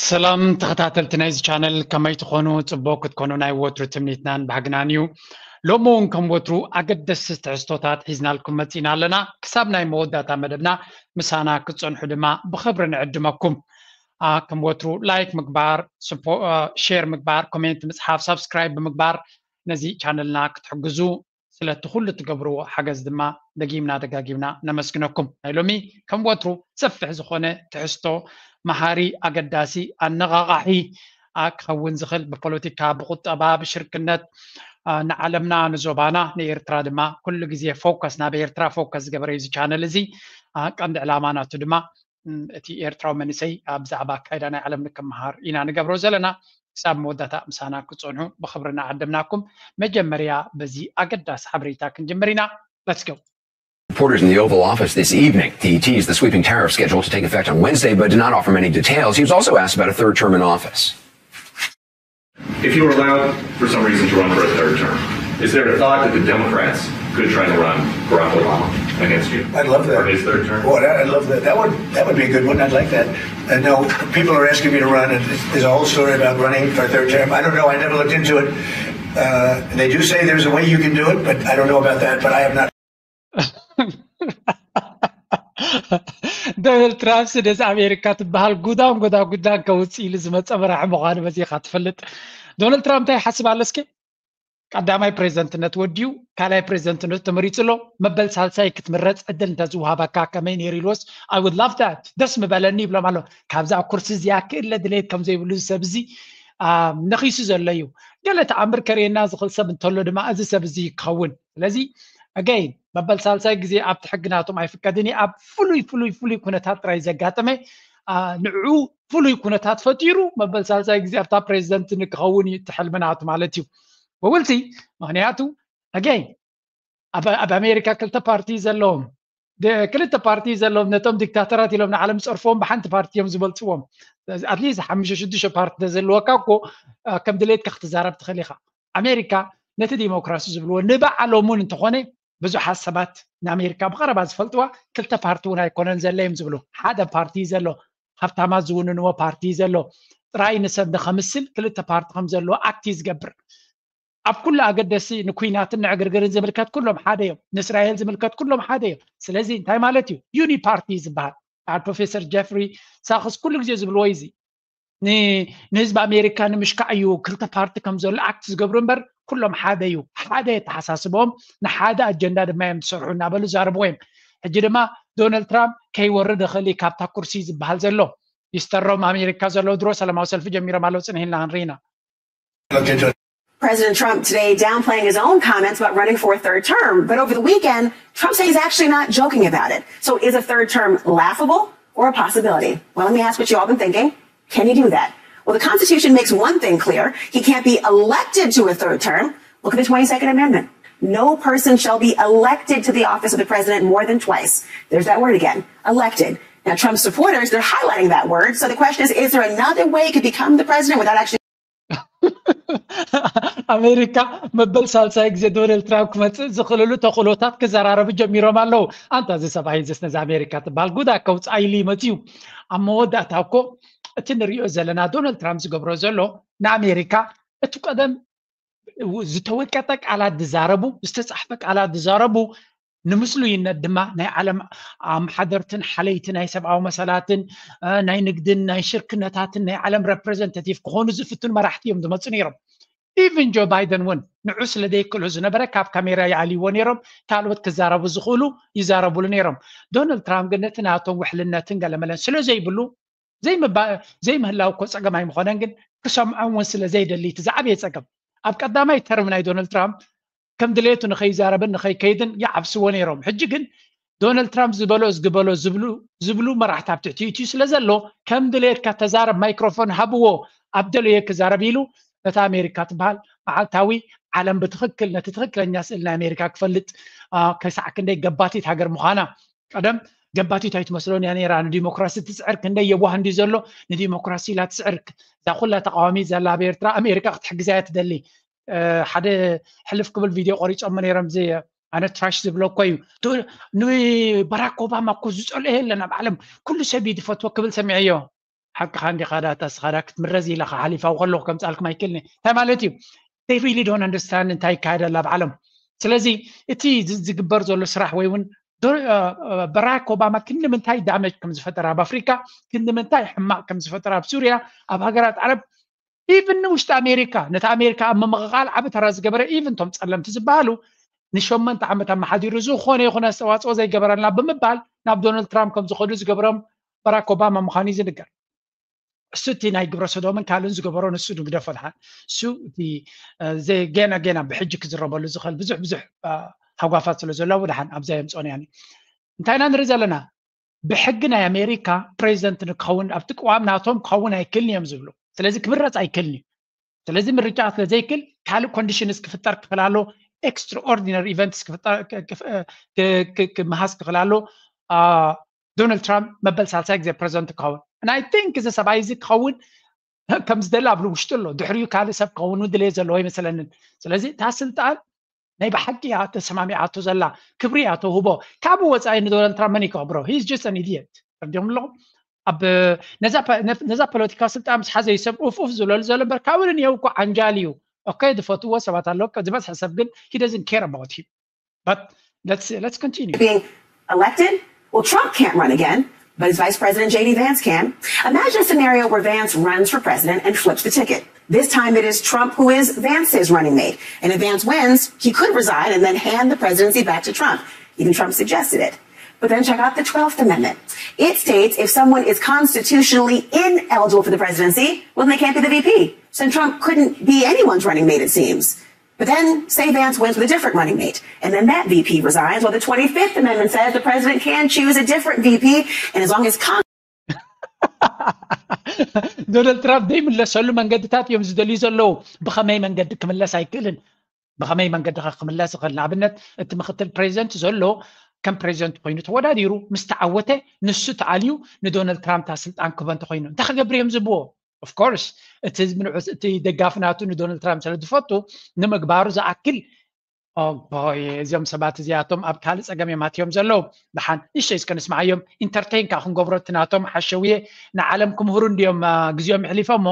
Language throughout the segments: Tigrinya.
ሰላም ተኸታተልቲ ናይዚ ቻነል፣ ከመይ ትኾኑ? ጽቡቕ ክትኮኑ ናይ ወትሩ ትምኒትናን ባህግናን እዩ። ሎሚ እውን ከም ወትሩ ኣገደስቲ ትሕዝቶታት ሒዝናልኩም መጺና ኣለና። ክሳብ ናይ መወዳእታ መደብና ምሳና ክትጸንሑ ድማ ብኽብሪ ንዕድመኩም። ኣ፣ ከም ወትሩ ላይክ ምግባር፣ ስፖ-፣ ኣ፣ ሼር ምግባር፣ ኮሜንት ምጽሓፍ፣ ሳብስክራይብ ብምግባር ነዚ ቻነልና ክትሕግዙ ስለቲ ኩሉ ትገብርዎ ሓገዝ ድማ ደጊምና ደጋጊምና ነመስግነኩም። ናይ ሎሚ ከም ወትሩ ሰፊሕ ዝኾነ ትሕዝቶ፣ መሃሪ፣ ኣገዳሲ፣ ኣነቓቓሒ፣ ኣ፣ ክኸውን ዝኽእል ብፖለቲካ፣ ብቁጠባ፣ ብሽርክነት፣ ኣ፣ ንዓለምና፣ ንዞባና፣ ንኤርትራ ድማ ኩሉ ግዜ ፎከስ፣ ናብ ኤርትራ ፎከስ ዝገበረ እዩ እዚ ቻነል እዚ። ኣ፣ ቀንዲ ዕላማ ናቱ ድማ፣ ም፣ እቲ ኤርትራዊ መንእሰይ ኣብ ብዛዕባ ኣካይዳ ናይ ዓለም ንክመሃር ኢና ንገብሮ ዘለና። ክሳብ መወዳእታ ምሳና ክትጸንሑ ብኽብሪ እናዓደምናኩም፣ መጀመርያ በዚ ኣገዳሲ ሓበሬታ ክንጅምር ኢና። Let's go። Reporters in the Oval Office this evening. He teased the sweeping tariff schedule to take effect on Wednesday, but did not offer many details. He was also asked about a third term in office. If you were allowed, for some reason, to run for a third term, is there a thought that the Democrats could try to run Barack Obama against you? I'd love that. For his third term? Boy, that, I'd love that. That would, that would be a good one. I'd like that. And no, people are asking me to run, and there's a whole story about running for a third term. I don't know. I never looked into it. Uh, they do say there's a way you can do it, but I don't know about that. But I have not. ዶናልድ ትራምፕ ስደዚ ኣሜሪካ ትበሃል ጉዳን ጎዳ ጉዳን ከውፅእ ኢሉ ዝመፀ መራሒ ምዃኑ በዚኻ ትፈልጥ። ዶናልድ ትራምፕ እንታይ ይሓስብ ኣሎ እስኪ? ቀዳማይ ፕሬዚደንትነት ወዲኡ፣ ካልኣይ ፕሬዚደንትነት ተመሪጹ ኣሎ። መበል ሳልሳይ ክትምረጽ ዕድል እንተዝወሃበካ ከመይ ነይሩ ኢልዎስ፣ I would love that፣ ደስ ምበለኒ ይብሎም ኣሎ። ካብዛ ኩርሲ እዚኣ ክእለ ድሌት ከም ዘይብሉ እዚ ሰብ እዚ፣ አ፣ ነኺሱ ዘሎ እዩ። ገለ ተኣምር ከርእየና ዝኽእል ሰብ እንተሎ ድማ እዚ ሰብ እዚ ክኸውን። ስለዚ፣ again፣ መበል ሳልሳይ ግዜ ኣብቲ ሕጊ ናቶም ኣይፍቀድን እዩ። ኣብ ፍሉይ፣ ፍሉይ፣ ፍሉይ ኩነታት ጥራይ ዘጋጠመ፣ አ፣ ንዕኡ ፍሉይ ኩነታት ፈጢሩ መበል ሳልሳይ ግዜ ኣብታ ፕሬዚደንት ንክኸውን እዩ እቲ ሕልሚ ናቱ ማለት እዩ። ብውልቲ፣ ምኽንያቱ፣ again፣ ኣብ፣ ኣብ ኣሜሪካ ክልተ ፓርቲ ዘለዎም፣ ደ-፣ ክልተ ፓርቲ ዘለዎም፣ ነቶም ዲክታተራት ኢሎም ንዓለም ዝጸርፍዎም ብሓንቲ ፓርቲ እዮም ዝበልጽዎም። ኣትሊስት ሓሙሽተ ሽዱሽተ ፓርቲ ተዘለወካ እኮ፣ አ፣ ከም ድሌትካ ክትዛረብ ትኽእል ኢኻ። ኣሜሪካ ነቲ ዲሞክራሲ ዝብልዎ ንባዕሎም እውን እንተኾነ ብዙሓት ሰባት ንኣሜሪካ ብቐረባ ዝፈልጥዋ ክልተ ፓርቲ እውን ኣይኮነን ዘለ እዮም ዝብሉ። ሓደ ፓርቲ እዩ ዘሎ፣ ሃብታማት ዝውንንዎ ፓርቲ እዩ ዘሎ። ጥራይ ንሰብ ንኸምስል ክልተ ፓርቲ ከም ዘለዎ ኣክት እዩ ዝገብር። ኣብ ኩሉ ኣገደሲ ንኩናትን ንዕግርግርን ዝምልከት ኩሎም ሓደ እዮም። ንእስራኤል ዝምልከት ኩሎም ሓደ እዮም። ስለዚ እንታይ ማለት እዩ? ዩኒ ፓርቲ እዩ ዝበሃል። በዓል ፕሮፌሰር ጀፍሪ ሳክስ ኩሉ ግዜ ዝብልዎ እዩ እዚ። ን-፣ ንህዝቢ ኣሜሪካ ንምሽካዕ እዩ ክልተ ፓርቲ ከም ዘሎ ኣክት ዝገብሩ እምበር ኩሎም ሓደ እዩ። ሓደ የተሓሳስቦም፣ ንሓደ ኣጀንዳ ድማ እዮም ዝሰርሑ እናበሉ ይዛረብዎ እዮም። ሕጂ ድማ ዶናልድ ትራምፕ ከይወርድ ይኽእል እዩ ካብታ ኩርሲ ዝበሃል ዘሎ። ይስተሮም ኣሜሪካ ዘሎ ድሮ ሰላማዊ ሰልፊ ጀሚሮም ኣለዉ፣ ጽንሕ ኢልና ክንርኢ ኢና። President Trump today downplaying his own comments about running for a third term. But over the weekend, Trump said he's actually not joking about it. So is a third term laughable or a possibility? Well, let me ask what you all been thinking. Can he do that? Well, the Constitution makes one thing clear. He can't be elected to a third term. Look at the twenty-second Amendment. No person shall be elected to the office of the president more than twice. There's that word again, elected. Now, Trump supporters, they're highlighting that word. So the question is, is there another way he could become the president without actually ኣሜሪካ መበል ሳልሳይ ግዜ ዶናልድ ትራምፕ ክመፅእ ዝኽእልሉ ተኽእሎታት ክዘራረቡ ጀሚሮም ኣለዉ። ኣንታ እዚ ሰብኣይ እዚስ ነዚ ኣሜሪካ ትበሃል ጉዳ ከውፅኣ ኢሉ ይመፅእ እዩ። ኣብ መወዳእታ እኮ እቲ ንሪኦ ዘለና ዶናልድ ትራምፕ ዝገብሮ ዘሎ ንኣሜሪካ እቲ ቀደም ዝተወቀጠ ቃላት ዝዛረቡ፣ ዝተፃሕፈ ቃላት ዝዛረቡ፣ ንምስሉይነት ድማ ናይ ዓለም ኣምሓደርትን ሓለይቲ ናይ ሰብኣዊ መሰላትን፣ እ፣ ናይ ንግድን ናይ ሽርክነታትን ናይ ዓለም ሬፕሬዘንታቲቭ ክኾኑ ዝፍትኑ መራሕቲ እዮም ዝመፁ ነይሮም። ኢቭን ጆ ባይደን እውን ንዑ ስለ ዘይክእሎ ዝነበረ ካብ ካሜራ ይኣልይዎ ነይሮም፣ ካልኦት ክዛረቡ ዝኽእሉ ይዛረቡሉ ነይሮም። ዶናልድ ትራምፕ ግን ነቲ ናቶም ውሕልነትን ገለመለን ስለ ዘይብሉ ዘይምባ-፣ ዘይምህላው እኮ ጸገም ኣይምኾነን፣ ግን ክሰምዖም እውን ስለ ዘይደሊ እቲ ዝዓበየ ጸገም። ኣብ ቀዳማይ ተርም ናይ ዶናልድ ትራምፕ ከም ድሌቱ ንኸይዛረብን ንኸይከይድን ይዓብስዎ ነይሮም። ሕጂ ግን ዶናልድ ትራምፕ ዝበሎ ዝግበሎ ዝብሉ፣ ዝብሉ መራሕቲ ኣብ ትሕቲ ኢትዩ ስለ ዘሎ ከም ድሌትካ ተዛረብ፣ ማይክሮፎን ሃብዎ፣ ኣብ ደለዮ ክዛረብ ኢሉ ነታ ኣሜሪካ ትበሃል መዓልታዊ ዓለም ብትኽክል ነቲ ትኽክለኛ ስእሊ ናይ ኣሜሪካ ክፈልጥ፣ አ፣ ክሳዕ ክንደይ ገባቲት ሃገር ምዃና። ቀደም ገባቲት ኣይትመስሎን እያ ነይራ። ንዲሞክራሲ ትስዕር ክንደይ የዋህ እንድዩ ዘሎ፣ ንዲሞክራሲ ኢላ ትስዕር። እዛ ኩላ ተቃዋሚ ዘላ ኣብ ኤርትራ ኣሜሪካ ክትሕግዛ እያ ትደሊ። እ፣ ሓደ ሕልፍ ክብል ቪድዮ ቆሪጾሞ ነይሮም፣ እዚ ኣነ ትራሽ ዝብሎ እኮ እዩ። ዶ-፣ ንባራክ ኦባማ እኮ ዝጸልኦ የለን ኣብ ዓለም፣ ኩሉ ሰብ እዩ ዝፈትዎ ክብል ሰሚዐዮ። ሓቅኻ እንዲኻ ዳታ ስኻ ዳ ክትምረዝ ኢላ ሓሊፋ ከለኹ ከምፃልኩም ኣይክእልን እንታይ ማለት እዩ? They really don't understand እንታይ ይካየድ ኣሎ ኣብ ዓለም። ስለዚ እቲ ዝግበር ዘሎ ስራሕ ወይ እውን በራክ ኦባማ ክንዲ ምንታይ ዳመጅ ከም ዝፈጠረ ኣብ ኣፍሪካ፣ ክንዲ ምንታይ ሕማቅ ከም ዝፈጠረ ኣብ ሱርያ፣ ኣብ ሃገራት ዓረብ፣ ኢቭን ንውሽጢ ኣሜሪካ፣ ነቲ ኣሜሪካ ኣብ ምምቕቓል ዓቢ ተራ ዝገበረ ኢቭን እቶም ጸለምቲ ዝበሃሉ ንሸመንተ ዓመት ኣመሓዲሩ ዝኾነ ይኹን ኣስተዋፅኦ ዘይገበረልና ብምባል ናብ ዶናልድ ትራምፕ ከም ዝኸዱ ዝገብሮም በራክ ኦባማ ምዃኑ እዩ ዝንገር። እሱ እቲ ናይ ግብረ ሰዶምን ካልእን ዝገበሮ ንሱ ንግደፎ ድሓን እሱ እቲ ገና ገና ብሕጂ ክዝረበሉ ዝኽእል ብዙሕ ብዙሕ ሃጓፋት ስለ ዘለዎ ድሓን ኣብዛ የምፅኦን ያኒ እንታይ ኢና ንርኢ ዘለና? ብሕጊ ናይ ኣሜሪካ ፕሬዚደንት ንክኸውን ኣብቲ ቅዋም ናቶም ክኸውን ኣይክልን እዮም ዝብሉ። ስለዚ ክምረፅ ኣይክልን እዩ። ስለዚ ምርጫ ስለ ዘይክል ካልእ ኮንዲሽንስ ክፍጠር ክኽእል ኣሎ። ኤክስትራኦርዲነሪ ኢቨንትስ ክምሃዝ ክኽእል ኣሎ። ዶናልድ ትራምፕ መበል ሳልሳይ ግዜ ፕሬዚደንት ክኸውን ናይ ቲንክ እዚ ሰብኣይ እዚ ክኸውን ከም ዝደሊ ኣብ ውሽጡ ኣሎ። ድሕሪኡ ካልእ ሰብ ክኸውን ድሌት ዘለዎ ኣይመስለንን። ስለዚ እታ ስልጣን ናይ ብሓቂ እያ ተሰማሚዓቶ ዘላ፣ ክብሪ እያ ተውህቦ። ካብኡ ወፃኢ ንዶናልድ ትራምፕ መን ይከብሮ? He's just an idiot። ተረዲኹም ኣለኹም? ኣብ ነዛ ፖለቲካ ስልጣን ምስ ሓዘ እዩ ሰብ ኡፍ ኡፍ ዝብለሉ ዘሎ እምበር ካብኡ ንየው እኮ ዓንጃል እዩ። ኦኬ ዝፈትዎ ሰባት ኣለዉ ዝበዝሐ ሰብ ግን he doesn't care about him. But let's let's continue. Being elected? Well, Trump can't run again, but his vice president J D Vance can. Imagine a scenario where Vance runs for president and flips the ticket. This time it is Trump who is Vance's running mate. And if Vance wins, he could resign and then hand the presidency back to Trump. Even Trump suggested it. But then check out the twelfth Amendment. It states if someone is constitutionally ineligible for the presidency, well, then they can't be the V P. So Trump couldn't be anyone's running mate, it seems. But then say Vance wins with a different running mate, and then that V P resigns. Well, the twenty-fifth Amendment says the president can choose a different V P, and as long as Congress ዶናልድ ትራምፕ ዘይምለሰሉ መንገድታት እዮም ዝደልዩ ዘለዉ። ብኸመይ መንገዲ ክምለስ ኣይክእልን? ብኸመይ መንገዲ ክምለስ ይኽእል? ንኣብነት እቲ ምክትል ፕሬዚደንት ዘሎ ከም ፕሬዚደንት ኮይኑ ተወዳዲሩ ምስ ተዓወተ ንሱ ተኣልዩ ንዶናልድ ትራምፕ እታ ስልጣን ክህቦ እንተኮይኑ እንታይ ክገብር እዮም ዝብዎ? Of course እቲ ህዝቢ ንዑ እቲ ደጋፊ ናቱ ንዶናልድ ትራምፕ ስለ ዝፈቱ ንምግባሩ ዝኣክል እዚኦም ሰባት እዚኣቶም ኣብ ካልእ ፀገም እዮም ኣትዮም ዘለዉ። ደሓን ንእሽተይ እስከ ንስምዓዮም። ኢንተርቴን ከዓ ክንገብሮ እቲ ናቶም ሓሸውየ ንዓለም ክምህሩ እንድዮም ግዜኦም ይሕሊፎ እሞ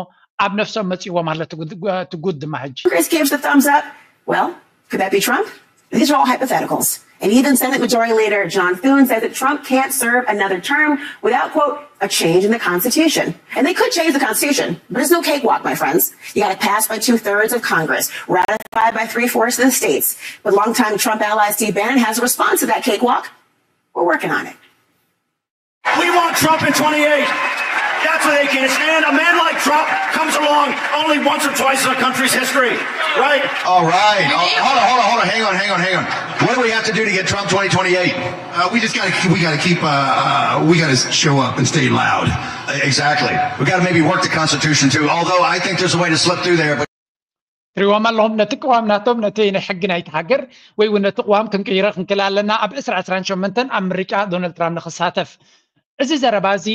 ኣብ ነፍሶም መፂእዎም ኣሎ እቲ ጉድ ድማ ሕጂ። Chris gives the thumbs up. Well, could that be Trump? These are all hypotheticals. And even Senate Majority Leader John Thune says that Trump can't serve another term without, quote, a change in the Constitution. And they could change the Constitution, but it's no cakewalk, my friends. You got to pass by two thirds of Congress, ratified by three fourths of the states. But longtime Trump ally Steve Bannon has a response to that cakewalk. We're working on it. We want Trump in twenty-eight. That's what they can't stand. A man like Trump comes along only once or twice in a country's history, right? All right. Hold on, hold on, hold on. Hang on, hang on, hang on. What do we have to do to get Trump twenty twenty-eight? Uh, we just got to we got to keep uh, uh, we got to show up and stay loud. Exactly. We got to maybe work the Constitution too. Although I think there's a way to slip through there. But ትሪዎም ኣለኹም ነቲ ቅዋም ናቶም ነቲ ናይ ሕጊ ናይቲ ሃገር ወይ እውን ነቲ ቅዋም ክንቅይረ ክንክእል ኣለና ኣብ ዕስራ ዕስራን ሸሞንተን ኣብ ምርጫ ዶናልድ ትራምፕ ንክሳተፍ። እዚ ዘረባ እዚ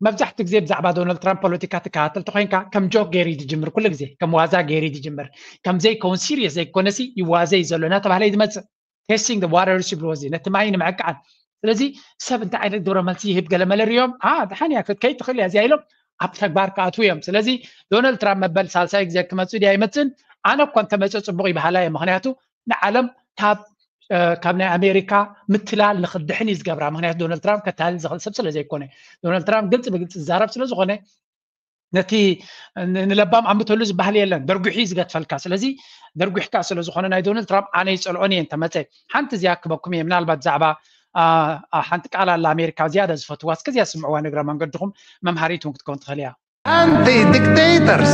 መብዛሕትኡ ግዜ ብዛዕባ ዶናልድ ትራምፕ ፖለቲካ ትከታተል ተኮይንካ ከም ጆክ ገይሩ እዩ ዝጅምር። ኩሉ ግዜ ከም ዋዛ ገይሩ እዩ ዝጅምር። ከም ዘይከውን ሲሪየስ ዘይኮነሲ ይዋዘ እዩ ዘሎ እናተባህለ እዩ ዝመፅእ። Testing the waters ይብልዎ እዚ ነቲ ማይ ንምዕቃን። ስለዚ ሰብ እንታይ ዓይነት ግብረ መልሲ ይህብ ገለ መለ ሪኦም ደሓን እያ ክትከይድ ትኽእል እያ እዚኣ ኢሎም ኣብ ተግባር ክኣትዉ እዮም። ስለዚ ዶናልድ ትራምፕ መበል ሳልሳይ ግዜ ክመፅእ ድዩ ኣይመፅእን? ኣነ እኳ እንተመፀ ፅቡቕ ይበሃላ እየ። ምክንያቱ ንዓለም ካብ ካብ ናይ ኣሜሪካ ምትላል ንክድሕን እዩ ዝገብራ። ምክንያቱ ዶናልድ ትራምፕ ከታልል ዝኽእል ሰብ ስለ ዘይኮነ፣ ዶናልድ ትራምፕ ግልፂ ብግልፂ ዝዛረብ ስለ ዝኾነ ነቲ ንለባም ኣምተሉ ዝበሃል የለን። ደርጉሒ እዩ ዝገትፈልካ። ስለዚ ደርጉሕካ ስለ ዝኾነ ናይ ዶናልድ ትራምፕ ኣነ ይፀልኦን እየ እንተመፀ። ሓንቲ እዚኣ ክበኩም እየ ምናልባት ብዛዕባ ሓንቲ ቃል ኣላ ኣሜሪካ ዝያዳ ዝፈትዋ እስከ እዚኣ ስምዕዋ ንግረ መንገድኹም መምሃሪት እውን ክትከውን ትኽእል እያ። Anti-dictators.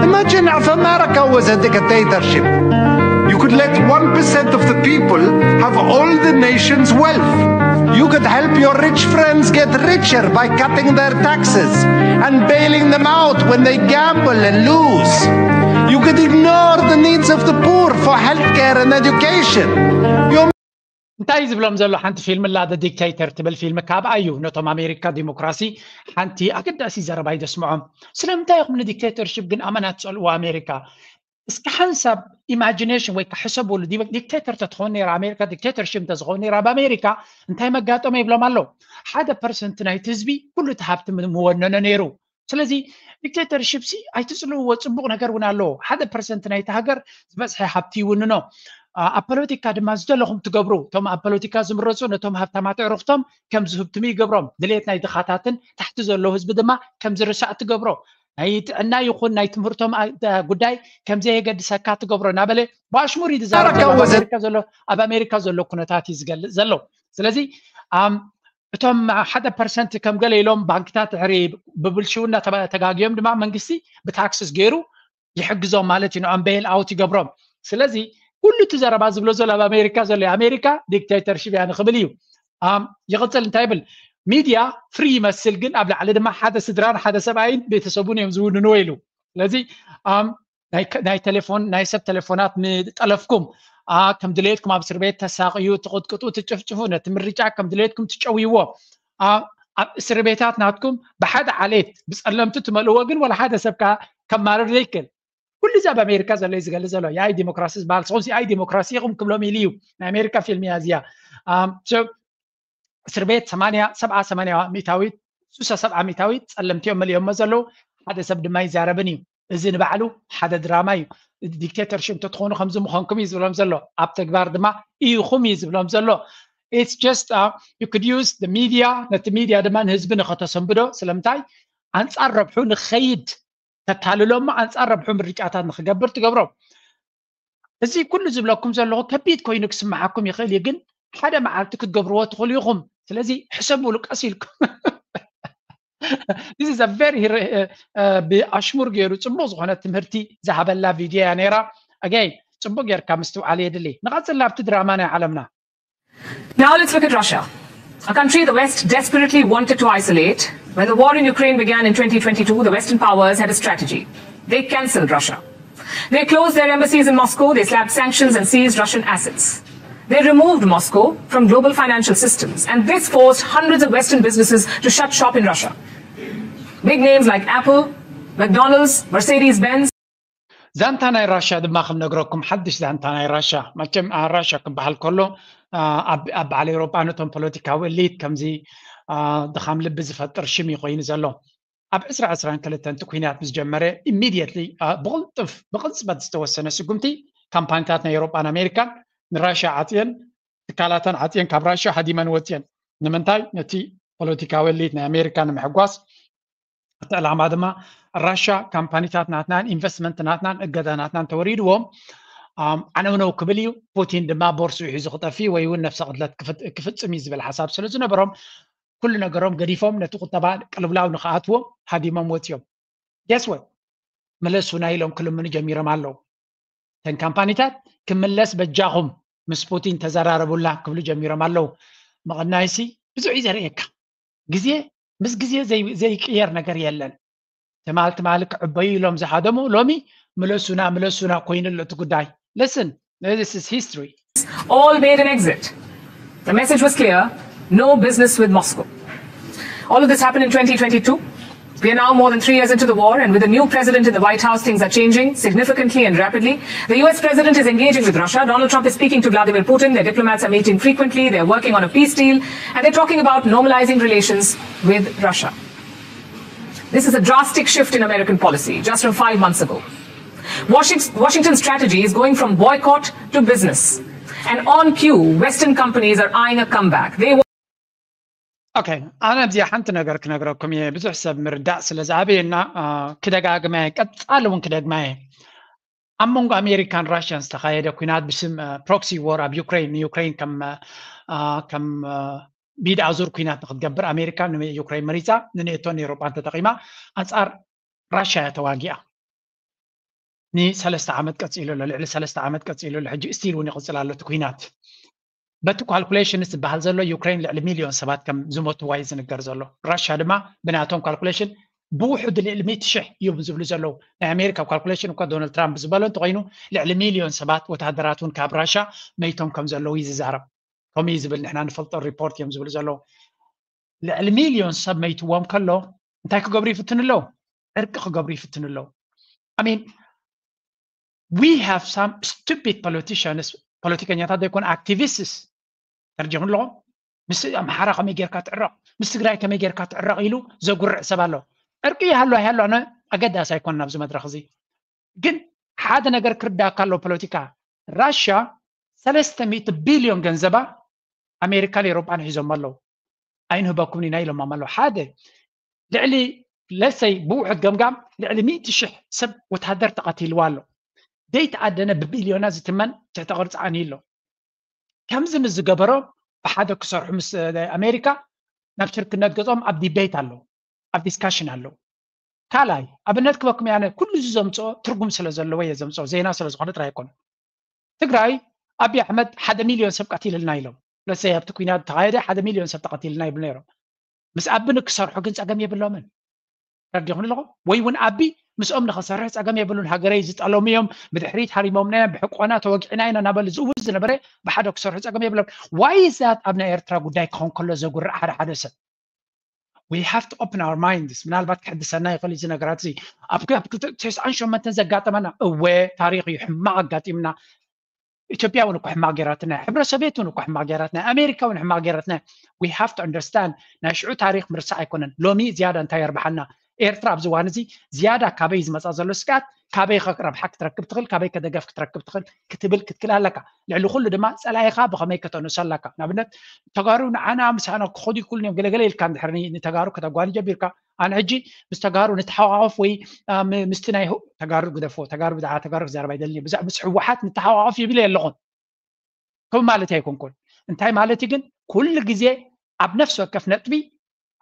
Imagine if America was a dictatorship. You could let one percent of the people have all the nation's wealth. You could help your rich friends get richer by cutting their taxes and bailing them out when they gamble and lose. You could ignore the needs of the poor for healthcare and education. Your እንታይ እዩ ዝብሎም ዘሎ ሓንቲ ፊልም ላ ዲክቴተር ትብል ፊልም ካብኣ እዩ ነቶም ኣሜሪካ ዲሞክራሲ ሓንቲ ኣገዳሲ ዘረባ እዩ ዘስምዖም። ስለምንታይ ኢኹም ንዲክቴተርሽፕ ግን ኣመና ትፀልእዎ ኣሜሪካ? እስኪ ሓንሳብ ኢማጂኔሽን ወይ ከዓ ሕሰብሉ። ዲክቴተር ተትኸውን ነይራ ኣሜሪካ፣ ዲክቴተርሽፕ እንተዝኸውን ነይራ ኣብ ኣሜሪካ እንታይ መጋጠመ ይብሎም ኣለዉ። ሓደ ፐርሰንት ናይቲ ህዝቢ ኩሉ እቲ ሃብቲ ምወነነ ነይሩ። ስለዚ ዲክቴተርሽፕ ሲ ኣይትፅልእዎ፣ ፅቡቕ ነገር እውን ኣለዎ። ሓደ ፐርሰንት ናይቲ ሃገር ዝበዝሐ ሃብቲ ይውንኖ። ኣብ ፖለቲካ ድማ ዝደለኹም ትገብሩ። እቶም ኣብ ፖለቲካ ዝምረፁ ነቶም ሃብታማት ኣዕሩኽቶም ከም ዝህብትሙ ይገብሮም። ድሌት ናይ ድኻታትን ታሕቲ ዘሎ ህዝቢ ድማ ከም ዝርሳዕ ትገብሮ። ናይ ጥዕና ይኹን ናይ ትምህርቶም ጉዳይ ከም ዘየገድሰካ ትገብሮ እናበለ ብኣሽሙር እዩ ዝዛረብ። ኣብ ኣሜሪካ ዘሎ ኩነታት እዩ ዝገልፅ ዘሎ። ስለዚ እቶም ሓደ ፐርሰንት ከም ገለ ኢሎም ባንክታት ድሕሪ ብብልሽውና ተጋግዮም ድማ መንግስቲ ብታክስስ ገይሩ ይሕግዞም ማለት እዩ። ንዖም ቤል ኣውት ይገብሮም። ስለዚ ኩሉ እቲ ዘረባ ዝብሎ ዘሎ ኣብ ኣሜሪካ ዘሎ ኣሜሪካ ዲክቴተርሽፕ እያ ንኽብል እዩ። ይቕፅል እንታይ ይብል? ሚድያ ፍሪ ይመስል፣ ግን ኣብ ላዕሊ ድማ ሓደ ስድራን ሓደ ሰብኣይን ቤተሰቡን እዮም ዝውንንዎ ኢሉ። ስለዚ ናይ ቴሌፎን ናይ ሰብ ቴሌፎናት ምጠለፍኩም፣ ከም ድሌትኩም ኣብ እስር ቤት ተሳቕዩ፣ ትቕጥቅጡ፣ ትጭፍጭፉ፣ ነቲ ምርጫ ከም ድሌትኩም ትጨውይዎ። ኣብ እስር ቤታት ናትኩም ብሓደ ዓሌት ብፀለምቲ ትመልእዎ፣ ግን ወላ ሓደ ሰብ ከማርር ዘይክእል። ኩሉ እዚ ኣብ ኣሜሪካ ዘሎ እዩ ዝገልፅ ዘሎ። የኣይ ዲሞክራሲ ዝበሃል፣ ንስኹም የኣይ ዲሞክራሲ ኢኹም ክብሎም ኢሉ እዩ። ናይ ኣሜሪካ ፊልም እያ እዚኣ። እስር ቤት ሰማንያ ሰብዓ ሰማንያ ሚእታዊት ሱሳ ሰብዓ ሚእታዊት ፀለምቲ እዮም መሊኦሞ ዘለዉ። ሓደ ሰብ ድማ ይዛረብን እዩ። እዚ ንባዕሉ ሓደ ድራማ እዩ። ዲክቴተርሽፕ እንተትኾኑ ከምዚ ምኾንኩም እዩ ዝብሎም ዘሎ። ኣብ ተግባር ድማ ኢኹም እዩ ዝብሎም ዘሎ። It's just you could use the media፣ ነቲ ሚድያ ድማ ንህዝቢ ንኸተሰንብዶ። ስለምንታይ? ኣንፃር ረብሑ ንኸይድ ተታልሎ እሞ ኣንፃር ረብሑ ምርጫታት ንክገብር ትገብሮ። እዚ ኩሉ ዝብለኩም ዘለኹ ከቢድ ኮይኑ ክስምዓኩም ይኽእል እዩ፣ ግን ሓደ መዓልቲ ክትገብርዎ ትኽእሉ ኢኹም። ስለዚ ሕሰብሉ ቀስ ኢልኩም። This is a very ብኣሽሙር ገይሩ ፅቡቅ ዝኾነ ትምህርቲ ዝሃበላ ቪድዮ እያ ነይራ። ኣገይ ፅቡቅ ጌርካ ምስትውዓል የድሊ። ንቐፅል ናብቲ ድራማ ናይ ዓለምና። Now let's look at Russia, a country the West desperately wanted to isolate. When the war in Ukraine began in twenty twenty-two, the Western powers had a strategy. They cancelled Russia. They closed their embassies in Moscow, they slapped sanctions and seized Russian assets. They removed Moscow from global financial systems, and this forced hundreds of Western businesses to shut shop in Russia. Big names like Apple, McDonald's, Mercedes Benz. ዛንታ ናይ ራሻ ድማ ክንነግረኩም፣ ሓድሽ ዛንታ ናይ ራሻ። መቸም ራሻ ክበሃል ከሎ ኣብ በዓል ኤውሮጳ ነቶም ፖለቲካዊ እሊት ከምዚ ድኻም ልቢ ዝፈጥር ሽም እዩ ኮይኑ ዘሎ። ኣብ ዕስራ ዕስራን ክልተን እቲ ኩናት ምስ ጀመረ ኢሚድየትሊ ብቕልጥፍ ብቕልፅመት ዝተወሰነ ስጉምቲ ካምፓኒታት ናይ ኤውሮጳን ኣሜሪካን ንራሻ ዓፅየን ትካላተን ዓፅየን ካብ ራሻ ሃዲመን ወፅየን። ንምንታይ? ነቲ ፖለቲካዊ እሊት ናይ ኣሜሪካ ንምሕጓስ። እቲ ዕላማ ድማ ራሻ ካምፓኒታት ናትናን ኢንቨስትመንት ናትናን እገዳ ናትናን ተወሪድዎም ዓነውነው ክብል እዩ። ፑቲን ድማ ቦርሱ ሒዙ ክጠፊ ወይ እውን ነፍሰ ቅትለት ክፍፅም እዩ ዝብል ሓሳብ ስለ ዝነበሮም ኩሉ ነገሮም ገዲፎም ነቲ ቁጠባ ቅልውላው ንክኣትዎም ሃዲሞም ወፅዮም። Guess what? ምለሱና ኢሎም ክልምኑ ጀሚሮም ኣለዉ። እተን ካምፓኒታት ክምለስ በጃኹም ምስ ፑቲን ተዘራረቡላ ክብሉ ጀሚሮም ኣለዉ። ምቕናይሲ ብዙሕ እዩ ዘርእየካ። ግዜ ምስ ግዜ ዘይቅየር ነገር የለን። ትማል ትማል ክዕበዩ ኢሎም ዝሃደሙ ሎሚ ምለሱና ምለሱና ኮይኑ ኣሎ እቲ ጉዳይ። Listen, this is history. All made an exit. The message was clear, no business with Moscow. All of this happened in twenty twenty-two. We are now more than three years into the war, and with a new president in the White House, things are changing significantly and rapidly. The U S president is engaging with Russia. Donald Trump is speaking to Vladimir Putin. Their diplomats are meeting frequently. They're working on a peace deal, and they're talking about normalizing relations with Russia. This is a drastic shift in American policy just from five months ago. Washington's strategy is going from boycott to business. And on cue, Western companies are eyeing a comeback. They Okay, ኣነ ኣብዚኣ ሓንቲ ነገር ክነግረኩም እየ። ብዙሕ ሰብ ምርዳእ ስለ ዝኣበየና ክደጋግማ እየ፣ ቀፃሊ እውን ክደግማ እየ። ኣብ መንጎ ኣሜሪካን ራሽያን ዝተኻየደ ኩናት ብስም ፕሮክሲ ዎር ኣብ ዩክሬን ንዩክሬን ከም ከም ቢድ ኣዙር ኩናት ንክትገብር ኣሜሪካ ንዩክሬን መሪፃ፣ ንኔቶን ኤውሮጳን ተጠቒማ ኣንፃር ራሽያ እያ ተዋጊኣ። ንሰለስተ ዓመት ቀፂሉ ኣሎ፣ ልዕሊ ሰለስተ ዓመት ቀፂሉ ኣሎ። ሕጂ ስቲል እውን ይቕፅል ኣሎ እቲ ኩናት። በቲ ካልኩሌሽን ዝበሃል ዘሎ ዩክሬን ልዕሊ ሚልዮን ሰባት ከም ዝሞትዋ እዩ ዝንገር ዘሎ። ራሽያ ድማ ብናቶም ካልኩሌሽን ብውሕዱ ልዕሊ ሚእቲ ሽሕ እዮም ዝብሉ ዘለዉ። ናይ ኣሜሪካ ካልኩሌሽን እኳ ዶናልድ ትራምፕ ዝበሎ እንተኮይኑ ልዕሊ ሚልዮን ሰባት ወታደራት እውን ካብ ራሽያ መይቶም ከም ዘለዉ እዩ ዝዛረብ። ከምኡ እዩ ዝብል፣ ንሕና ንፈልጦ ሪፖርት እዮም ዝብሉ ዘለዉ። ልዕሊ ሚልዮን ሰብ መይትዎም ከሎ እንታይ ክገብሩ ይፍትኑ ኣለዉ? ዕርቂ ክገብሩ ይፍትኑ ኣለዉ። I mean, we have some stupid politicians፣ ፖለቲከኛታት ዘይኮኑ ኣክቲቪስትስ ተርጀሙ ኣለኹም። ምስ ኣምሓራ ከመይ ጌርካ ትዕረቕ፣ ምስ ትግራይ ከመይ ጌርካ ትዕረቕ ኢሉ ዘጉርዕ ሰብ ኣሎ። ዕርቂ ይሃሉ ኣይሃሉ ኣነ ኣገዳሲ ኣይኮን ኣብዚ መድረክ እዚ። ግን ሓደ ነገር ክርዳእካ ኣሎ ፖለቲካ። ራሽያ ሰለስተ ሚእቲ ቢልዮን ገንዘባ ኣሜሪካን ኤሮጳን ሒዞም ኣለዉ። ኣይንህበኩም ኢና ኢሎም ኣለዉ። ሓደ ልዕሊ ለሰይ ብውሑድ ገምጋም ልዕሊ ሚእቲ ሽሕ ሰብ ወታደር ተቐቲልዋ ኣሎ። ዘይተኣደነ ብቢልዮና ዝትመን ትሕተ ቅርፂ ኣንዩ ኣሎ። ከምዚ ምስ ዝገበሮ ብሓደ ክሰርሑ ምስ ኣሜሪካ ናብ ሽርክነት ገጾም ኣብ ዲቤት ኣለዉ፣ ኣብ ዲስካሽን ኣለዉ። ካልኣይ ኣብነት ክበኩም ያነ ኩሉ እዚ ዘምፅኦ ትርጉም ስለ ዘለዎ እየ ዘምፅኦ፣ ዜና ስለ ዝኾነ ጥራይ ኣይኮነ። ትግራይ ኣብይ ኣሕመድ ሓደ ሚልዮን ሰብ ቀቲልልና ኢሎም። ለሰይ ኣብቲ ኩናት ተኻየደ ሓደ ሚልዮን ሰብ ተቐቲልና ይብሉ ነይሮም። ምስ ኣቢ ንክሰርሑ ግን ፀገም የብሎምን። ረዲኹም ኣለኹም ወይ እውን ኣቢ ምስኦም ንኸሰርሕ ፀገም የብሉን። ሃገረይ ዝጠለሙ እዮም፣ ብድሕሪት ሃሪሞምና እዮም፣ ብሕቆና ተወጊዕና ኢና እናበሉ ዝእውዝ ዝነበረ ብሓደ ክሰርሑ ፀገም የብሎም። ዋይ ዛት ኣብ ናይ ኤርትራ ጉዳይ ክኸውን ከሎ ዘጉርዕ ሓደ ሓደ ሰብ we have to open our minds። ምናልባት ክሕድሰና ይኽእል እዚ ነገራት እዚ ኣብ ተስዓን ሸመንተን ዘጋጠመና እወ ታሪኽ እዩ፣ ሕማቕ ኣጋጢምና። ኢትዮጵያ እውን እኮ ሕማቕ ገይራትና፣ ሕብረ ሶቪየት እውን እኮ ሕማቕ ገይራትና፣ ኣሜሪካ እውን ሕማቕ ገይራትና። We have to understand ናይ ሽዑ ታሪኽ ምርሳዕ ኣይኮነን። ሎሚ ዝያዳ እንታይ የርብሓና? ኤርትራ ኣብዚ እዋን እዚ ዝያዳ ካበይ ዝመፃ ዘሎ ስግኣት ካበይ ረብሓ ክትረክብ ትኽእል፣ ካበይ ከደገፍ ክትረክብ ትኽእል ክትብል ክትክእል ኣለካ። ልዕሊ ኩሉ ድማ ፀላኢኻ ብኸመይ ከተንሶ ኣለካ። ንኣብነት ተጋሩ ንዓና ምሳና ክኸዱ ይክእሉን እዮም ገለገለ ኢልካ እንድሕር ንተጋሩ ከተጓኒ ጀቢርካ ኣነ ሕጂ ምስ ተጋሩ ንተሓዋወፍ ወይ ምስቲ ናይ ተጋሩ ግደፎ፣ ተጋሩ ብዛዕባ ተጋሩ ክዛረብ ኣይደልን፣ ብዛዕባ ምስ ህወሓት ንተሓዋወፍ ይብል ኣለኹን ከም ማለት ኣይኮንኩን። እንታይ ማለት ግን ኩሉ ግዜ ኣብ ነፍሲ ወከፍ ነጥቢ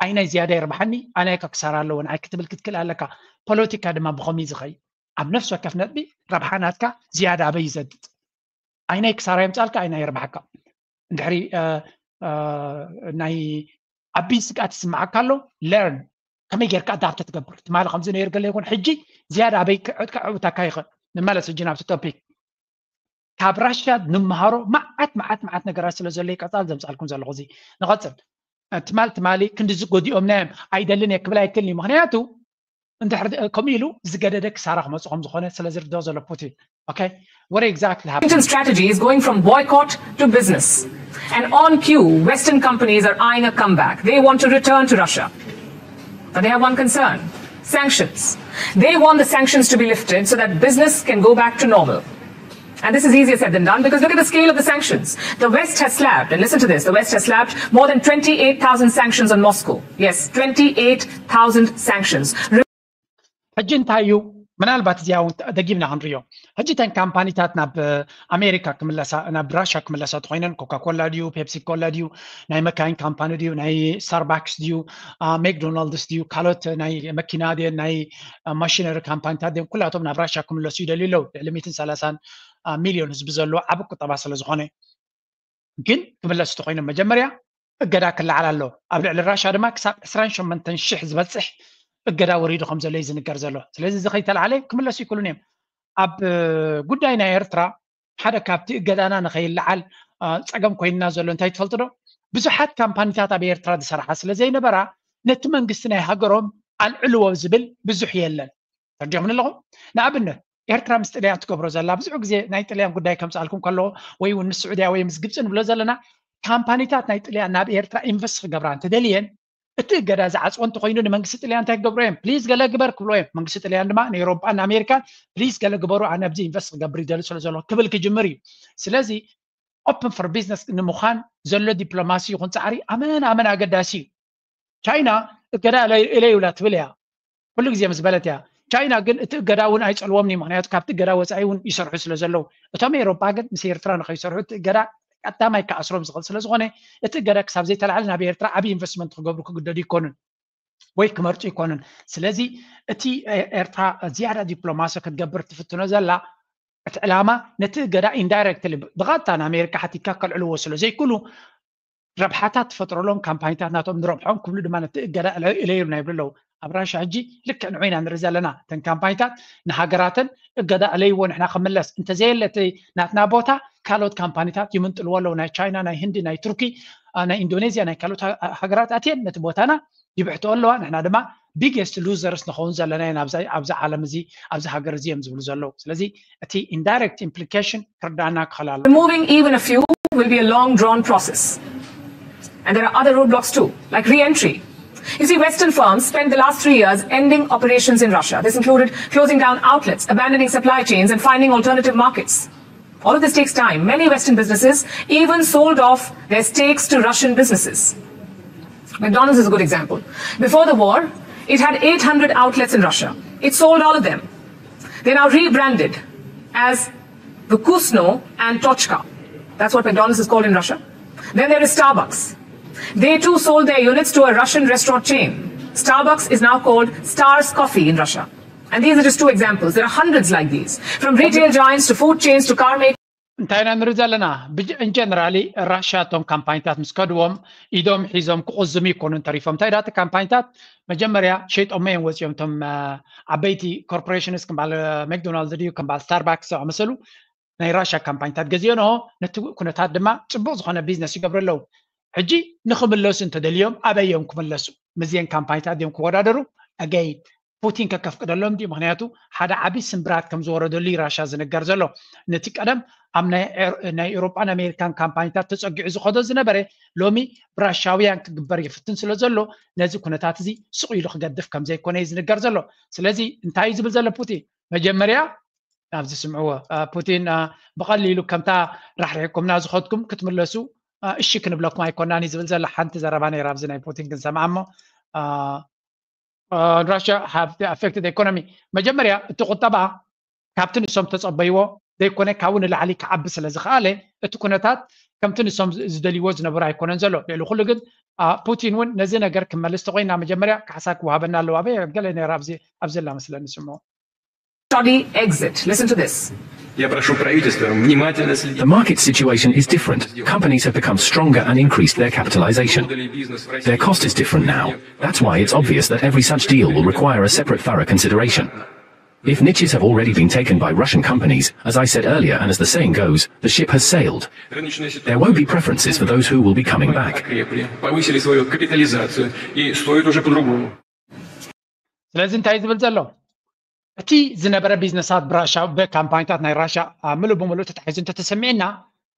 ኣይናይ ዝያዳ ይርብሓኒ ኣናይ ከክሳራ ኣለዎ ንዓይ ክትብል ክትክእል ኣለካ። ፖለቲካ ድማ ብኸምኡ ዝኸይ ኣብ ነፍሲ ወከፍ ነጥቢ ረብሓ ናትካ ዝያዳ ኣበይ ይዘድጥ፣ ኣይናይ ክሳራ የምፃልካ ኣይናይ ይርብሓካ። እንድሕሪ ናይ ዓቢ ስግኣት ይስምዓካ ኣሎ፣ ለርን ከመይ ጌርካ ኣዳፕተ ትገብር። ትማሊ ከምዚ ነይሩ ገለ ይኹን ሕጂ ዝያዳ ኣበይ ክዕብታካ ይኽእል። ንመለስ ሕጂ ናብቲ ቶፒክ። ካብ ራሽያ ንምሃሮ መዓት መዓት መዓት ነገራት ስለ ዘሎ ይቀፃል ዘምፃልኩም ዘለኹ እዚ ንቐፅል። ትማል ትማሊ ክንዲ ዝጎዲኦም ናዮም ኣይደልን እየ ክብል ኣይክልን እዩ። ምክንያቱ እንድሕር ከምኡ ኢሉ ዝገደደ ክሳራ ክመፁ ከም ዝኾነ ስለ ዝርድኦ ዘሎ ፑቲን። Okay, what exactly happened? Washington's strategy is going from boycott to business. And on cue, Western companies are eyeing a comeback. They want to return to Russia. But they have one concern, sanctions. They want the sanctions to be lifted so that business can go back to normal. And this is easier said than done because look at the scale of the sanctions. The West has slapped, and listen to this, the West has slapped more than twenty-eight thousand sanctions on Moscow. Yes, twenty-eight thousand sanctions. ሕጂ እንታይ እዩ ምናልባት እዚኣ እውን ደጊምና ክንሪኦ። ሕጂ እተን ካምፓኒታት ናብ ኣሜሪካ ክምለሳ ናብ ራሽያ ክምለሳ ተኮይነን ኮካ ኮላ ድዩ ፔፕሲ ኮላ ድዩ ናይ መካይን ካምፓኒ ድዩ ናይ ስታርባክስ ድዩ ሜክዶናልድስ ድዩ ካልኦት ናይ መኪና ድየን ናይ ማሽነሪ ካምፓኒታት ድየን ኩላቶም ናብ ራሽያ ክምለሱ ይደልዩ ኣለዉ። ልዕሊ ሚእትን ሰላሳን ሚልዮን ህዝቢ ዘለዎ ዓቢ ቁጠባ ስለ ዝኾነ ግን ክምለሱ ተኮይኖም መጀመርያ እገዳ ክለዓል ኣሎ። ኣብ ልዕሊ ራሻ ድማ ክሳብ ዕስራን ሸሞንተን ሽሕ ዝበፅሕ እገዳ ወሪዱ ከም ዘሎ እዩ ዝንገር ዘሎ። ስለዚ እዚ ከይተለዓለ ክምለሱ ይክእሉን እዮም። ኣብ ጉዳይ ናይ ኤርትራ ሓደ ካብቲ እገዳና ንኸይለዓል ፀገም ኮይንና ዘሎ እንታይ ትፈልጡ ዶ? ብዙሓት ካምፓኒታት ኣብ ኤርትራ ዝሰርሓ ስለ ዘይነበራ ነቲ መንግስቲ ናይ ሃገሮም ኣልዕልዎ ዝብል ብዙሕ የለን። ተረዲኹም ኣለኹም? ንኣብነት ኤርትራ ምስ ጥልያን ትገብሮ ዘላ ብዙሕ ግዜ ናይ ጥልያን ጉዳይ ከምፅኣልኩም ከለዎ ወይ እውን ምስ ስዑድያ ወይ ምስ ግብፂ ንብሎ ዘለና ካምፓኒታት ናይ ጥልያን ናብ ኤርትራ ኢንቨስት ክገብራ እንተደልየን እቲ እገዳ ዝዓፅዎ እንተኮይኑ ንመንግስቲ ጥልያን እንታይ ክገብሩ እዮም? ፕሊዝ ገለ ግበር ክብሎ እዮም። መንግስቲ ጥልያን ድማ ንኤሮጳን ንኣሜሪካን ፕሊዝ ገለ ግበሩ ኣነ ኣብዚ ኢንቨስት ክገብር ይደሊ ስለ ዘሎ ክብል ክጅምር እዩ። ስለዚ ኦፕን ፎር ቢዝነስ ንምዃን ዘሎ ዲፕሎማሲ ይኹን ፃዕሪ ኣመን ኣመን ኣገዳሲ እዩ። ቻይና እገዳ እለዩላ ትብል እያ ኩሉ ግዜ ምስ በለት እያ። ቻይና ግን እቲ እገዳ እውን ኣይፀልዎም እዩ። ምክንያቱ ካብቲ እገዳ ወፃኢ እውን ይሰርሑ ስለ ዘለዉ እቶም ኤሮፓ ግን ምስ ኤርትራ ንከይሰርሑ እቲ እገዳ ቀዳማይ ክኣስሮም ዝኽእል ስለ ዝኾነ እቲ እገዳ ክሳብ ዘይተላዓለ ናብ ኤርትራ ዓብዪ ኢንቨስትመንት ክገብሩ ክግደዱ ይኮኑን ወይ ክመርፁ ይኮኑን። ስለዚ እቲ ኤርትራ ዝያዳ ዲፕሎማሲ ክትገብር ትፍትኖ ዘላ እቲ ዕላማ ነቲ እገዳ ኢንዳይረክትሊ ብቐጥታ ንኣሜሪካ ሓቲትካ ከልዕልዎ ስለ ዘይክእሉ ረብሓታት ትፈጥረሎም ካምፓኒታት ናቶም ንረብሖም ክብሉ ድማ ነቲ እገዳ እለዩልና ይብሉ ኣለዉ። ኣብ ራሻ ሕጂ ልክዕ ንዑ ኢና ንርኢ ዘለና። እተን ካምፓኒታት ንሃገራተን እገዳ እለይዎ ንሕና ክምለስ እንተዘየለ እቲ ናትና ቦታ ካልኦት ካምፓኒታት ይምንጥልዎ ኣለዉ። ናይ ቻይና፣ ናይ ህንዲ፣ ናይ ቱርኪ፣ ናይ ኢንዶኔዝያ፣ ናይ ካልኦት ሃገራት ኣትየን ነቲ ቦታና ይብሕትኦ ኣለዋ። ንሕና ድማ ቢገስት ሉዘርስ ንኸውን ዘለና ኢና ኣብዚ ዓለም እዚ ኣብዚ ሃገር እዚ እዮም ዝብሉ ዘለዉ። ስለዚ እቲ ኢንዳይረክት ኢምፕሊኬሽን ክርዳእና ክኽእል ኣሎ። Removing even a few will be a long drawn process. And there are other roadblocks too, like re-entry. You see, Western firms spent the last three years ending operations in Russia. This included closing down outlets, abandoning supply chains, and finding alternative markets. All of this takes time. Many Western businesses even sold off their stakes to Russian businesses. McDonald's is a good example. Before the war, it had eight hundred outlets in Russia. It sold all of them. They now rebranded as Vkusno and Tochka. That's what McDonald's is called in Russia. Then there is Starbucks. They too sold their units to a Russian restaurant chain. Starbucks is now called Stars Coffee in Russia. And these are just two examples. There are hundreds like these, from retail giants to food chains to car makers. እንታይ ኢና ንርኢ ዘለና? እንጀነራሊ ራሻ እቶም ካምፓኒታት ምስ ከድዎም ኢዶም ሒዞም ክቕዝሙ ይኮኑን ተሪፎም። እንታይ ዳቲ ካምፓኒታት መጀመርያ ሸይጦሞ እዮም ወፂኦም። እቶም ዓበይቲ ኮርፖሬሽንስ ከም በዓል መክዶናልድ ድዩ ከም በዓል ስታርባክስ ዝኣመሰሉ ናይ ራሻ ካምፓኒታት ገዚኦ ነሆ ነቲ ኩነታት ድማ ፅቡቅ ዝኾነ ቢዝነስ ይገብሩ ኣለዉ። ሕጂ ንክምለሱ እንተደልዮም ኣበይ እዮም ክምለሱ? ምስዚአን ካምፓኒታት ድዮም ክወዳደሩ? ኣገይን ፑቲን ከከፍቅደሎም ድዩ? ምክንያቱ ሓደ ዓብዪ ስምብራት ከም ዝወረደሉ ራሻ ዝንገር ዘሎ። ነቲ ቀደም ኣብ ናይ ኤውሮጳን ኣሜሪካን ካምፓኒታት ተፀጊዑ ዝኸዶ ዝነበረ ሎሚ ብራሻውያን ክግበር ይፍትን ስለ ዘሎ ነዚ ኩነታት እዚ ስቕ ኢሉ ክገድፍ ከም ዘይኮነ እዩ ዝንገር ዘሎ። ስለዚ እንታይ እዩ ዝብል ዘሎ ፑቲን? መጀመርያ ኣብዚ ስምዕዎ ፑቲን ብቐሊሉ ከምታ ራሕሪሕኩምና ዝኸድኩም ክትምለሱ እሺ ክንብለኩም ኣይኮናን እዩ ዝብል ዘሎ። ሓንቲ ዘረባ ነይራ ኣብዚ ናይ ፑቲን ክንሰምዓ እሞ ራሽያ have affected economy መጀመርያ እቲ ቁጠባ ካብቲ ንሶም ተጸበይዎ ዘይኮነ ካብኡ ንላዕሊ ክዓቢ ስለ ዝኸኣለ እቲ ኩነታት ከምቲ ንሶም ዝደልይዎ ዝነበሩ ኣይኮነን ዘሎ። ልዕሊ ኩሉ ግን ፑቲን እውን ነዚ ነገር ክመልስ ተኮይና መጀመርያ ካሕሳ ክወሃበና ኣለዎ። ኣበይ ገለ ነይራ ኣብዚ ዘላ መስለኒ ስምዑ። Study exit. Listen to this. Я прошу правительство внимательно следить. The market situation is different. Companies have become stronger and increased their capitalization. Their cost is different now. That's why it's obvious that every such deal will require a separate thorough consideration. If niches have already been taken by Russian companies, as I said earlier, and as the saying goes, the ship has sailed. There won't be preferences for those who will be coming back. Повысили свою капитализацию и стоят уже по-другому. ስለዚ እንታይ ዝብል ዘሎ እቲ ዝነበረ ቢዝነሳት ብራሻ ብካምፓኒታት ናይ ራሻ ምሉእ ብምሉእ ተታሒዙ እንተተሰሚዕና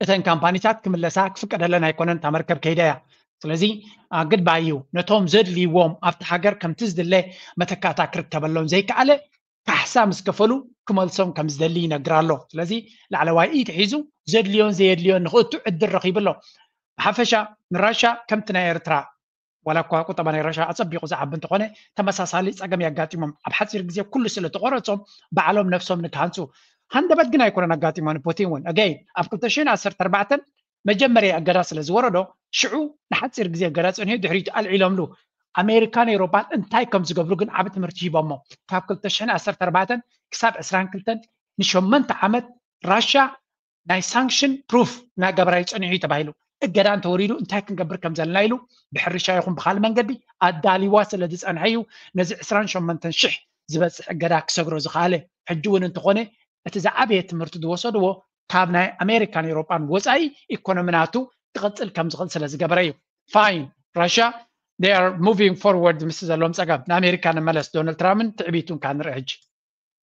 እተን ካምፓኒታት ክምለሳ ክፍቀደለን ኣይኮነን። እታ መርከብ ከይዳ እያ። ስለዚ ግድባይ እዩ ነቶም ዘድልይዎም ኣብቲ ሃገር ከምቲ ዝድለ መተካእታ ክርከበሎም ዘይከኣለ ካሕሳ ምስ ከፈሉ ክመልሶም ከም ዝደሊ ይነግር ኣሎ። ስለዚ ላዕለዋይ ኢድ ሒዙ ዘድልዮን ዘየድልዮን ንክእቱ ዕድል ረኺቡ ኣሎ። ብሓፈሻ ንራሻ ከምቲ ናይ ኤርትራ ዋላ እኳ ቁጠባ ናይ ራሻ ኣጸቢቑ ዝዓቢ እንተኾነ ተመሳሳሊ ጸገም የጋጢሞም። ኣብ ሓጺር ግዜ ኩሉ ስለ ተቆረጾም ባዕሎም ነፍሶም ንክሃንጹ ሃንደበት ግን ኣይኮነን ኣጋጢሞ ንፑቲን እውን ኣገይን ኣብ ክልተ ሽሕን ዓሰርተ ኣርባዕተን መጀመርያ እገዳ ስለ ዝወረዶ ሽዑ ንሓጺር ግዜ እገዳ ጸኒሑ ድሕሪቱ ኣልዒሎምሉ። ኣሜሪካን ኤውሮጳን እንታይ ከም ዝገብሩ ግን ዓቢ ትምህርቲ ሂቦሞ። ካብ ክልተ ሽሕን ዓሰርተ ኣርባዕተን ክሳብ ዕስራን ክልተን ንሸመንተ ዓመት ራሻ ናይ ሳንክሽን ፕሩፍ እናገበራ እዩ ጸኒሑ እዩ ተባሂሉ። እገዳ እንተወሪዱ እንታይ ክንገብር ከም ዘለና ኢሉ ብሕርሻ ይኹን ብካልእ መንገዲ ኣዳሊዋ ስለ ዝጸንሐ እዩ ነዚ ዕስራን ሸሞንተን ሽሕ ዝበጽሕ እገዳ ክሰግሮ ዝኸኣለ። ሕጂ እውን እንተኾነ እቲ ዝዓበየ ትምህርቲ ዝወሰድዎ ካብ ናይ ኣሜሪካን ኤውሮጳን ወጻኢ ኢኮኖሚ ናቱ ክቕጽል ከም ዝኽእል ስለ ዝገበረ እዩ። Fine, Russia, they are moving forward ምስ ዘለዎም ጸገም ንኣሜሪካ ንመለስ። ዶናልድ ትራምፕን ትዕቢቱን ከዓ ንርኢ ሕጂ።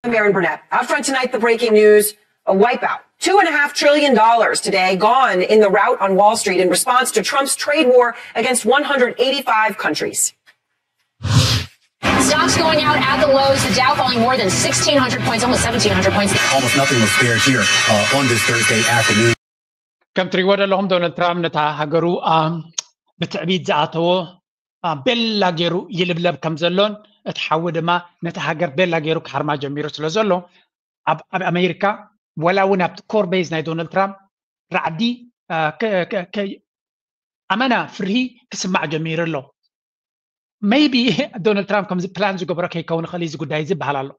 I'm Erin Burnett. Out front tonight, the breaking news, a wipeout. Two and a half trillion dollars today gone in the rout on Wall Street in response to Trump's trade war against one hundred eighty-five countries. Stocks going out at the lows, the Dow falling more than sixteen hundred points, almost seventeen hundred points. Almost nothing was spared here uh, on this Thursday afternoon. ከም ትሪእዎ ዘለኹም ዶናልድ ትራምፕ ነታ ሃገሩ ብትዕቢት ዝኣተዎ ቤላ ገይሩ ይልብለብ ከም ዘሎን እቲ ሓዊ ድማ ነቲ ሃገር ቤላ ገይሩ ክሓርማ ጀሚሩ ስለ ዘሎ ኣብ ኣሜሪካ ወላ እውን ኣብቲ ኮር ቤዝ ናይ ዶናልድ ትራምፕ ራዕዲ ኣመና ፍርሂ ክስማዕ ጀሚሩ ኣሎ። Maybe ዶናልድ ትራምፕ ከምዚ ፕላን ዝገበሮ ከይከውን ይኽእል እዚ ጉዳይ እዚ ይበሃል ኣሎ።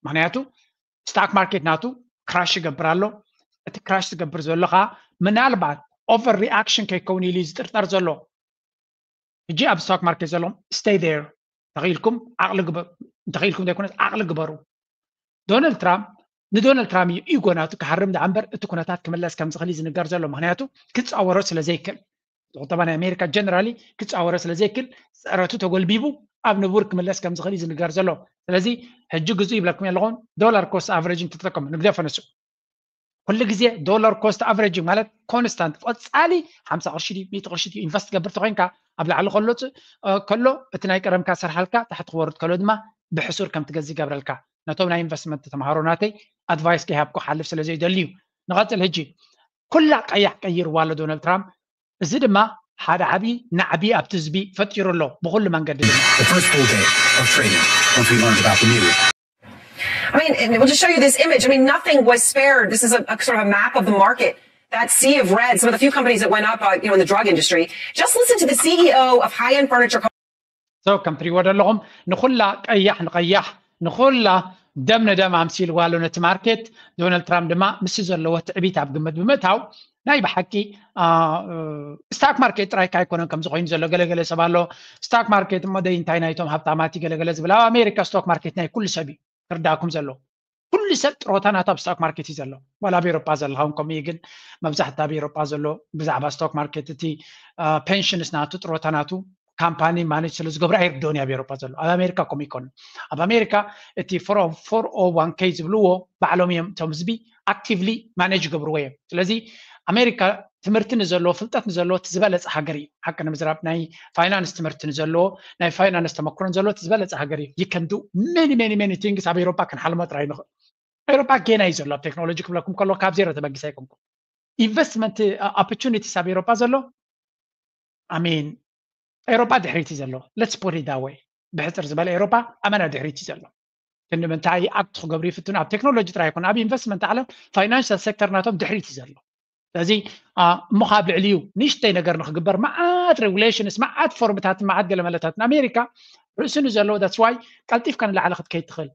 ምክንያቱ ስታክ ማርኬት ናቱ ክራሽ ይገብር ኣሎ። እቲ ክራሽ ዝገብር ዘሎ ከዓ ምናልባት ኦቨር ሪኣክሽን ከይከውን ኢሉ ዝጥርጠር ዘሎ። ሕጂ ኣብ ስታክ ማርኬት ዘለኹም stay there ተኽኢልኩም ዓቕሊ ግበሩ፣ እንተኽኢልኩም ዘይኮነስ ዓቕሊ ግበሩ። ዶናልድ ትራምፕ ንዶናልድ ትራምፕ እዩ ኢጎ ናቱ ክሃርም ደኣ እምበር እቲ ኩነታት ክምለስ ከም ዝኽእል እዩ ዝንገር ዘሎ። ምክንያቱ ክፃወሮ ስለ ዘይክእል፣ ቁጠባ ናይ ኣሜሪካ ጀነራሊ ክፃወሮ ስለ ዘይክእል ፀረቱ ተጎልቢቡ ኣብ ንቡር ክምለስ ከም ዝኽእል እዩ ዝንገር ዘሎ። ስለዚ ሕጂ ግዙ ይብለኩም ኣለኹን ዶላር ኮስት ኣቨሬጅ እንትትጠቀሙ ንግደፎ ንሱ ኩሉ ግዜ ዶላር ኮስት ኣቨሬጅ ማለት ኮንስታንት፣ ቆፃሊ ሓምሳ ቅርሺ ድዩ ሚእቲ ቅርሺ ድዩ ኢንቨስት ገብር ተኮይንካ፣ ኣብ ላዕሊ ከሎ ፅ- እ፣ ከሎ እቲ ናይ ቀደምካ ሰርሓልካ፣ ታሕቲ ክወርድ ከሎ ድማ ብሕሱር ከም ትገዝ ይገብረልካ። ነቶም ናይ ኢንቨስትመንት ተምሃሮ ናተይ ኣድቫይስ ከይሃብኩ ሓልፍ ስለ ዘይደሊ እዩ። ንቐፅል። ሕጂ ኩላ ቀያሕ ቀይርዋ ኣሎ ዶናልድ ትራምፕ። እዚ ድማ ሓደ ዓብዪ ናዕቢ ኣብቲ ህዝቢ ፈጢሩ ኣሎ ብኩሉ መንገዲ ድማ። The first full day of training, once we learned about the new I mean, and we'll just show you this image. I mean, nothing was spared. This is a, a sort of a map of the market. That sea of red, some of the few companies that went up, uh, you know, in the drug industry. Just listen to the C E O of high-end furniture So ከም ትሪእዎ ዘለኹም ንኹላ ቀያሕ ንቀያሕ ንኹላ ደም ንደም ኣምሲልዋ ኣሎ ነቲ ማርኬት። ዶናልድ ትራምፕ ድማ ምስ ዘለዎ ትዕቢት ኣብ ግምት ብምእታው ናይ ብሓቂ ስታክ ማርኬት ጥራይ ካይኮነን ከምዚ ኮይኑ ዘሎ ገለገለ ሰብ ኣሎ። ስታክ ማርኬት እሞ ደይ እንታይ ናይቶም ሃብታማት ገለገለ ዝብል ኣብ ኣሜሪካ ስቶክ ማርኬት ናይ ኩሉ ሰብ እዩ። ክርዳእኩም ዘሎ ኩሉ ሰብ ጥሮታ ናቱ ኣብ ስታክ ማርኬት እዩ ዘሎ። ዋላ ኣብ ኤሮጳ ዘለኻውን ከምኡ እዩ። ግን መብዛሕቲ ኣብ ኤሮጳ ዘሎ ብዛዕባ ስቶክ ማርኬት እቲ ፔንሽንስ ናቱ ጥሮታ ናቱ ካምፓኒ ማኔጅ ስለ ዝገብሩ ኣይርድኦን እዩ ኣብ ኤሮጳ ዘሎ። ኣብ ኣሜሪካ ከምኡ ይኮን። ኣብ ኣሜሪካ እቲ ፎር ኦ ዋን ኬ ዝብልዎ ባዕሎም እዮም እቶም ህዝቢ ኣክቲቭሊ ማኔጅ ይገብርዎ እዮም። ስለዚ ኣሜሪካ ትምህርቲ ንዘለዎ ፍልጠት ንዘለዎ እቲ ዝበለፀ ሃገር እዩ። ሓቂ ንምዝራብ ናይ ፋይናንስ ትምህርቲ ንዘለዎ ናይ ፋይናንስ ተመክሮ ንዘለዎ እቲ ዝበለፀ ሃገር እዩ። You can do many many many things ኣብ ኤሮጳ ክንሓልሞ ጥራይ ንኽእል። ኤሮጳ ጌና እዩ ዘሎ ኣብ ቴክኖሎጂ ክብለኩም ከሎ ካብ ዜሮ ተበጊሰ ኣይኮንኩም። ኢንቨስትመንት ኦፖርቹኒቲስ ኣብ ኤሮጳ ዘሎ ኣሜን ኤሮጳ ድሕሪት እዩ ዘሎ። Let's put it that way። ብሕፅር ዝበለ ኤሮጳ ኣመና ድሕሪት እዩ ዘሎ። ክንዲ ምንታይ ኣክት ክገብሩ ይፍትኑ ኣብ ቴክኖሎጂ ጥራይ ይኮን ኣብ ኢንቨስትመንት ዓለም ፋይናንሻል ሴክተር ናቶም ድሕሪት እዩ ዘሎ። ስለዚ እሞ ካብ ልዕሊ እዩ ንእሽተይ ነገር ንክግበር መዓት ሬጉሌሽንስ መዓት ፎርምታትን መዓት ገለመለታትን ኣሜሪካ ርእሱ ንዘለዎ that's why ቀልጢፍካ ንላዕሊ ክትከይድ ትኽእል።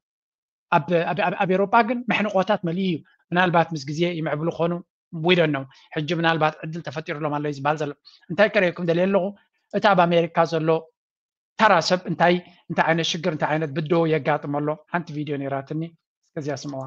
ኣብ ኤሮጳ ግን መሕንቆታት መሊኡ እዩ። ምናልባት ምስ ግዜ ይምዕብሉ ክኾኑ we don't know። ሕጂ ምናልባት ዕድል ተፈጢሩሎም ኣሎ እዩ ዝበሃል ዘሎ። እንታይ ከርእየኩም ደልየ ኣለኹ እቲ ኣብ ኣሜሪካ ዘሎ ተራ ሰብ እንታይ እንታይ ዓይነት ሽግር እንታይ ዓይነት ብድሆ የጋጥሞ ኣሎ። ሓንቲ ቪድዮ ነይራትኒ እስከዚያ ስምዋ።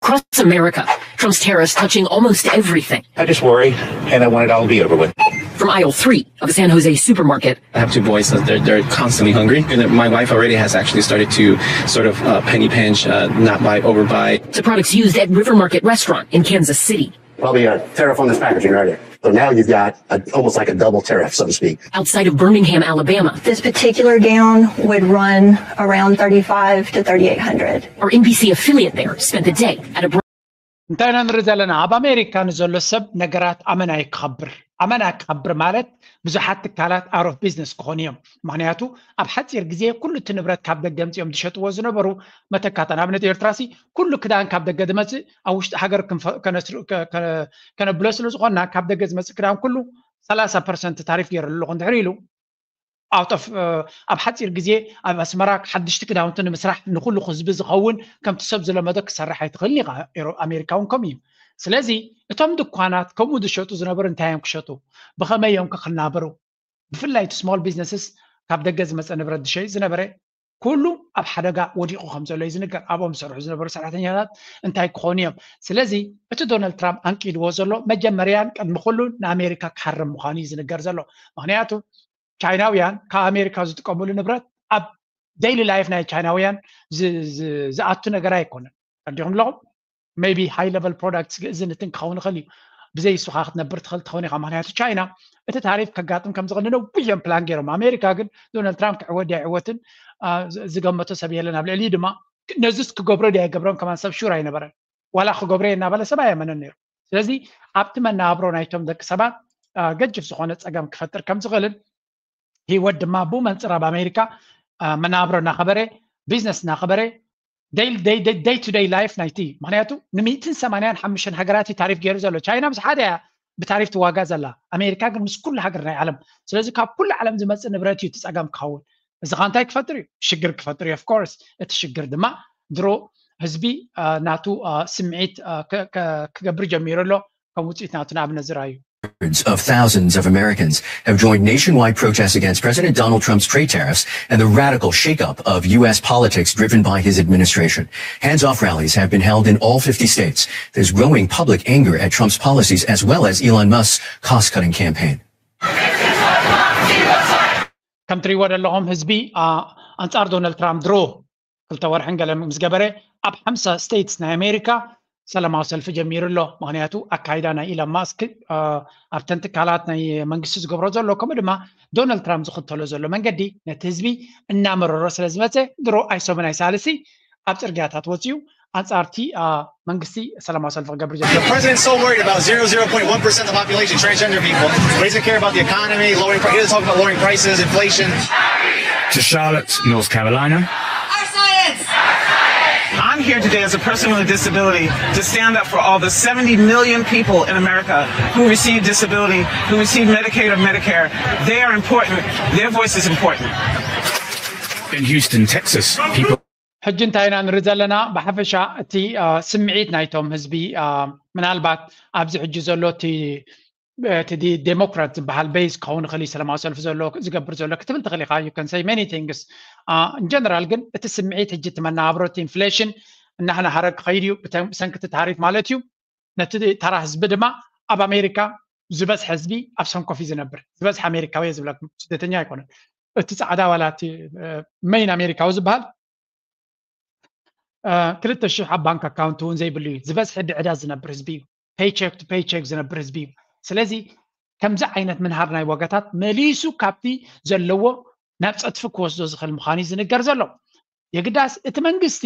Across America, Trump's tariffs touching almost everything. I just worry, and I want it all to be over with. From aisle three of a San Jose supermarket I have two boys, so they're, they're constantly hungry. And my wife already has actually started to sort of uh, penny pinch, uh, not buy, overbuy. To products used at River Market Restaurant in Kansas City. Probably a tariff on this packaging right here. So now you've got a, almost like a double tariff, so to speak. Outside of Birmingham, Alabama, This particular gown would run around thirty-five to thirty-eight hundred. Our N B C affiliate there spent the day at a እንታይ ኢና ንርኢ ዘለና? ኣብ ኣሜሪካ ንዘሎ ሰብ ነገራት ኣመና እዩ ክኸብር። ኣመና ክኸብር ማለት ብዙሓት ትካላት out of business ክኾኑ እዮም። ምክንያቱ ኣብ ሓፂር ግዜ ኩሉ እቲ ንብረት ካብ ደገ ምፅኦም ዝሸጥዎ ዝነበሩ መተካእታ ንኣብነት ኤርትራ ሲ ኩሉ ክዳን ካብ ደገ ዝመፅእ ኣብ ውሽጢ ሃገር ከነብሎ ስለ ዝኾንና ካብ ደገ ዝመፅእ ክዳን ኩሉ ሰላሳ ፐርሰንት ታሪፍ ገይሩ ኣለኹ እንድሕር ኢሉ out of ኣብ ሓፂር ግዜ ኣብ ኣስመራ ሓድሽቲ ክዳውንቲ ንምስራሕ ንኩሉ ህዝቢ ዝኸውን ከምቲ ሰብ ዝለመዶ ክሰርሕ ኣይትኽእልን ኢኻ። ኣሜሪካ እውን ከምኡ እዩ። ስለዚ እቶም ድኳናት ከምኡ ዝሸጡ ዝነበሩ እንታይ እዮም ክሸጡ? ብኸመይ እዮም ክናበሩ? ብፍላይ እቲ small businesses ካብ ደገ ዝመፀ ንብረት ዝሸይጥ ዝነበረ ኩሉ ኣብ ሓደጋ ወዲቑ ከም ዘሎ እዩ ዝንገር። ኣብኦም ዝሰርሑ ዝነበሩ ሰራሕተኛታት እንታይ ክኾኑ እዮም? ስለዚ እቲ ዶናልድ ትራምፕ ኣንቂድዎ ዘሎ መጀመርያን ቅድሚ ኩሉ ንኣሜሪካ ክሃርም ምዃኑ እዩ ዝንገር ዘሎ። ምክንያቱ ቻይናውያን ካብ ኣሜሪካ ዝጥቀምሉ ንብረት ኣብ daily life ናይ ቻይናውያን ዝኣቱ ነገር ኣይኮነን። ተረዲኹም ኣለኹም? Maybe high level products ግእዝን እትን ክኸውን ይኽእል እዩ። ብዘይ እሱኻ ክትነብር ትኽእል ትኸውን ኢኻ። ምክንያቱ ቻይና እቲ ታሪፍ ከጋጥም ከም ዝኽእል ነዊሕ እዮም ፕላን ገይሮም። ኣሜሪካ ግን ዶናልድ ትራምፕ ክዕወት ድያ ኣይዕወትን ዝገመቶ ሰብ የለን። ኣብ ልዕሊ ድማ ነዚስ ክገብሮ ድያ ኣይገብሮን ከማን ሰብ ሹር ኣይነበረን። ዋላ ክገብሮ እናበለ ሰብ ኣየመነን ነይሩ። ስለዚ ኣብቲ መነባብሮ ናይቶም ደቂ ሰባት ገጅፍ ዝኾነ ፀገም ክፈጥር ከም ዝኽእልን ህይወት ድማ ብኡ መንፅር ኣብ ኣሜሪካ መነባብሮ እናኸበረ ቢዝነስ እናኸበረ day to day life ናይቲ ምክንያቱ ንሚእትን ሰማንያን ሓሙሽተን ሃገራት ታሪፍ ገይሩ ዘሎ። ቻይና ምስ ሓደ እያ ብታሪፍ ትዋጋ ዘላ። ኣሜሪካ ግን ምስ ኩሉ ሃገር ናይ ዓለም። ስለዚ ካብ ኩሉ ዓለም ዝመፅእ ንብረት እዩ እቲ ፀገም ክኸውን። እዚ ካ እንታይ ክፈጥር እዩ? ሽግር ክፈጥር እዩ። Of course እቲ ሽግር ድማ ድሮ ህዝቢ ናቱ ስምዒት ክገብር ጀሚሩ ኣሎ። ከም ውፅኢት ናቱ ንኣብነት ዝረኣዩ Hundreds of thousands of Americans have joined nationwide protests against President Donald Trump's trade tariffs and the radical shakeup of U S politics driven by his administration. Hands off rallies have been held in all fifty states. There's growing public anger at Trump's policies as well as Elon Musk's cost cutting campaign. ከም ትሪእዎ ዘለኹም ህዝቢ ኣንጻር ዶናልድ ትራምፕ ድሮ ክልተ ወርሕን ገለ ምስ ገበረ ኣብ ሓምሳ ስቴትስ ናይ ኣሜሪካ ሰላማዊ ሰልፊ ጀሚሩ ኣሎ። ምክንያቱ ኣካይዳ ናይ ኢሎን ማስክ ኣብተን ትካላት ናይ መንግስቲ ዝገብሮ ዘሎ፣ ከምኡ ድማ ዶናልድ ትራምፕ ዝኽተሎ ዘሎ መንገዲ ነቲ ህዝቢ እናመረሮ ስለ ዝመፀ፣ ድሮ ኣይሶምን ኣይሳልሲ ኣብ ፅርግያታት ወፂኡ ኣንፃርቲ መንግስቲ ሰላማዊ ሰልፊ ክገብር ጀሚሩ። The president's so worried about zero zero point one percent of the population, transgender people, but he doesn't care about the economy, lowering prices. He doesn't talk about lowering prices, inflation. To Charlotte, North Carolina. Our science! I'm here today as a person with a disability to stand up for all the seventy million people in America who receive disability, who receive Medicaid or Medicare. They are important. Their voice is important. In Houston, Texas, people ሕጂ እንታይ ኢና ንርኢ ዘለና? ብሓፈሻ እቲ ስምዒት ናይቶም ህዝቢ፣ ምናልባት ኣብዚ ሕጂ ዘሎ እቲ እቲ ዴሞክራት ዝበሃል ቤዝ ክኸውን ይኽእል እዩ፣ ሰላማዊ ሰልፊ ዘሎ ዝገብር ዘሎ ክትብል ትኽእል ኢኻ። You can say many things in general፣ ግን እቲ ስምዒት ሕጂ እቲ መነባብሮ፣ እቲ ኢንፍሌሽን እናናሃረ ክኸይድ እዩ፣ ብሰንኪ እቲ ታሪፍ ማለት እዩ። ነቲ ተራ ህዝቢ ድማ፣ ኣብ ኣሜሪካ ዝበዝሐ ህዝቢ ኣብ ሰንኮፍ እዩ ዝነብር። ዝበዝሐ ኣሜሪካዊ ዝብለኩም፣ ስደተኛ ኣይኮነን። እቲ ፃዕዳ ዋላ እቲ መይን ኣሜሪካዊ ዝበሃል ክልተ ሽሕ ኣብ ባንክ ኣካውንት እውን ዘይብሉ እዩ። ዝበዝሐ ብዕዳ ዝነብር ህዝቢ እዩ። Paycheck to paycheck ዝነብር ህዝቢ እዩ። ስለዚ ከምዚ ዓይነት ምንሃር ናይ ዋጋታት መሊሱ ካብቲ ዘለዎ ናብ ፀጥፊ ክወስዶ ዝኽእል ምዃኑ እዩ ዝንገር ዘሎ። የግዳስ እቲ መንግስቲ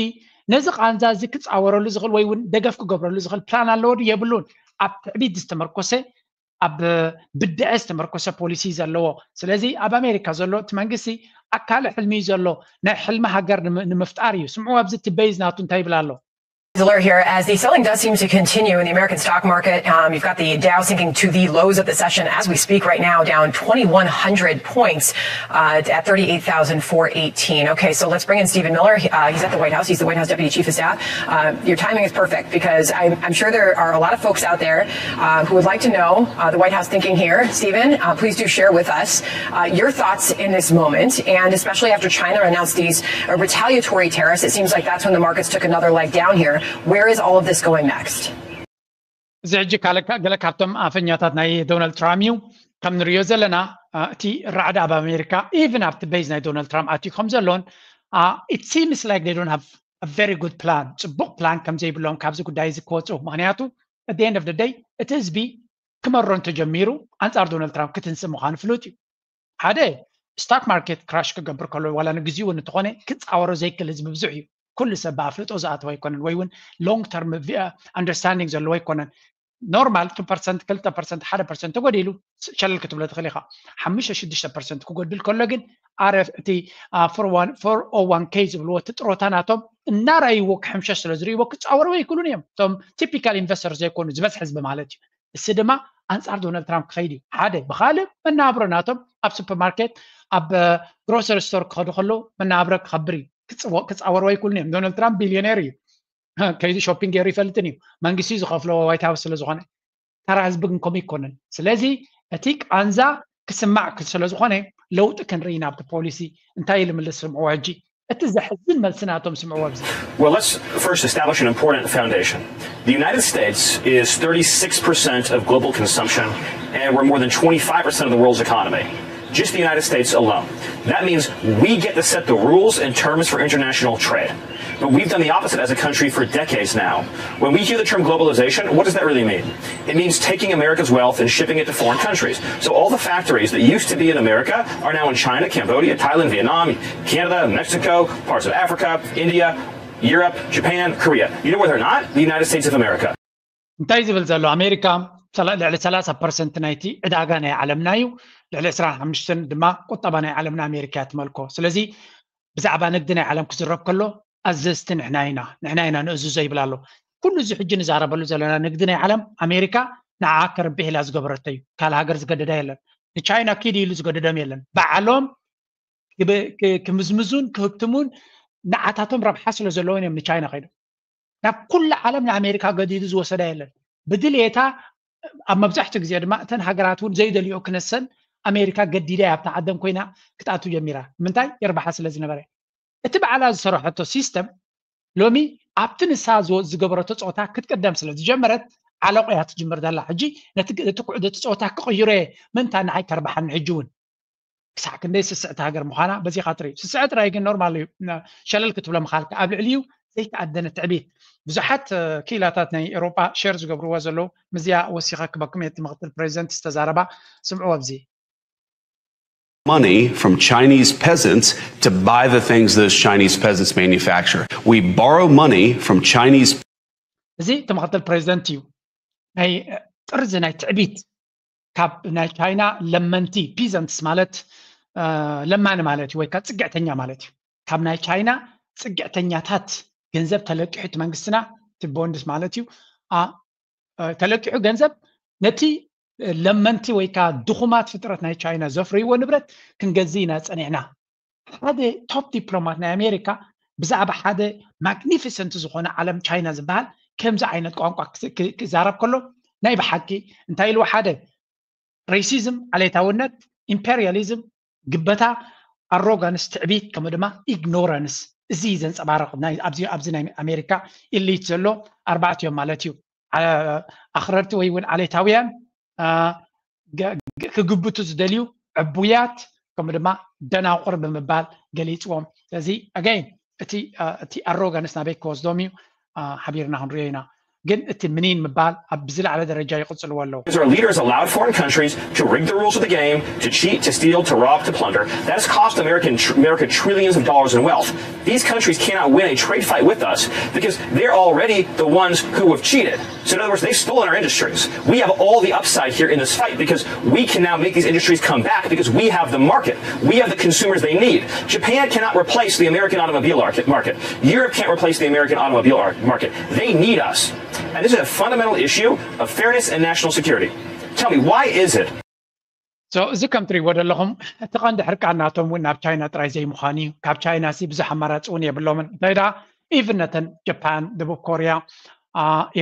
ነዚ ቃንዛ እዚ ክፃወረሉ ዝኽእል ወይ እውን ደገፍ ክገብረሉ ዝኽእል ፕላን ኣለዎ ድዩ? የብሉን። ኣብ ትዕቢት ዝተመርኮሰ፣ ኣብ ብድዐ ዝተመርኮሰ ፖሊሲ ዘለዎ። ስለዚ ኣብ ኣሜሪካ ዘሎ እቲ መንግስቲ ኣካለ ሕልሚ እዩ ዘሎ። ናይ ሕልሚ ሃገር ንምፍጣር እዩ። ስምዑ ኣብዚ እቲ ቤዝ ናቱ እንታይ ይብል ኣሎ? Miller here, as the selling does seem to continue in the American stock market. Um, you've got the Dow sinking to the lows of the session as we speak right now, down twenty-one hundred points uh, at thirty-eight thousand four eighteen. Okay, so let's bring in Stephen Miller. Uh, he's at the White House. He's the White House Deputy Chief of Staff. Uh, your timing is perfect because I'm, I'm, sure there are a lot of folks out there uh, who would like to know uh, the White House thinking here. Stephen, please do share with us your thoughts in this moment, and especially after China announced these retaliatory tariffs, it seems like that's when the markets took another leg down here. Where is all of this going next? እዚ ሕጂ ገለ ካብቶም ኣፈኛታት ናይ ዶናልድ ትራምፕ እዩ። ከም ንሪኦ ዘለና እቲ ራዕዲ ኣብ ኣሜሪካ ኢቨን ኣብቲ ቤዝ ናይ ዶናልድ ትራምፕ ኣትዩ ከም ዘሎን it seems like they don't have very good plan፣ ፅቡቕ ፕላን ከም ዘይብሎም ካብዚ ጉዳይ እዚ ክወፁ። ምክንያቱ at the end of the day እቲ ህዝቢ ክመሮ እንተጀሚሩ ኣንፃር ዶናልድ ትራምፕ ክትንስእ ምዃኑ ፍሉጥ እዩ። ሓደ ስታክ ማርኬት ክራሽ ክገብር ከሎ ዋላ ንግዚኡ እንተኾነ ክፃወሮ ዘይክእል ህዝቢ ብዙሕ እዩ። ኩሉ ሰብ ብኣፍልጦ ዝኣተወ ኣይኮነን ወይ እውን long term understanding ዘለዎ ኣይኮነን። ኖርማል two percent ክልተ percent ሓደ percent ተጎዲሉ ሸለል ክትብሎ ትኽእል ኢኻ። ሓሙሽተ ሽዱሽተ percent ክጎድል ከሎ ግን ኣረፍ እቲ four oh one k ዝብልዎ እቲ ጥሮታ ናቶም እናረኣይዎ ክሕምሸሽ ስለ ዝርእይዎ ክፃወርዎ ኣይክእሉን እዮም። እቶም ቲፒካል ኢንቨስተር ዘይኮኑ ዝበዝሐ ህዝቢ ማለት እዩ። እሲ ድማ ኣንፃር ዶናልድ ትራምፕ ክኸይድ እዩ። ሓደ ብኻልእ መናብሮ ናቶም ኣብ ሱፐርማርኬት ኣብ ግሮሰሪ ስቶር ክኸዱ ከለዉ መናብሮ ክኸብር እዩ። ክፃወርዎ ኣይክእሉን እዮም። ዶናልድ ትራምፕ ቢልዮኔር እዩ። ከይዱ ሾፒንግ ገይሩ ይፈልጥን እዩ። መንግስቲ ዝኸፍሎ ዋይት ሃውስ ስለ ዝኾነ ተራ ህዝቢ ግን ከምኡ ይኮነን። ስለዚ እቲ ቃንዛ ክስማዕ ስለ ዝኾነ ለውጢ ክንርኢ ኢና ኣብቲ ፖሊሲ። እንታይ ኢሉ ምልስ ስምዕዎ ሕጂ። እቲ ዘሕዝን መልሲ ናቶም ስምዕዎ ኣብዚ። Well, let's first establish an important foundation. The United States is thirty-six percent of global consumption, and we're more than twenty-five percent of the world's economy. Just the United States alone. That means we get to set the rules and terms for international trade. But we've done the opposite as a country for decades now. When we hear the term globalization, what does that really mean? It means taking America's wealth and shipping it to foreign countries. So all the factories that used to be in America are now in China, Cambodia, Thailand, Vietnam, Canada, Mexico, parts of Africa, India, Europe, Japan, Korea. You know where they're not? The United States of America. እንታይ ዝብል ዘሎ? ኣሜሪካ ልዕሊ ሰላሳ ፐርሰንት ናይቲ ዕዳጋ ናይ ዓለምና እዩ። ልዕሊ ዕስራን ሓሙሽተን ድማ ቁጠባ ናይ ዓለምና ኣሜሪካ እያ ትመልኮ። ስለዚ ብዛዕባ ንግዲ ናይ ዓለም ክዝረብ ከሎ ኣዘዝቲ ንሕና ኢና፣ ንሕና ኢና ንእዝዞ ይብል ኣሎ። ኩሉ እዚ ሕጂ ንዛረበሉ ዘለና ንግዲ ናይ ዓለም ኣሜሪካ ንዓ ከርብሕ ኢላ ዝገበረቶ እዩ። ካልእ ሃገር ዝገደዳ የለን። ንቻይና ኪድ ኢሉ ዝገደዶም የለን። ባዕሎም ክምዝምዙን ክህብትሙን ንዓታቶም ረብሓ ስለ ዘለዎም እዮም ንቻይና ከይዶም። ናብ ኩሉ ዓለም ንኣሜሪካ ገዲዱ ዝወሰዳ የለን። ብድልየታ ኣብ መብዛሕትኡ ግዜ ድማ እተን ሃገራት እውን ዘይደልዮ ክነሰን ኣሜሪካ ገዲዳ ኣብታ ዓደን ኮይና ክትኣቱ ጀሚራ። ንምንታይ? የርብሓ ስለ ዝነበረ። እቲ ባዕላ ዝሰረሐቶ ሲስተም ሎሚ ኣብቲ ንሳ ዝገበረቶ ፆታ ክትቅደም ስለ ዝጀመረት ዓለቆ እያ ትጅምር ዘላ። ሕጂ ነቲ ፆታ ክቕይሮ እየ ምንታ ንዓይ ከርብሓኒ ሕጂ እውን ክሳዕ ክንደይ ስስዕቲ ሃገር ምዃና በዚኻ ትርኢ። ስስዐ ጥራይ ግን ኖርማል እዩ፣ ሸለል ክትብሎ ምኻልካ። ኣብ ልዕሊኡ ዘይተኣደነ ትዕቢት። ብዙሓት ክኢላታት ናይ ኤውሮጳ ሸር ዝገብርዎ ዘለዉ። ምዚኣ ወሲኸ ክበኩም እየ፣ እቲ ምክትል ፕሬዚደንት ዝተዛረባ ስምዕዎ። ኣብዚ money from Chinese peasants to buy the things those Chinese peasants manufacture. We borrow money from Chinese. እዚ እቲ ምክትል ፕሬዚደንት እዩ። ናይ ጥርዚ ናይ ትዕቢት ካብ ናይ ቻይና ለመንቲ፣ ፒዘንትስ ማለት ለማኒ ማለት እዩ፣ ወይ ከዓ ፅግዕተኛ ማለት እዩ። ካብ ናይ ቻይና ፅግዕተኛታት ገንዘብ ተለቂሑ እቲ መንግስትና፣ እቲ ቦንድስ ማለት እዩ፣ ተለቂሑ ገንዘብ ነቲ ለመንቲ ወይ ከዓ ድኹማት ፍጥረት ናይ ቻይና ዘፍርይዎ ንብረት ክንገዝእ ኢና ፀኒዕና። ሓደ ቶፕ ዲፕሎማት ናይ ኣሜሪካ ብዛዕባ ሓደ ማግኒፊሰንት ዝኾነ ዓለም ቻይና ዝበሃል ከምዚ ዓይነት ቋንቋ ክዛረብ ከሎ፣ ናይ ብሓቂ እንታይ ኢልዎ? ሓደ ሬሲዝም፣ ዓሌታውነት፣ ኢምፔሪያሊዝም፣ ግበታ፣ ኣሮጋንስ፣ ትዕቢት፣ ከምኡ ድማ ኢግኖራንስ፣ እዚ እዩ ዘንፀባርቕ ኣብዚ ናይ ኣሜሪካ ኢሊት ዘሎ ኣርባዕቲኦም ማለት እዩ። ኣኽረርቲ ወይ እውን ዓሌታውያን፣ ክግብቱ ዝደልዩ ዕቡያት፣ ከምኡ ድማ ደናቑር ብምባል ገሊፅዎም። ስለዚ ኣገይን እቲ ኣሮጋንስ ናበይ ክወስዶም እዩ? ሓቢርና ክንሪኦ ኢና። ግን እቲ ምኒን ምባል ኣብ ብዝለዓለ ደረጃ ይቕጽልዎ ኣለዉ። Our leaders allowed foreign countries to rig the rules of the game, to cheat, to steal, to rob, to plunder. That has cost American, America trillions of dollars in wealth. These countries cannot win a trade fight with us because they're already the ones who have cheated. So in other words, they've stolen our industries. We have all the upside here in this fight because we can now make these industries come back because we have the market. We have the consumers they need. Japan cannot replace the American automobile market. Europe can't replace the American automobile market. They need us. And this is a fundamental issue of fairness and national security. Tell me, why is it? So እዚ ከም ትሪእዎ ዘለኹም እቲ ቀንዲ ሕርቃን ናቶም እውን ናብ ቻይና ጥራይ ዘይምዃኑ እዩ። ካብ ቻይና ሲ ብዙሕ ኣማራፂ እውን የብሎምን። እንታይ ደኣ ኢቭን ነተን ጃፓን፣ ደቡብ ኮርያ፣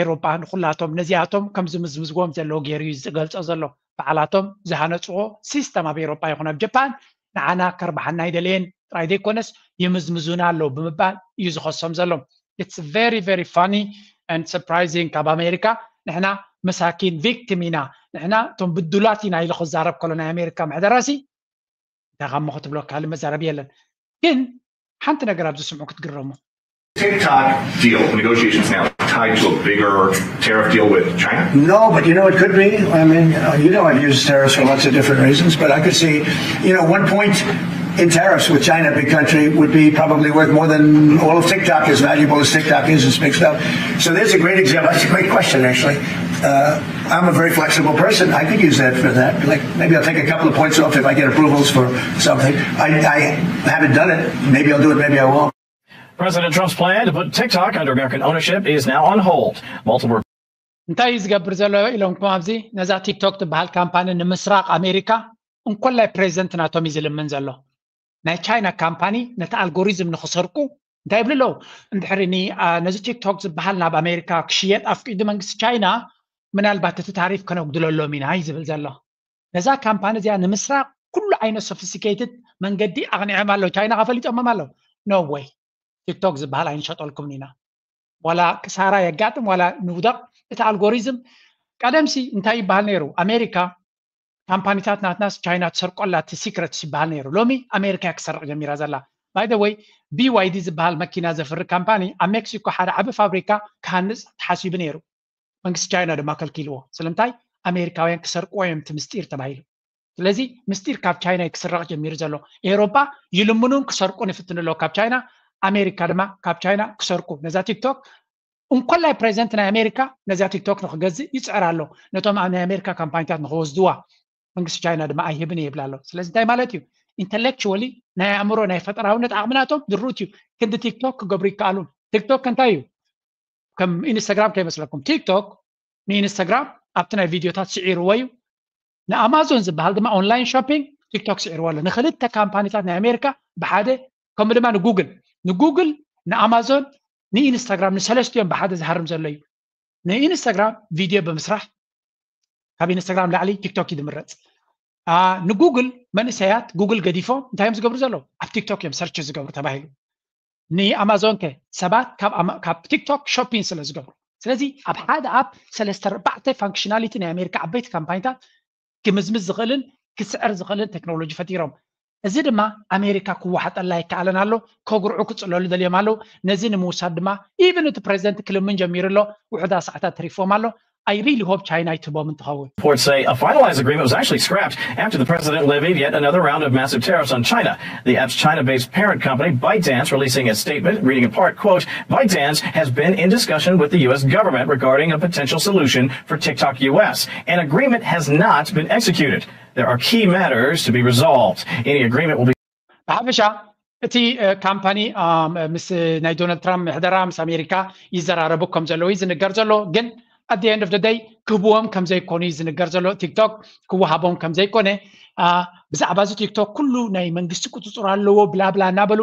ኤሮጳ ንኩላቶም ነዚኣቶም ከም ዝምዝምዝዎም ዘለዎ ገይሩ እዩ ዝገልጾ ዘሎ። በዓላቶም ዝሃነፅዎ ሲስተም ኣብ ኤሮጳ ይኹን ኣብ ጃፓን ንዓና ከርባሓና ኣይደለየን ጥራይ ዘይኮነስ ይምዝምዙና ኣለዉ ብምባል እዩ ዝኸሶም ዘሎ። It's very very funny and surprising። ካብ ኣሜሪካ ንሕና መሳኪን ቪክቲም ኢና፣ ንሕና እቶም ብዱላት ኢና ኢሉ ክዛረብ ከሎ ናይ ኣሜሪካ ምሕደራሲ እንታይ ካብ ክትብሎ ካልእ መዛረቢ የለን። ግን ሓንቲ ነገር ኣብዚ ስምዑ ክትግረሙ። TikTok deal negotiations now tied to a bigger tariff deal with China? No, but you know it could be. I mean, uh, you know I've used tariffs for lots of different reasons, but I could see, you know, one point in tariffs with China, a big country, would be probably worth more than all of TikTok, as valuable as TikTok is and speaks about. So there's a great example. That's a great question, actually. Uh, I'm a very flexible person. I could use that for that. Like maybe I'll take a couple of points off if I get approvals for something. I, I haven't done it. Maybe I'll do it. Maybe I won't. President Trump's plan to put TikTok under American ownership is now on hold. Multiple እንታይ እዩ ዝገብር ዘሎ ኢሎምኩም ኣብዚ ነዛ ቲክቶክ ትበሃል ካምፓኒ ንምስራቕ ኣሜሪካ እንኮላይ ፕሬዚደንት ናቶም እዩ ዝልምን ዘሎ። ናይ ቻይና ካምፓኒ ነቲ ኣልጎሪዝም ንክሰርቁ እንታይ ይብሉ ኣለዉ? እንድሕሪ ነዚ ቲክቶክ ዝበሃል ናብ ኣሜሪካ ክሽየጥ ኣፍቂዱ መንግስቲ ቻይና ምናልባት እቲ ታሪፍ ከነጉድለሎም ኢና እዩ ዝብል ዘሎ። ነዛ ካምፓኒ እዚኣ ንምስራቕ ኩሉ ዓይነት ሶፊስቲኬትድ መንገዲ ኣቕኒዖም ኣለዉ። ቻይና ከፈሊጦሞም ኣለዉ። No way። ቲክቶክ ዝበሃል ኣይንሸጠልኩምን ኢና። ዋላ ክሳራ የጋጥም ዋላ ንውደቕ፣ እቲ ኣልጎሪዝም ቀደምሲ እንታይ ይበሃል ነይሩ? ኣሜሪካ ካምፓኒታት ናትናስ ቻይና ትሰርቆላ እቲ ሲክረትስ ይበሃል ነይሩ። ሎሚ ኣሜሪካ እያ ክሰርቕ ጀሚራ ዘላ። By the way፣ BYD ዝበሃል መኪና ዘፍሪ ካምፓኒ ኣብ ሜክሲኮ ሓደ ዓቢ ፋብሪካ ክሃንጽ ተሓሲቡ ነይሩ። መንግስቲ ቻይና ድማ ከልኪልዎ። ስለምንታይ? ኣሜሪካውያን ክሰርቅዎ እዮም እቲ ምስጢር ተባሂሉ። ስለዚ ምስጢር ካብ ቻይና እዩ ክስረቕ ጀሚሩ ዘሎ። ኤውሮጳ ይልምኑን ክሰርቁን ይፍትኑ ኣለዉ ካብ ቻይና። ኣሜሪካ ድማ ካብ ቻይና ክሰርቁ ነዛ ቲክቶክ እንኮላይ ፕሬዚደንት ናይ ኣሜሪካ ነዛ ቲክቶክ ንክገዝእ ይፅዕር ኣሎ። ነቶም ናይ ኣሜሪካ ካምፓኒታት ንክወስድዋ መንግስቲ ቻይና ድማ ኣይህብን እየ ይብል ኣሎ። ስለዚ እንታይ ማለት እዩ? ኢንተሌክቹዋሊ ናይ ኣእምሮ ናይ ፈጠራውነት ዓቕሚ ናቶም ዝርኡት እዩ። ክንዲ ቲክቶክ ክገብሩ ይከኣሉን። ቲክቶክ እንታይ እዩ? ከም ኢንስታግራም ከይመስለኩም። ቲክቶክ ንኢንስታግራም ኣብቲ ናይ ቪድዮታት ስዒርዎ እዩ። ንኣማዞን ዝበሃል ድማ ኦንላይን ሾፒንግ ቲክቶክ ስዒርዎ ኣሎ። ንክልተ ካምፓኒታት ናይ ኣሜሪካ ብሓደ፣ ከምኡ ድማ ንጉግል ንጉግል ንኣማዞን ንኢንስታግራም ንሰለስቲኦም ብሓደ ዝሃርም ዘሎ እዩ። ንኢንስታግራም ቪድዮ ብምስራሕ ካብ ኢንስታግራም ላዕሊ ቲክቶክ እዩ ዝምረፅ። ንጉግል መንእሰያት ጉግል ገዲፎም እንታይ እዮም ዝገብሩ ዘለዉ? ኣብ ቲክቶክ እዮም ሰርች ዝገብሩ ተባሂሉ። ንኣማዞን ከ ሰባት ካብ ቲክቶክ ሾፒን ስለ ዝገብሩ። ስለዚ ኣብ ሓደ ኣፕ ሰለስተ ኣርባዕተ ፋንክሽናሊቲ ናይ ኣሜሪካ ዓበይቲ ካምፓኒታት ክምዝምዝ ዝኽእልን ክስዕር ዝኽእልን ቴክኖሎጂ ፈጢሮም። እዚ ድማ ኣሜሪካ ክወሓጠላ ኣይከኣለን ኣሎ። ከጉርዑ ክፅለሉ ደልዮም ኣለዉ። ነዚ ንምውሳድ ድማ ኢቭን እቲ ፕሬዚደንት ክልምን ጀሚሩ ኣሎ። ውሑዳ ሰዓታት ተሪፎም ኣሎ። I really hope ቻይና ኣይትህቦም እንትኸውን። Reports say a finalized agreement was actually scrapped after the president levied yet another round of massive tariffs on China. The app's China-based parent company, ByteDance, releasing a statement reading in part, quote, "ByteDance has been in discussion with the U S government regarding a potential solution for TikTok U S. An agreement has not been executed. There are key matters to be resolved. Any agreement will be" ብሓፈሻ እቲ ካምፓኒ ምስ ናይ ዶናልድ ትራምፕ ምሕደራ ምስ ኣሜሪካ ይዘራረቡ ከም ዘለዉ ዝንገር ዘሎ፣ ግን at the end of the day ክህብዎም ከም ዘይኮኑ እዩ ዝንገር ዘሎ። ቲክቶክ ክወሃቦም ከም ዘይኮነ፣ ብዛዕባ እዚ ቲክቶክ ኩሉ ናይ መንግስቲ ቁፅፅር ኣለዎ ብላብላ እናበሉ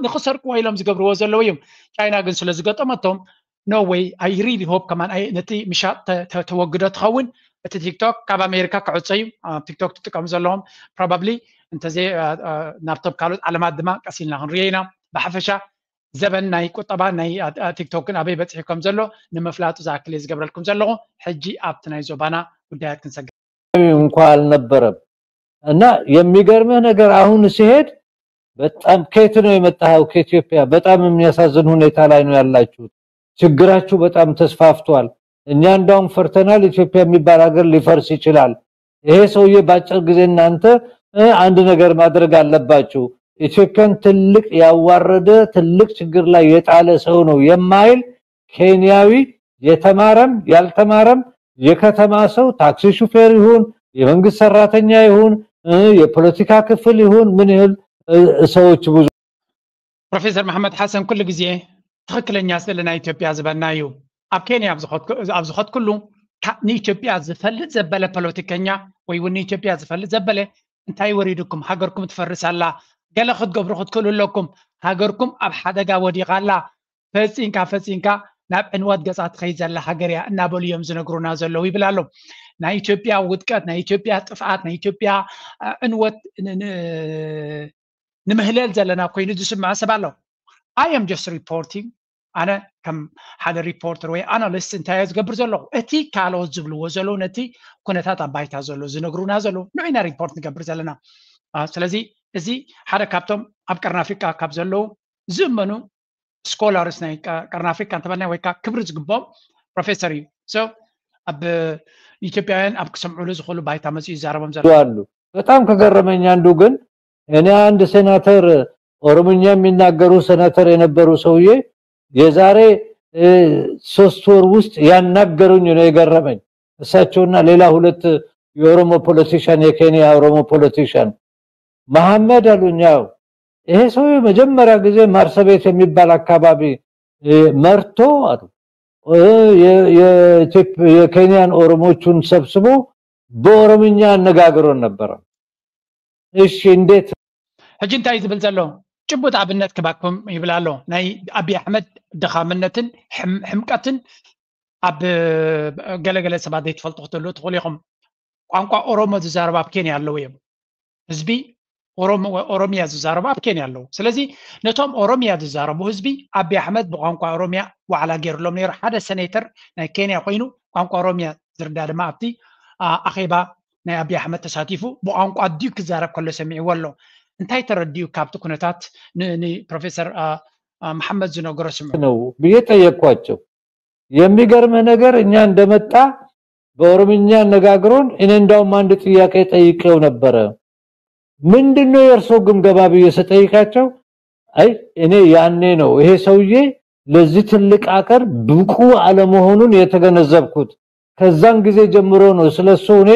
ንክሰርቅዎ ኢሎም ዝገብርዎ ዘለዉ እዮም። ቻይና ግን ስለ ዝገጠመቶም no way I really hope ከማን ነቲ ምሻጥ ተወግዶ ትኸውን። እቲ ቲክቶክ ካብ ኣሜሪካ ክዕፀ እዩ። ቲክቶክ ትጥቀሙ ዘለዎም probably እንተዘይ ናብቶም ካልኦት ዓለማት ድማ ቀስ ኢልና ክንሪኦ ኢና። ብሓፈሻ ዘበን ናይ ቁጠባ ናይ ቲክቶክን ኣበይ በፂሑ ከም ዘሎ ንምፍላጡ ዝኣክል እየ ዝገብረልኩም ዘለኹ። ሕጂ ኣብቲ ናይ ዞባና ጉዳያት ክንሰግር። እንኳ አልነበረም እና የሚገርምህ ነገር አሁን ሲሄድ በጣም ከየት ነው የመጣኸው? ከኢትዮጵያ። በጣም የሚያሳዝን ሁኔታ ላይ ነው ያላችሁት። ችግራችሁ በጣም ተስፋፍቷል። እኛ እንዳውም ፈርተናል፣ ኢትዮጵያ የሚባል ሀገር ሊፈርስ ይችላል። ይሄ ሰውዬ በአጭር ጊዜ እናንተ አንድ ነገር ማድረግ አለባችሁ። ኢትዮጵያን ትልቅ ያዋረደ ትልቅ ችግር ላይ የጣለ ሰው ነው የማይል ኬንያዊ የተማረም ያልተማረም የከተማ ሰው ታክሲ ሹፌር ይሁን የመንግስት ሰራተኛ ይሁን የፖለቲካ ክፍል ይሁን ምን ይሁን ሰዎች ብዙ ፕሮፌሰር መሐመድ ሓሰን ኩሉ ግዜ ትኽክለኛ ስእሊ ናይ ኢትዮጵያ ዝበና እዩ። ኣብ ኬንያ ኣብ ዝኸድኩሉ ንኢትዮጵያ ዝፈልጥ ዘበለ ፖለቲከኛ ወይ እውን ንኢትዮጵያ ዝፈልጥ ዘበለ እንታይ ወሪድኩም፣ ሃገርኩም ትፈርስ ኣላ፣ ገለ ክትገብሩ ክትክእሉ ኣለኩም፣ ሃገርኩም ኣብ ሓደጋ ወዲቓ ኣላ፣ ፈፂንካ ፈፂንካ ናብ ዕንወት ገፃ ትኸይድ ዘላ ሃገር እያ እናበሉ እዮም ዝነግሩና ዘለዉ ይብል ኣሎ። ናይ ኢትዮጵያ ውድቀት፣ ናይ ኢትዮጵያ ጥፍኣት፣ ናይ ኢትዮጵያ ዕንወት ንምህለል ዘለና ኮይኑ ዝስምዐ ሰብ ኣሎ። I am just reporting። ኣነ ከም ሓደ ሪፖርተር ወይ ኣናሊስት እንታይ እየ ዝገብር ዘለኹ? እቲ ካልኦት ዝብልዎ ዘለዉ ነቲ ኩነታት ኣብ ባይታ ዘሎ ዝነግሩና ዘለዉ ንዑ ኢና ሪፖርት ንገብር ዘለና። ስለዚ እዚ ሓደ ካብቶም ኣብ ቀርኒ ኣፍሪቃ ካብ ዘለዉ ዝእመኑ ስኮላርስ ናይ ቀርኒ ኣፍሪቃ እንተበልና ወይ ከዓ ክብሪ ዝግብኦም ፕሮፌሰር እዩ። ኣብ ኢትዮጵያውያን ኣብ ክሰምዑሉ ዝኽእሉ ባይታ መፅኡ ይዛረቦም ዘሎ አሉ። በጣም ከገረመኝ አንዱ ግን እኔ አንድ ሴናተር ኦሮምኛ የሚናገሩ ሴናተር የነበሩ ሰውዬ የዛሬ ሶስት ወር ውስጥ ያናገሩኝ ነው የገረመኝ። እሳቸውና ሌላ ሁለት የኦሮሞ ፖለቲሻን የኬንያ ኦሮሞ ፖለቲሻን መሐመድ አሉኝ። ያው ይሄ ሰው መጀመሪያ ጊዜ ማርሰቤት የሚባል አካባቢ መርቶ አሉ የኬንያን ኦሮሞቹን ሰብስቦ በኦሮምኛ አነጋግሮን ነበረ። እሺ እንዴት ሕጂ እንታይ ዝብል ዘሎ ጭቡጥ ኣብነት ክባኩም ይብል ኣሎ። ናይ ኣብይ ኣሕመድ ድኻምነትን ሕምቀትን ኣብ ገለገለ ሰባት ዘይትፈልጡ ክትህልዉ ትኽእሉ ኢኹም። ቋንቋ ኦሮሞ ዝዛረቡ ኣብ ኬንያ ኣለዉ እዮም። ህዝቢ ኦሮሚያ ዝዛረቡ ኣብ ኬንያ ኣለዉ። ስለዚ ነቶም ኦሮሚያ ዝዛረቡ ህዝቢ ኣብይ ኣሕመድ ብቋንቋ ኦሮሚያ ዋዕላ ገይሩሎም ነይሩ። ሓደ ሰኔተር ናይ ኬንያ ኮይኑ ቋንቋ ኦሮሚያ ዝርዳ ድማ ኣብቲ ኣኼባ ናይ ኣብይ ኣሕመድ ተሳቲፉ ብቋንቋ ድዩ ክዛረብ ከሎ ሰሚዕዎ ኣሎ። እንታይ ተረዲኡ ካብቲ ኩነታት ንፕሮፌሰር መሓመድ ዝነገሮ ስምዑ። ነው ብዬ ጠየቅኳቸው። የሚገርምህ ነገር እኛ እንደመጣ በኦሮምኛ አነጋግሮን እኔ እንዳውም አንድ ጥያቄ ጠይቄው ነበረ። ምንድን ነው የእርሶ ግምገማ ብዬ ስጠይቃቸው አይ እኔ ያኔ ነው ይሄ ሰውዬ ለዚህ ትልቅ አገር ብቁ አለመሆኑን የተገነዘብኩት። ከዛን ጊዜ ጀምሮ ነው ስለሱ እኔ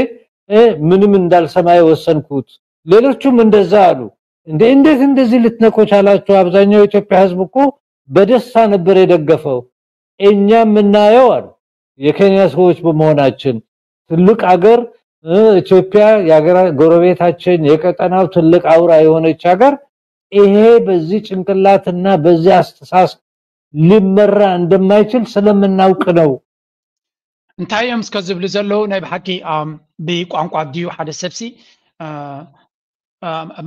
ምንም እንዳልሰማ የወሰንኩት። ሌሎቹም እንደዛ አሉ። እንዴ እንዴት እንደዚህ ልትነቁ ቻላችሁ? አብዛኛው የኢትዮጵያ ህዝብ እኮ በደስታ ነበር የደገፈው። እኛ የምናየው አሉ የኬንያ ሰዎች በመሆናችን ትልቅ አገር ኢትዮጵያ የአገራ ጎረቤታችን የቀጠናው ትልቅ አውራ የሆነች ሀገር ይሄ በዚህ ጭንቅላትና በዚህ አስተሳሰብ ሊመራ እንደማይችል ስለምናውቅ ነው። እንታይ እዮም እስከ ዝብሉ ዘለዉ? ናይ ብሓቂ ብቋንቋ ድዩ ሓደ ሰብሲ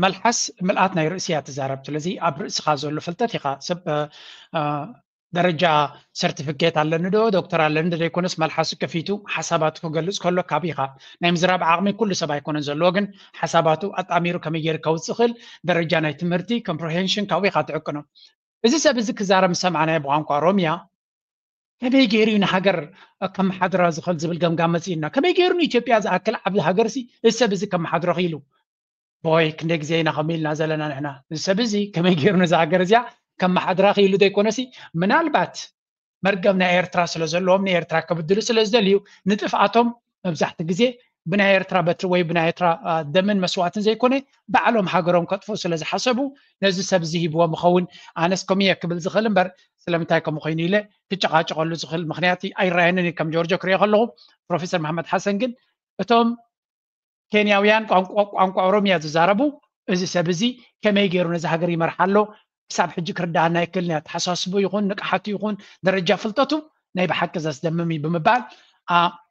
መልሓስ ምልኣት ናይ ርእሲ እያ ትዛረብ። ስለዚ ኣብ ርእስኻ ዘሎ ፍልጠት ኢኻ ሰብ ደረጃ ሰርቲፊኬት ኣለኒ ዶ ዶክተር ኣለኒ ዶ ዘይኮነስ፣ መልሓሱ ከፊቱ ሓሳባቱ ክገልፅ ከሎ ካብ ኢኻ ናይ ምዝራብ ዓቕሚ ኩሉ ሰብ ኣይኮነን ዘለዎ፣ ግን ሓሳባቱ ኣጣሚሩ ከመይ ገይሩ ከውፅእ ክእል ደረጃ ናይ ትምህርቲ ኮምፕሪሄንሽን ካብኡ ኢኻ ትዕቅኖ። እዚ ሰብ እዚ ክዛረብ ምስ ሰማዕናዮ ብቋንቋ ኦሮምያ ከመይ ገይሩ እዩ ንሃገር ከመሓድራ ዝኽእል ዝብል ገምጋም መፅእና። ከመይ ገይሩ ንኢትዮጵያ ዝኣክል ዓብዪ ሃገር ሲ እዚ ሰብ እዚ ከመሓድሮ ክኢሉ? ቦይ ክንደይ ግዜ ኢና ከምኡ ኢልና ዘለና ንሕና። እዚ ሰብ እዚ ከመይ ገይሩ ነዛ ሃገር እዚኣ ከመሓድራ ክኢሉ ዘይኮነሲ፣ ምናልባት መርገም ናይ ኤርትራ ስለ ዘለዎም ንኤርትራ ክብድሉ ስለ ዝደልዩ ንጥፍኣቶም መብዛሕቲ ግዜ ብናይ ኤርትራ በትሪ ወይ ብናይ ኤርትራ ደምን መስዋእትን ዘይኮነ ባዕሎም ሃገሮም ከጥፍኡ ስለ ዝሓሰቡ ነዚ ሰብ እዚ ሂብዎም ይኸውን። ኣነስ ከምኡ እየ ክብል ዝኽእል እምበር ስለምንታይ ከምኡ ኮይኑ ኢለ ክጨቓጨቐሉ ዝኽእል ምኽንያት ኣይረኣየንን እዩ። ከም ጆርጆ ክሪኦ ከለኹ ፕሮፌሰር መሓመድ ሓሰን ግን እቶም ኬንያውያን ቋንቋ ኦሮምያ ዝዛረቡ እዚ ሰብ እዚ ከመይ ገይሩ ነዚ ሃገር ይመርሓ ኣሎ ክሳብ ሕጂ ክርዳኣና ኣይክእልን እዩ። ኣተሓሳስቡ ይኹን ንቕሓቱ ይኹን ደረጃ ፍልጠቱ ናይ ብሓቂ ዘስደምም እዩ ብምባል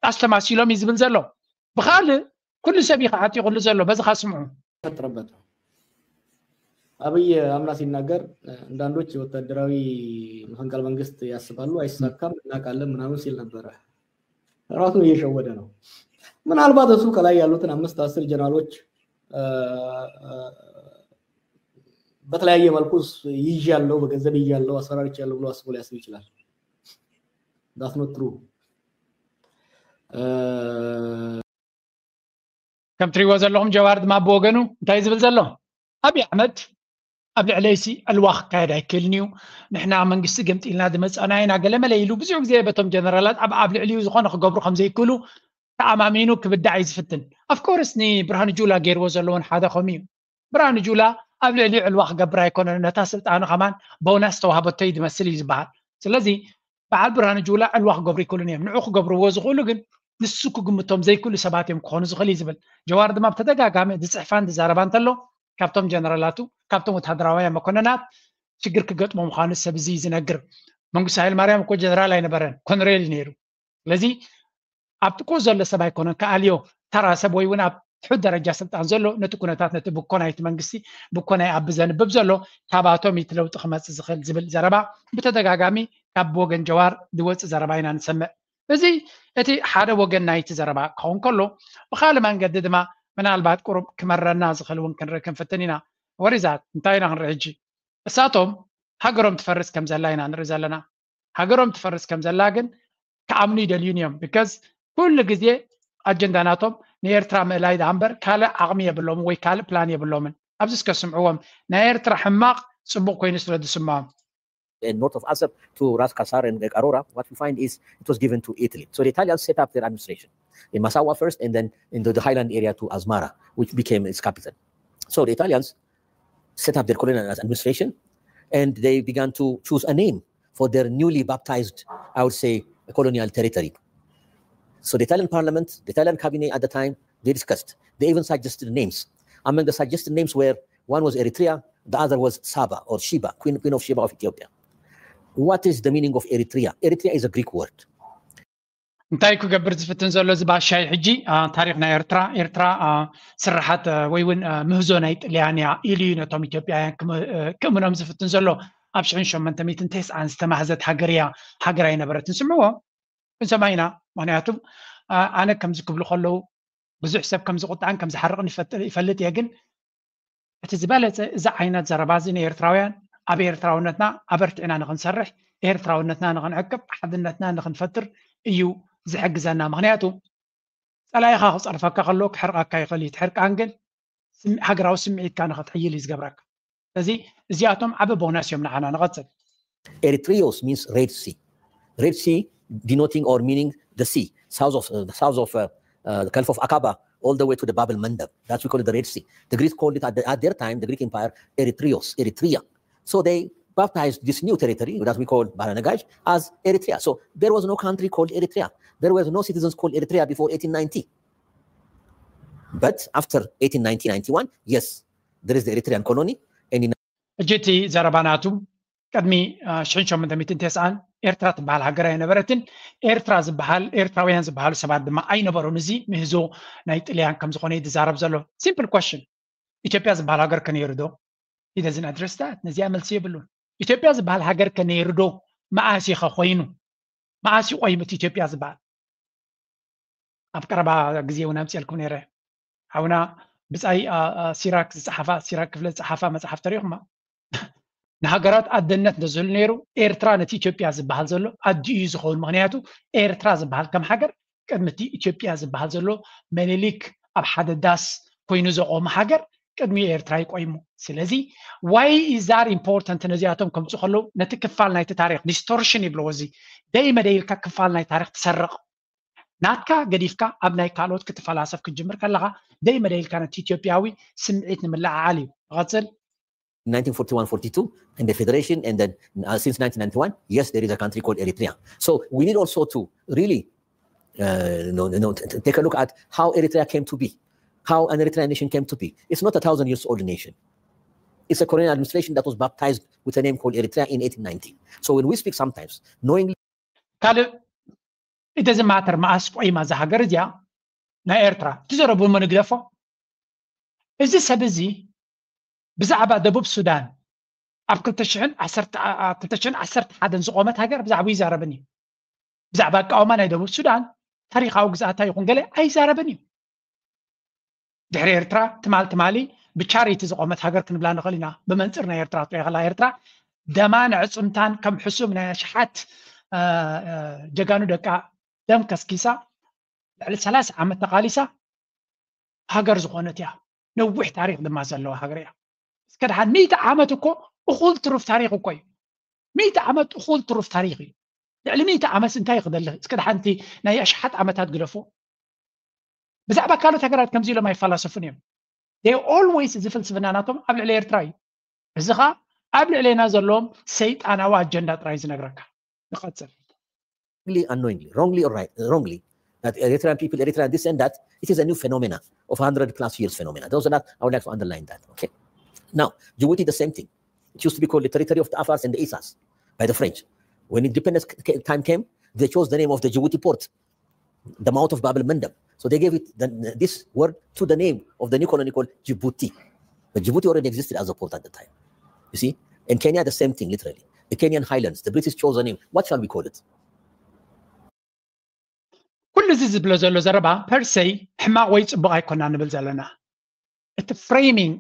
ኣስተማሲሎም እዩ ዝብል ዘሎ። ብኻልእ ኩሉ ሰብ እዩ ክዓጢቑሉ ዘሎ። በዚ ኻስምዑ ፈጥረበት አብይ አምና ሲናገር አንዳንዶች ወታደራዊ መፈንቅለ መንግስት ያስባሉ፣ አይሳካም፣ እናውቃለን ምናምን ሲል ነበረ። ራሱን እየሸወደ ነው። ምናልባት እሱ ከላይ ያሉትን አምስት አስር ጀነራሎች በተለያየ መልኩ ይያለው በገንዘብ ይያለው አስፈራርቻለሁ ብሎ አስቦ ሊያስብ ይችላል። That's not true። ከም ትሪእዎ ዘለኹም ጀዋር ድማ ብወገኑ እንታይ ዝብል ዘሎ ኣብይ ኣሕመድ ኣብ ልዕለይሲ ዕልዋ ክካየድ ኣይክእልን እዩ። ንሕና መንግስቲ ገምጢልና ዝመፃና ኢና ገለመለ ኢሉ ብዙሕ ግዜ በቶም ጀነራላት ኣብ ኣብ ልዕሊኡ ዝኾነ ክገብሩ ከም ዘይክእሉ ተኣማሚኑ ክብዳዕ እዩ ዝፍትን። ኣፍኮርስ ንብርሃኑ ጁላ ገይርዎ ዘለውን ሓደ ከምኡ እዩ። ብርሃኑ ጁላ ኣብ ልዕሊኡ ዕልዋ ክገብር ኣይኮነን፣ ነታ ስልጣኑ ከማን ቦናስ ተዋህበቶ እዩ ዝመስል እዩ ዝበሃል። ስለዚ በዓል ብርሃኑ ጁላ ዕልዋ ክገብሩ ይክእሉን እዮም። ንዑ ክገብርዎ ዝኽእሉ ግን ንሱ ክግምቶም ዘይክእሉ ሰባት እዮም ክኾኑ ዝኽእል እዩ ዝብል። ጀዋር ድማ ብተደጋጋሚ ዝፅሕፋን ዝዛረባ እንተሎ ካብቶም ጀነራላቱ ካብቶም ወታደራውያን መኮንናት ሽግር ክገጥሞ ምዃኑ ሰብ እዚ ዝነግር። መንግስቱ ሃይለማርያም እኮ ጀነራል ኣይነበረን፣ ኮነሬል እዩ ነይሩ። ስለዚ ኣብ ጥቁ ዘሎ ሰብ ኣይኮነን ክኣልዮ ተራ ሰብ ወይ እውን ኣብ ትሑት ደረጃ ስልጣን ዘሎ ነቲ ኩነታት ነቲ ብኮ ናይቲ መንግስቲ ብኮ ናይ ኣቢ ዘንብብ ዘሎ ካባቶም እቲ ለውጢ ክመፅእ ዝኽእል ዝብል ዘረባ ብተደጋጋሚ ካብ ብወገን ጀዋር ዝወፅእ ዘረባ ኢና ንሰምዕ። እዚ እቲ ሓደ ወገን ናይቲ ዘረባ ክኸውን ከሎ ብካልእ መንገዲ ድማ ምናልባት ቁሩብ ክመረና ዝኽእል እውን ክንርኢ ክንፍትን ኢና። ወሪዛት እንታይ ኢና ክንርኢ ሕጂ? እሳቶም ሃገሮም ትፈርስ ከም ዘላ ኢና ንርኢ ዘለና። ሃገሮም ትፈርስ ከም ዘላ ግን ክኣምኑ ይደልዩን እዮም። Because ኩሉ ግዜ ኣጀንዳ ናቶም ንኤርትራ ምእላይ ደኣ እምበር ካልእ ዓቕሚ የብሎምን ወይ ካልእ ፕላን የብሎምን። ኣብዚ እስከ ስምዕዎም ናይ ኤርትራ ሕማቕ ጽቡቕ ኮይኑ ስለ ዝስምዖም። And north of Assab to Ras Kasar and Karora, what we find is it was given to Italy. So the Italians set up their administration in Massawa first and then in the, the highland area to Asmara, which became its capital. So the Italians set up their colonial administration and they began to choose a name for their newly baptized, I would say, colonial territory. So the Italian parliament, the Italian cabinet at the time, they discussed. They even suggested names. Among the suggested names were one was Eritrea, the other was Saba or Sheba, Queen, Queen of Sheba of Ethiopia. What is the meaning of Eritrea? Eritrea is a Greek word. እንታይ ክገብር ዝፍትን ዘሎ እዚ ባሻይ ሕጂ ታሪኽ ናይ ኤርትራ ኤርትራ ስራሓት ወይ እውን ምህዞ ናይ ጥልያን እያ ኢሉ እዩ ነቶም ኢትዮጵያውያን ክእምኖም ዝፍትን ዘሎ። ኣብ ሽሕን ሸሞንተ ሚእትን ተስዓን ዝተማህዘት ሃገር እያ፣ ሃገር ኣይነበረትን። ስምዕዎ ክንሰማ ኢና። ምክንያቱ ኣነ ከምዚ ክብሉ ከለዉ ብዙሕ ሰብ ከም ዝቁጣዕን ከም ዝሓርቕን ይፈልጥ እየ። ግን እቲ ዝበለፀ እዚ ዓይነት ዘረባ እዚ ንኤርትራውያን ኣብ ኤርትራውነትና ኣበርቲዕና ንክንሰርሕ፣ ኤርትራውነትና ንክንዕቅብ፣ ሓድነትና ንክንፈጥር እዩ ዝሕግዘና። ምክንያቱ ፀላኢኻ ክፀርፈካ ከሎ ክሕርቐካ ይኽእል እዩ። ትሕርቃን ግን ሃገራዊ ስምዒትካ ንክትሕይል እዩ ዝገብረካ። ስለዚ እዚኣቶም ዓቢ ቦናስ እዮም ንዓና። ንቐፅል። Eritreos means Red Sea. Red Sea denoting or meaning the sea, south of, uh, south of uh, uh, the Gulf of Aqaba, all the way to the Bab el Mandab. That's we call it the Red Sea. The Greeks called it at, the, at their time, the Greek Empire, Eritreos, Eritrea. So they baptized this new territory that we call Baranagash as Eritrea. So there was no country called Eritrea. There were no citizens called Eritrea before eighteen ninety. But after eighteen ninety, ninety-one, yes, there is the Eritrean colony. And in ሕጂ እቲ ዘረባ ናቱ ቅድሚ ሽሕን ሸሞንተ ሚእትን ተስዓን ኤርትራ ትበሃል ሃገር ኣይነበረትን። ኤርትራ ዝበሃል ኤርትራውያን ዝበሃሉ ሰባት ድማ ኣይነበሩን። እዚ ምህዞ ናይ ጥልያን ከም ዝኾነ እዩ ዝዛረብ ዘሎ። Simple question፣ ኢትዮጵያ ዝበሃል ሃገር ከ ነይሩ ዶ? He doesn't address that። ነዚኣ መልሲ የብሉን። ኢትዮጵያ ዝበሃል ሃገር ከ ነይሩ ዶ መኣስ ኢኸ ኮይኑ? መኣስ እዩ ቆይሙ እቲ ኢትዮጵያ ዝበሃል? ኣብ ቀረባ ግዜ እውን ኣምፅኤልኩም ነይረ። ሓውና ብፃይ ሲራክ ዝፀሓፋ፣ ሲራክ ክፍለ ዝፀሓፋ መፅሓፍ ተሪኹማ? ንሃገራት ኣደነት እንተዝህሉ ነይሩ፣ ኤርትራ ነቲ ኢትዮጵያ ዝበሃል ዘሎ ኣዲኡ እዩ ዝኸውን። ምክንያቱ ኤርትራ ዝበሃል ከም ሃገር ቅድሚ እቲ ኢትዮጵያ ዝበሃል ዘሎ መኒሊክ ኣብ ሓደ ዳስ ኮይኑ ዘቆመ ሃገር ቅድሚ ኤርትራ ይቆይሙ። ስለዚ why is that important? ነዚኣቶም ከምፁ ከለዉ ነቲ ክፋል ናይቲ ታሪክ ዲስቶርሽን ይብለዎ። እዚ ደይ መደይ ኢልካ ክፋል ናይ ታሪክ ትሰርቕ። ናትካ ገዲፍካ ኣብ ናይ ካልኦት ክትፈላሰፍ ክትጅምር ከለኻ ደይ መደይ ኢልካ ነቲ ኢትዮጵያዊ ስምዒት ንምልዕዓል እዩ። ንቐፅል። nineteen forty-one forty-two and the federation, and then uh, since nineteen ninety-one, yes, there is a country called Eritrea. So we need also to really uh, no, no, t- t- take a look at how Eritrea came to be, how an Eritrean nation came to be. It's not a thousand years old nation. It's a colonial administration that was baptized with a name called Eritrea in eighteen ninety. So when we speak sometimes, knowingly ካልእ it doesn't matter መኣስ ቆይማ እዛ ሃገር እዚኣ ናይ ኤርትራ ትዘረቡ እሞ ንግደፎ። እዚ ሰብ እዚ ብዛዕባ ደቡብ ሱዳን ኣብ ክልተ ሽሕን ዓሰርተ ኣብ ክልተ ሽሕን ዓሰርተ ሓደን ዝቆመት ሃገር ብዛዕባ ይዛረብን እዩ። ብዛዕባ ኣቃውማ ናይ ደቡብ ሱዳን ታሪኻዊ ግዝኣታ ይኹን ገለ ኣይዛረብን እዩ። ድሕሪ ኤርትራ ትማል ትማሊ ብቻሪቲ ዝቆመት ሃገር ክንብላ ንኽእል ኢና። ብመንፅር ናይ ኤርትራ ትሪኦ ከላ ኤርትራ ደማን ዕፅምታን ከም ሕሱም ናይ ኣሽሓት ጀጋኑ ደቃ ደም ከስኪሳ ልዕሊ ሰላሳ ዓመት ተቓሊሳ ሃገር ዝኾነት እያ። ነዊሕ ታሪክ ድማ ዘለዋ ሃገር እያ። እስከ ደሓን ሚእቲ ዓመት እኮ እኹል ትሩፍ ታሪክ እኮ እዩ። ሚእቲ ዓመት እኹል ትሩፍ ታሪክ እዩ። ልዕሊ ሚእቲ ዓመት እንታይ ክደሊ እስከ ደሓን እቲ ናይ ኣሽሓት ዓመታት ግደፎ። ብዛዕባ ካልኦት ሃገራት ከምዚ ኢሎም ኣይፈላሰፉን እዮም። They always እዚ ፍልስፍና ናቶም ኣብ ልዕሊ ኤርትራ እዩ። እዚ ኸዓ ኣብ ልዕሌና ዘለዎም ሰይጣናዊ ኣጀንዳ ጥራይ ዝነግረካ። ንቐፅል። Unknowingly, unknowingly, wrongly or right, wrongly, that Eritrean people, Eritrean this and that, it is a new phenomena of hundred plus years phenomena. Those are not, I would like to underline that. Okay. Now, Djibouti, the same thing. It used to be called the territory of the Afars and the Isas by the French. When independence time came, they chose the name of the Djibouti port, the mouth of Bab el Mandeb. So they gave it the, this word to the name of the new colony called Djibouti. But Djibouti already existed as a port at the time. You see? In Kenya, the same thing, literally. The Kenyan highlands, the British chose a name. What shall we call it? ኩሉ እዚ ዝብሎ ዘሎ ዘረባ ፐርሰይ ሕማቕ ወይ ፅቡቕ ኣይኮና ንብል ዘለና። እቲ ፍሬሚንግ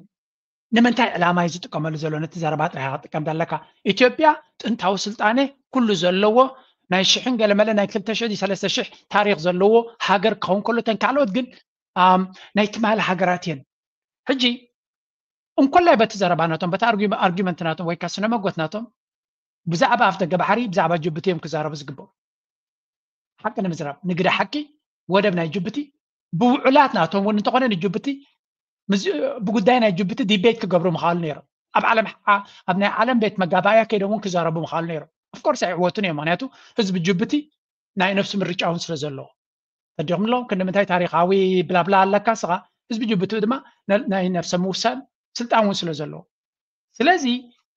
ንምንታይ ዕላማ እዩ ዝጥቀመሉ ዘሎ? ነቲ ዘረባ ጥራይ ክትጥቀም ዘለካ። ኢትዮጵያ ጥንታዊ ስልጣነ ኩሉ ዘለዎ ናይ ሽሕን ገለመለ ናይ ክልተ ሽሕ ሰለስተ ሽሕ ታሪክ ዘለዎ ሃገር ክኸውን ከሎ እተን ካልኦት ግን ናይ ትማሊ ሃገራት እየን። ሕጂ እንኮላይ በቲ ዘረባ ናቶም በቲ ኣርጊመንት ናቶም ወይ ከዓ ስነ መጎት ናቶም ብዛዕባ ኣፍ ደገ ባሕሪ ብዛዕባ ጅቡቲ እዮም ክዛረቡ ዝግብኦም። ሓቂ ንምዝራብ ንግደ ሓቂ ወደብ ናይ ጅቡቲ ብውዕላት ናቶም እውን እንተኾነ ንጅቡቲ ብጉዳይ ናይ ጅቡቲ ዲቤት ክገብሩ ምኽኣሉ ነይሮም። ኣብ ዓለም ኣብ ናይ ዓለም ቤት መጋባእያ ከይዶም እውን ክዛረቡ ምኽኣሉ ነይሮም። ኦፍኮርስ ኣይዕወቱን እዮም። ምክንያቱ ህዝቢ ጅቡቲ ናይ ነፍሱ ምርጫ እውን ስለ ዘለዎ ተዲኹም ኣለዎም ክንዲ ምንታይ ታሪኻዊ ብላብላ ኣለካ ስኻ ህዝቢ ጅቡቲ ድማ ናይ ነፍሰ ምውሳን ስልጣን እውን ስለ ዘለዎ ስለዚ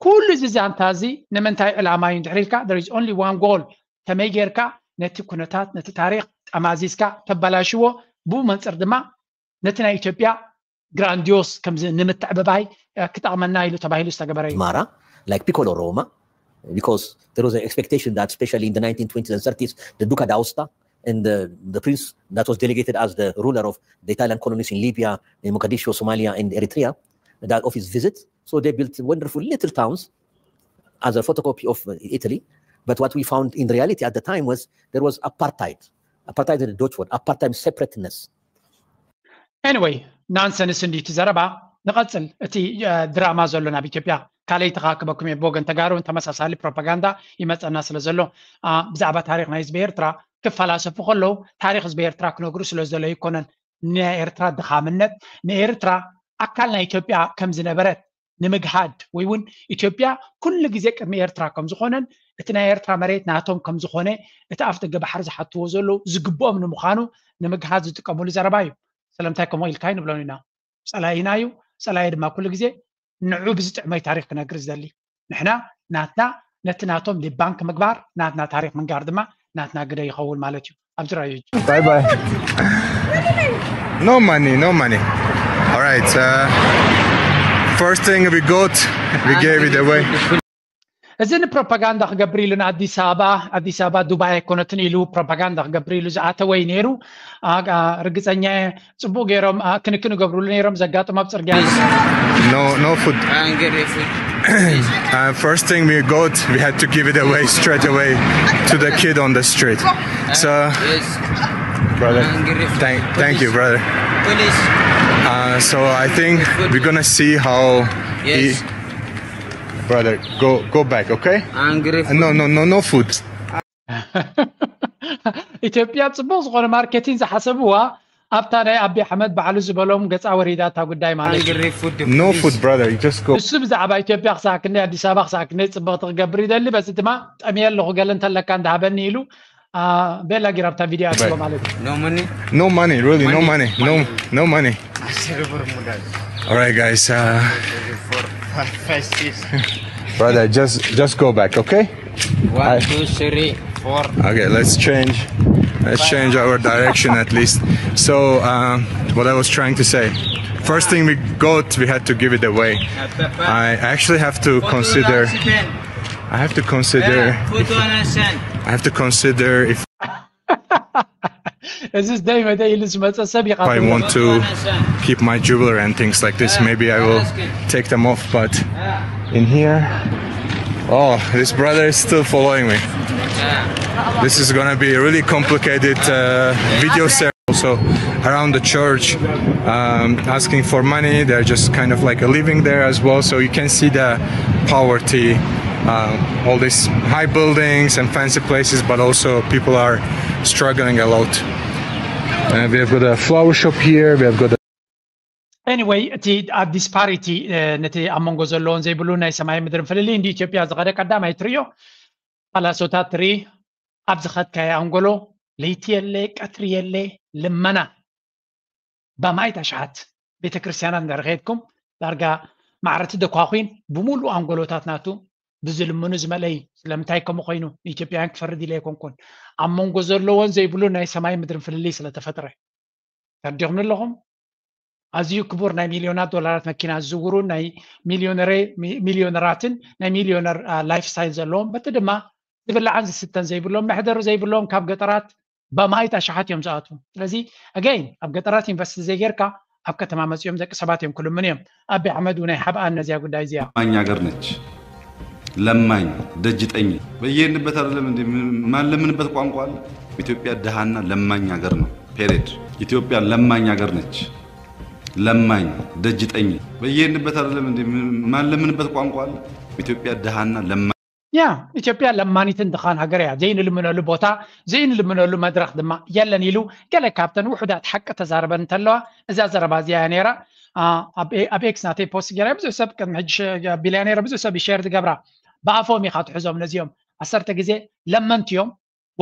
ኩሉ እዚ ዛንታ እዚ ንምንታይ ዕላማ እዩ እንድሕር ኢልካ there is only one goal ከመይ ጌርካ ነቲ ኩነታት ነቲ ታሪክ ጠማዚዝካ ተበላሽዎ ብኡ መንፅር ድማ ነቲ ናይ ኢትዮጵያ ግራንዲዮስ ከምዚ ንምትዕብባይ ክጠቕመና ኢሉ ተባሂሉ ዝተገበረ እዩ Mara, like Piccolo Roma, because there was an expectation that especially in the nineteen twenties and thirties, the Duca d'Aosta and the, the prince that was delegated as the ruler of the Italian colonies in Libya, in Mogadishu, Somalia, and Eritrea, that of his visit. So they built wonderful little towns as a photocopy of Italy. But what we found in reality at the time was there was apartheid. Apartheid is the Dutch word, apartheid separateness. Anyway, nonsense እንዲ እቲ ዘረባ ንቐፅል። እቲ ድራማ ዘሎ ናብ ኢትዮጵያ ካልኣይ ተኻክበኩም እየ ብወገን ተጋሩ ተመሳሳሊ ፕሮፓጋንዳ ይመፀና ስለ ዘሎ ብዛዕባ ታሪክ ናይ ህዝቢ ኤርትራ ክፈላሰፉ ከለዉ ታሪክ ህዝቢ ኤርትራ ክነግሩ ስለ ዘሎ ይኮነን። ናይ ኤርትራ ድኻምነት ንኤርትራ ኣካል ናይ ኢትዮጵያ ከም ዝነበረት ንምግሃድ ወይ እውን ኢትዮጵያ ኩሉ ግዜ ቅድሚ ኤርትራ ከም ዝኾነን እቲ ናይ ኤርትራ መሬት ናቶም ከም ዝኾነ እቲ ኣፍ ደገ ባሕሪ ዝሓትዎ ዘለዉ ዝግብኦም ንምዃኑ ንምግሃድ ዝጥቀምሉ ዘረባ እዩ። ስለምንታይ ከምኡ ኢልካ ንብሎም ኢና። ፀላኢና እዩ። ፀላኢ ድማ ኩሉ ግዜ ንዑ ብዝጥዕመይ ታሪክ ክነግር ዝደሊ ንሕና ናትና ነቲ ናቶም ሊባንክ ምግባር ናትና ታሪክ ምንጋር ድማ ናትና ግደ ይኸውን ማለት እዩ። ኣብዚ ራዩ Bye bye. No money, no money. All right. Uh, first thing we got, we gave it away. እዚ ንፕሮፓጋንዳ ክገብር ኢሉ ንኣዲስ ኣበባ ኣዲስ ኣበባ ዱባይ ኣይኮነትን ኢሉ ፕሮፓጋንዳ ክገብር ኢሉ ዝኣተወ እዩ ነይሩ። ርግፀኛ ጽቡቅ ገይሮም ክንክን ገብሩሉ ነይሮም። ዘጋጥሞ ኣብ ፅርግያ No, no food. Uh, first thing we got, we had to give it away straight away to the kid on the street. So, brother, thank, thank you, brother. Uh, so I think we're gonna see how he, brother, go go back, okay? No, no, no, no food. ኢትዮጵያ ጽቡቕ ዝኾነ ማርኬቲን ዝሓሰብዋ ኣብታ ናይ ኣቢ ኣሕመድ ባዕሉ ዝበሎም ገጻ ወሪዳ እታ ጉዳይ ማለት እዩ። No food, brother. You just go. እሱ ብዛዕባ ኢትዮጵያ ክሳዕ ክንደይ ኣዲስ ኣበባ ክሳዕ ክንደይ ጽብቕቲ ክገብር ይደሊ። በዚ ድማ ጠምየ ኣለኹ ገለ እንተለካ እንዳሃበኒ ኢሉ ቤላ ጊራ ኣብታ ቪድዮ ኣትዎ ማለት እዩ። No money. No money, really, no money. No, no money. All right, guys. Uh, brother, just just go back, okay? One, two, three, four. Okay, let's change. Let's change our direction at least. So, um, what I was trying to say, first thing we got, we had to give it away. I actually have to consider. I have to consider. I have to consider if. እዚ ደይ መደይ ኢሉ ዝመፀ ሰብ I want to keep my jewelry and things like this. Maybe I will take them off, but in here, oh, this brother is still following me. This is gonna be a really complicated uh, video series. Also around the church, um, asking for money. They're just kind of like living there as well. So you can see the poverty, um, all these high buildings and fancy places, but also people are struggling a lot. Uh, we have got a flower shop here. We have got a Anyway, እቲ disparity ነቲ ኣብ መንጎ ዘለዎን ዘይብሉ ናይ ሰማይ ምድርን ፍልልይ እንዲ ኢትዮጵያ ዝኸደ ቀዳማይ ትሪዮ ፓላሶታት ትሪ ኣብ ዝኸድካዮ ኣንጎሎ ለይቲ የለ ቀትሪ የለ ልመና በማይት ኣሽሓት ቤተክርስትያናት እንዳረኸድኩም ዳርጋ ማዕረቲ ደኳኹን ብሙሉእ ኣንጎሎታት ናቱ ብዝልምኑ ዝመለይ ስለምንታይ ከምኡ ኮይኑ ንኢትዮጵያውያን ክፈርድ ኢለ ኣይኮንኩን ኣብ መንጎ ዘለዎን ዘይብሉን ናይ ሰማይ ምድርን ፍልልይ ስለተፈጥረ ተርዲኹም ኣለኹም ኣዝዩ ክቡር ናይ ሚሊዮናት ዶላራት መኪና ዝዝውሩ ናይ ሚሊዮነራትን ናይ ሚሊዮነር ላይፍ ስታይል ዘለዎም በቲ ድማ ዝብላዕን ዝስተን ዘይብሎም መሕደሪ ዘይብሎም ካብ ገጠራት በማይት ኣሽሓት እዮም ዝኣትዉ ስለዚ ኣገይን ኣብ ገጠራት ኢንቨስት ዘይጌርካ ኣብ ከተማ መፅኦም ደቂ ሰባት እዮም ክልምኑ እዮም ኣቢ ኣሕመድ ናይ ሓብኣን ነዚያ ጉዳይ እዚያ ለማኝ ሀገር ነች ለማኝ ደጅጠኝ በየንበት አይደለም እንዴ ማለምንበት ቋንቋ አለ ኢትዮጵያ ድሃና ለማኝ ሀገር ነው period ኢትዮጵያ ለማኝ ሀገር ነች ለማኝ ደጅጠኝ በየንበት አይደለም እንዴ ማለምንበት ቋንቋ አለ ኢትዮጵያ ድሃና ለማኝ ያ ኢትዮጵያ ለማኒትን ድኻን ሃገር እያ ዘይንልምነሉ ቦታ ዘይንልምነሉ መድረኽ ድማ የለን ኢሉ ገለ ካብተን ውሑዳት ሓቂ ተዛረበን እንተለዋ እዛ ዘረባ እዚኣ እያ ነይራ ኣብ ኤክስ ናተይ ፖስት ገይራ ብዙሕ ሰብ ቅድሚ ሕጂ ቢልያ ነይረ ብዙሕ ሰብ ሸር ዝገብራ ብኣፎም ኢኻ ትሕዞም ነዚኦም ዓሰርተ ግዜ ለመንቲ እዮም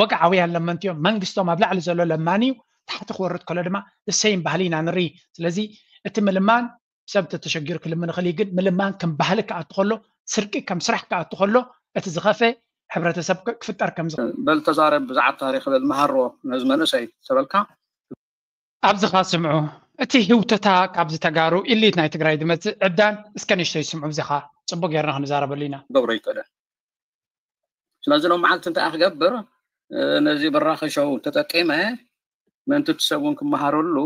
ወግዓውያን ለመንቲ እዮም መንግስቶም ኣብ ላዕሊ ዘሎ ለማኒ እዩ ታሕቲ ክወርድ ከሎ ድማ ሰይም ባህሊ ኢና ንርኢ ስለዚ እቲ ምልማን ሰብ ተተሸጊሩ ክልምን ይኽእል እዩ ግን ምልማን ከም ባህሊ ክኣቱ ከሎ ስርቂ ከም ስራሕ ክኣቱ ከሎ እቲ ዝኸፈ ሕብረተሰብ ክፍጠር ከም ዝኽእል። በል ተዛረብ ብዛዕባ ታሪኽ በል መሃሮ ነዚ መንእሰይ ተበልካ። ኣብዚኻ ስምዑ እቲ ህውተታ ካብዚ ተጋሩ ኢሊት ናይ ትግራይ ዝመፅእ ዕብዳን እስከ ንእሽተይ ስምዑ ኣብዚኻ ፅቡቅ ጌርና ክንዛረበሉ ኢና። ገብሮ ይቀደ ስለዚ ሎም መዓልቲ እንታይ ክገብር ነዚ ብራኸ ሸው ተጠቂመ ምእንቲ እቲ ሰብ እውን ክመሃረሉ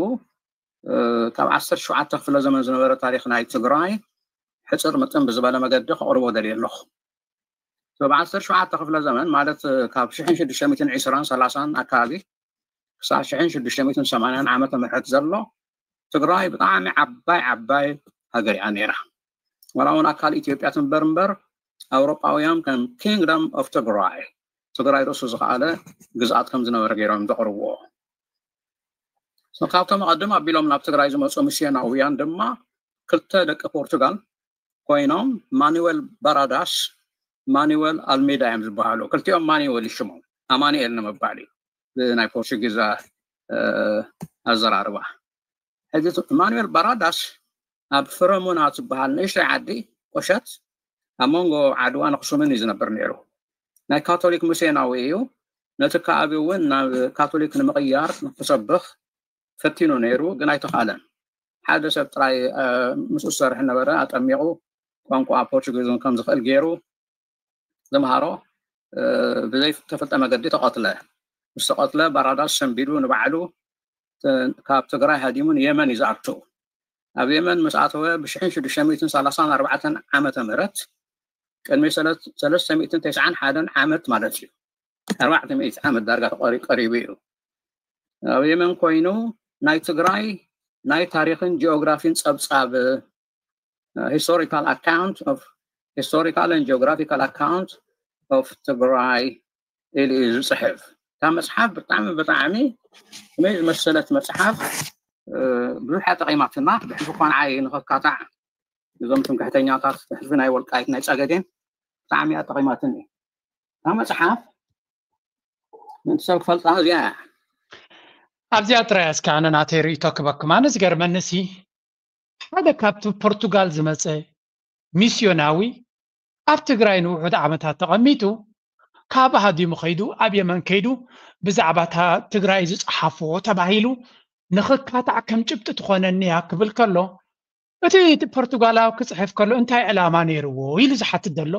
ካብ ዓሰርተ ሸውዓተ ክፍለ ዘመን ዝነበረ ታሪክ ናይ ትግራይ ሕፅር ምጥን ብዝበለ መገዲ ከቕርቦ ደልየ ኣለኹ ብ ዓሰርተ ሸውዓተ ክፍለ ዘመን ማለት ካብ ሽሕን ሽዱሽተ ሚእትን ዕስራን ሰላሳን ኣካባቢ ክሳብ ሽሕን ሽዱሽተ ሚእትን ሰማንያን ዓመተ ምህረት ዘሎ ትግራይ ብጣዕሚ ዓባይ ዓባይ ሃገር እያ ነይራ ዋላ እውን ኣካል ኢትዮጵያ ትንበር እምበር ኣውሮጳውያን ከም kingdom of ትግራይ ትግራይ ርእሱ ዝኸኣለ ግዝኣት ከም ዝነበረ ገይሮም ዘቕርብዎ ካብቶም ኣቐድም ኣቢሎም ናብ ትግራይ ዝመፁ ሚስዮናውያን ድማ ክልተ ደቂ ፖርቱጋል ኮይኖም ማኑዌል ባራዳስ ማኑዌል ኣልሜዳ እዮም ዝበሃሉ ክልቲኦም ማኑዌል ይሽሞም ኣማኑኤል ንምባል እዩ ብናይ ፖርቹጊዝ ኣዘራርባ ሕዚ ማኑኤል ባራዳስ ኣብ ፍረሙና ትበሃል ንእሽተይ ዓዲ ቁሸት ኣብ መንጎ ዓድዋን ኣክሱምን እዩ ዝነብር ነይሩ ናይ ካቶሊክ ሙሴናዊ እዩ ነቲ ከባቢ እውን ናብ ካቶሊክ ንምቕያር ንክሰብኽ ፈቲኑ ነይሩ ግን ኣይተኽኣለን ሓደ ሰብ ጥራይ ምስኡ ዝሰርሕ ነበረ ኣጠሚቑ ቋንቋ ፖርቹጊዝ እውን ከም ዝኽእል ገይሩ ዘምሃሮ ብዘይተፈልጠ መገዲ ተቐትለ። ምስ ተቐትለ ባራዳስ ሰንቢዱ ንባዕሉ ካብ ትግራይ ሃዲሙ ንየመን እዩ ዝኣቱ። ኣብ የመን ምስ ኣተወ ብ ሽዱሽተ ሚእትን ሰላሳን ኣርባዕተን ዓመተ ምህረት ቅድሚ ሰለስተ ሚእትን ተስዓን ሓደን ዓመት ማለት እዩ። ኣርባዕተ ሚእቲ ዓመት ዳርጋ ተቐሪ- ቀሪቡ እዩ። ኣብ የመን ኮይኑ ናይ ትግራይ ናይ ታሪኽን ጂኦግራፊን ጸብጻብ historical account of historical and geographical account of ትግራይ ኢሉ እዩ ዝፅሕፍ። እታ መፅሓፍ ብጣዕሚ ብጣዕሚ ከመይ ዝመሰለት መፅሓፍ ብዙሕ ጠቂማትና። ብሕዚ እኳ ንዓይ ንኸካታዕ እዞም ትምክሕተኛታት ሕዝቢ ናይ ወልቃይት ናይ ፀገዴን ብጣዕሚ እያ ጠቂማትኒ። እታ መፅሓፍ ምእንቲ ሰብ ክፈልጣ እዚኣ እያ። ኣብዚኣ ጥራይ እስከ ኣነ ናተይ ርእይቶ ክበኩም። ኣነ ዝገርመኒ ሲ ሓደ ካብቲ ፖርቱጋል ዝመፀ ሚስዮናዊ ኣብ ትግራይ ንውሑድ ዓመታት ተቐሚጡ ካብ ሃዲሙ ከይዱ ኣብ የመን ከይዱ ብዛዕባ እታ ትግራይ ዝፀሓፍዎ ተባሂሉ ንኽካታዕ ከም ጭብጢ ትኾነኒ እያ ክብል ከሎ እቲ ፖርቱጋላዊ ክፅሕፍ ከሎ እንታይ ዕላማ ነይርዎ ኢሉ ዝሓትት ዘሎ።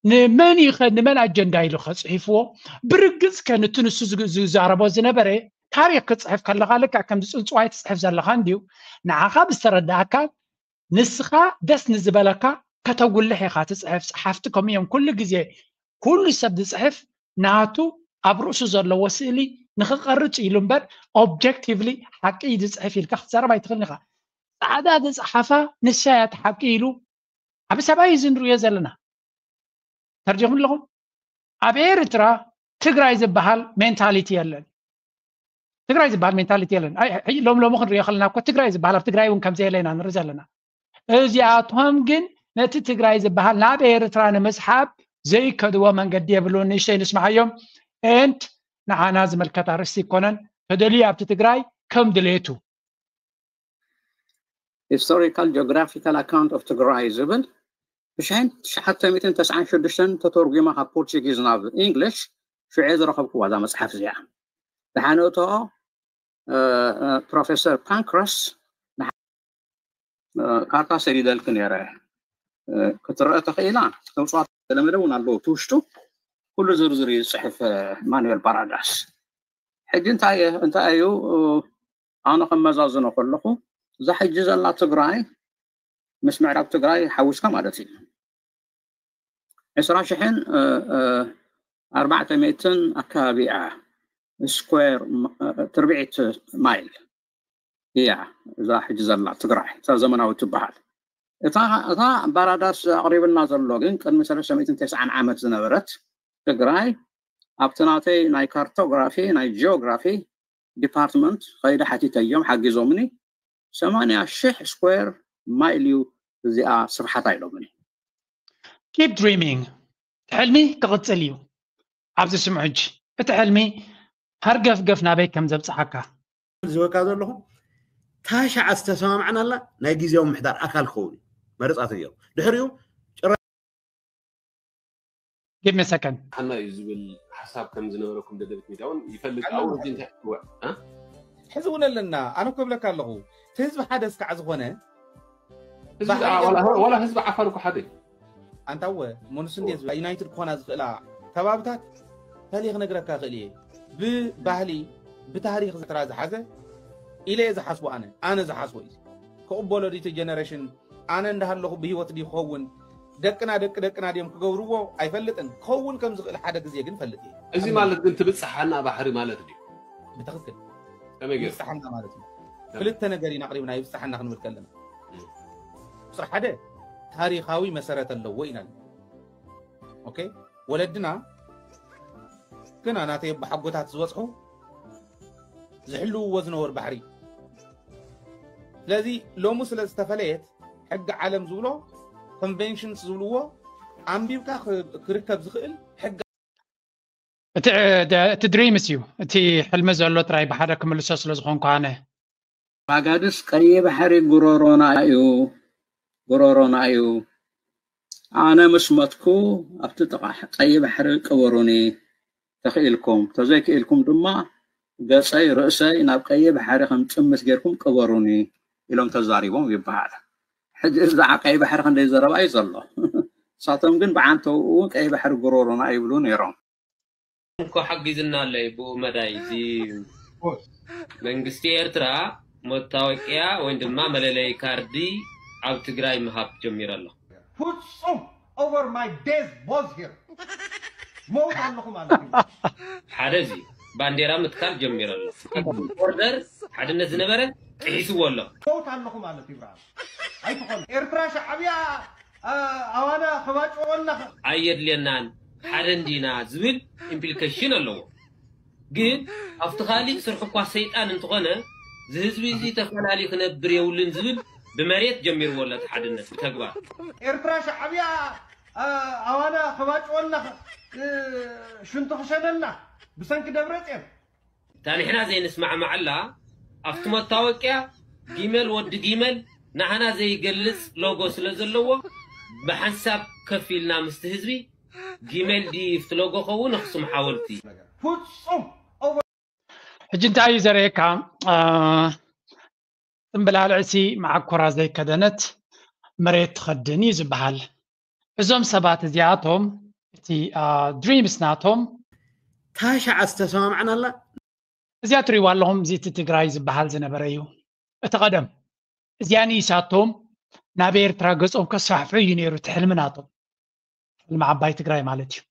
ንመን እዩ ከ ንመን ኣጀንዳ ኢሉ ከፅሒፍዎ? ብርግፅ ከ ንቱ ንሱ ዝዛረቦ ዝነበረ ታሪክ ክፅሕፍ ከለካ ልክዕ ከምዚ ፅንፅዋይ ትፅሕፍ ዘለካ እንድዩ። ንዓኻ ብዝተረዳእካ ንስኻ ደስ ንዝበለካ ከተጉልሕ ኢኻ ትፅሕፍ። ፀሓፍቲ ከምኡ እዮም ኩሉ ግዜ። ኩሉ ሰብ ዝፅሕፍ ናቱ ኣብ ርእሱ ዘለዎ ስእሊ ንክቐርፅ ኢሉ እምበር objectively ሓቂ እዩ ዝፅሕፍ ኢልካ ክትዛረብ ኣይትኽእልን ኢኻ። ፃዕዳ ዝፀሓፋ ንሳ እያ እቲ ሓቂ ኢሉ ዓቢ ሰብኣይ እዚ ንርእዮ ዘለና። ተርዲኹም ኣለኹም? ኣብ ኤርትራ ትግራይ ዝበሃል ሜንታሊቲ የለን። ትግራይ ዝበሃል ሜንታሊቲ የለን። ሎም ሎም ክንሪኦ ከለና እኮ ትግራይ ዝበሃል ኣብ ትግራይ እውን ከምዘየለ ኢና ንርኢ ዘለና። እዚኣቶም ግን ነቲ ትግራይ ዝበሃል ናብ ኤርትራ ንምስሓብ ዘይከድዎ መንገዲ የብሉ። ንእሽተይ ንስማዓዮም። ኤንድ ንዓና ዝመልከት ኣርእስቲ ይኮነን። ተደልዩ ኣብቲ ትግራይ ከም ድሌቱ Historical Geographical Account of ትግራይ ዝብል ብሽሕን ትሽዓተ ሚእትን ተስዓን ሽዱሽተን ተተርጒማ ካብ ፖርቹጊዝ ናብ ኢንግሊሽ ሽዑ ዝረኸብክዋ እዛ መፅሓፍ እዚኣ። ዝሓነቶ ፕሮፌሰር ፓንክረስ ካርታ ሰዲደልክ ነይረ ክትረአ ተኽኢላ። ተውፅዋ ተለመደ እውን ኣለዎ እቲ ውሽጡ ኩሉ ዝርዝር እዩ ዝፅሕፍ ማኑኤል ባራዳስ። ሕጂ እንታይ እንታይ እዩ ኣነ ከመዛዝኖ ከለኹ እዛ ሕጂ ዘላ ትግራይ ምስ ምዕራብ ትግራይ ሓዊስካ ማለት እዩ ዕስራ ሽሕን ኣርባዕተ ሚእትን ኣካባቢ እያ ስኩዌር ትርብዒት ማይል እያ እዛ ሕጂ ዘላ ትግራይ እዛ ዘመናዊ ትበሃል። እታ እታ ባራዳስ ኣቕሪብና ዘሎ ግን ቅድሚ ሰለስተ ሚእትን ተስዓን ዓመት ዝነበረት ትግራይ ኣብቲ ናተይ ናይ ካርቶግራፊ ናይ ጂኦግራፊ ዲፓርትመንት ከይደ ሓቲተዮም ሓጊዞምኒ ሰማንያ ሽሕ ስኩዌር ማይል እዩ እዚኣ ስርሓታ ኢሎምኒ። Keep dreaming። እቲ ሕልሚ ክቕፅል እዩ። ኣብዚ ስምዑ ሕጂ እቲ ሕልሚ ሃርገፍገፍ ናበይ ከም ዘብፅሓካ ዝወካ ዘለኹ ታሻዓ ዝተሰማምዕናላ ናይ ግዜያዊ ምሕዳር ኣካል ክኸውን እዩ መርፃት እዮም ድሕሪኡ Give me a second። ሓና እዩ ዝብል ሓሳብ ከም ዝነበረኩም ደደቢት ሚድያ እውን ይፈልጥ ኣው እዚ እንታይ እ? ሕዚ እውን ኣለና ኣነ እኮ ይብለካ ኣለኹ እቲ ህዝቢ ሓደ እስካዕ ዝኾነ ህዝቢ ዓ- ዋላ- ዋላ ህዝቢ ዓፋር እኮ ሓደ እዩ። ኣንታ እወ ሞንስ እንዴ ዝብላ ዩናይትድ ክኾና ዝኽእላ ከባብታት ተለየ ክነግረካ ክእል እየ ብባህሊ ብታሪክ ዝትራ ዝሓዘ ኢለ እየ ዝሓስቦ ኣነ ኣነ ዝሓስቦ እዩ ክቕበሎ ድዩ እቲ ጀነሬሽን ኣነ እንዳሃለኹ ብህይወት ድዩ ክኸውን ደቅና ደቂ ደቅና ድዮም ክገብርዎ ኣይፈልጥን ክኸውን ከም ዝኽእል ሓደ ግዜ ግን ፈልጥ እየ እዚ ማለት ግን ትብፅሓና ባሕሪ ማለት ድዩ ብትኽክል ከመይ ገይሩ ይብፅሓና ማለት እዩ ክልተ ነገር ኢና ኣቕሪብና ይብፅሓና ክንብል ከለና ቁፅሪ ሓደ ታሪኻዊ መሰረት ኣለዎ ኢና ኦኬ ወለድና ግና ናተይ ኣቦሓጎታት ዝበፅሑ ዝሕልውዎ ዝነበሩ ባሕሪ ስለዚ ሎሚ ስለ ዝተፈለየት ሕጊ ዓለም ዝብሎ ኮንቨንሽንስ ዝብልዎ ኣንቢብካ ክርከብ ዝኽእል ሕጊ እቲ ድሪምስ እዩ እቲ ሕልሚ ዘሎ ጥራይ ብሓደ ክምልሶ ስለ ዝኾንኩ ኣነ ባጋድስ ቀይ ባሕሪ ጉሮሮና እዩ ጉሮሮና እዩ ኣነ ምስ መትኩ ኣብቲ ጥቓ ቀይ ባሕሪ ቅበሩኒ ተኽኢልኩም ተዘይክኢልኩም ድማ ገፀይ ርእሰይ ናብ ቀይ ባሕሪ ከም ጥምት ጌርኩም ቅበሩኒ ኢሎም ተዛሪቦም ይበሃል ሕጂ እዚ ደዓ ቀይ ባሕሪ ክንደይ ዘረባ እዩ ዘሎ ንሳቶም ግን ብዓንተውኡ ቀይ ባሕሪ ጉሮሮና ይብሉ ነይሮም። እኮ ሓጊዝና ኣለይ ብኡ መዳይ እዚ መንግስቲ ኤርትራ መታወቂያ ወይ ድማ መለለይ ካርዲ ኣብ ትግራይ ምሃብ ጀሚሩ ኣሎ። ፍጹም over my dead body here ሞት ኣለኹ ማለት እዩ። ሓደ እዚ ባንዴራ ምትካል ጀሚሩ ኣሎ። ቦርደር ሓድነት ዝነበረ ጥሒስዎ ኣሎ። ሞት ኣለኹ ማለት እዩ። ብርሃን ኣይትኾን ኤርትራ ሻዕብያ ኣዋና ከባጭወና ኣየድልየናን ሓደ እንዲና ዝብል ኢምፕሊኬሽን ኣለዎ። ግን ኣብቲ ካሊእ ስርሑ እኳ ሰይጣን እንትኾነ ዝህዝቢ እዚ ተፈላለዩ ክነብር የብሉን ዝብል ብመሬት ጀሚርዎ ኣሎ። እቲ ሓድነት ብተግባር ኤርትራ ሻዕብያ ኣዋና ከባጭወና ሽንቱ ክሸነና ብሰንኪ ደብረፅዮን እታ ንሕና ዘይንስማዕማዓላ ኣብቲ መታወቂያ ጊመል ወዲ ጊመል ንዓና ዘይገልፅ ሎጎ ስለ ዘለዎ ብሓንሳብ ከፍ ኢልና ምስቲ ህዝቢ ጊመል ድዩ ፍቲ ሎጎ ከውን ኣኽሱም ሓወልቲ ፍጹም ሕጂ እንታይ እዩ ዘርእየካ? ጽምብላልዕሲ መዓኮራ ዘይከደነት መሬት ትኸድን እዩ ዝበሃል። እዞም ሰባት እዚኣቶም እቲ ድሪምስ ናቶም ታሻዓ ዝተሰማምዓና ኣላ። እዚኣ ትሪእዋ ኣለኹም። እዚ እቲ ትግራይ ዝበሃል ዝነበረ እዩ። እቲ ቀደም እዚኣ ንኢሳቶም ናብ ኤርትራ ገጾም ከስፋሕፍሑ እዩ ነይሩ እቲ ሕልሚ ናቶም። ሕልሚ ዓባይ ትግራይ ማለት እዩ።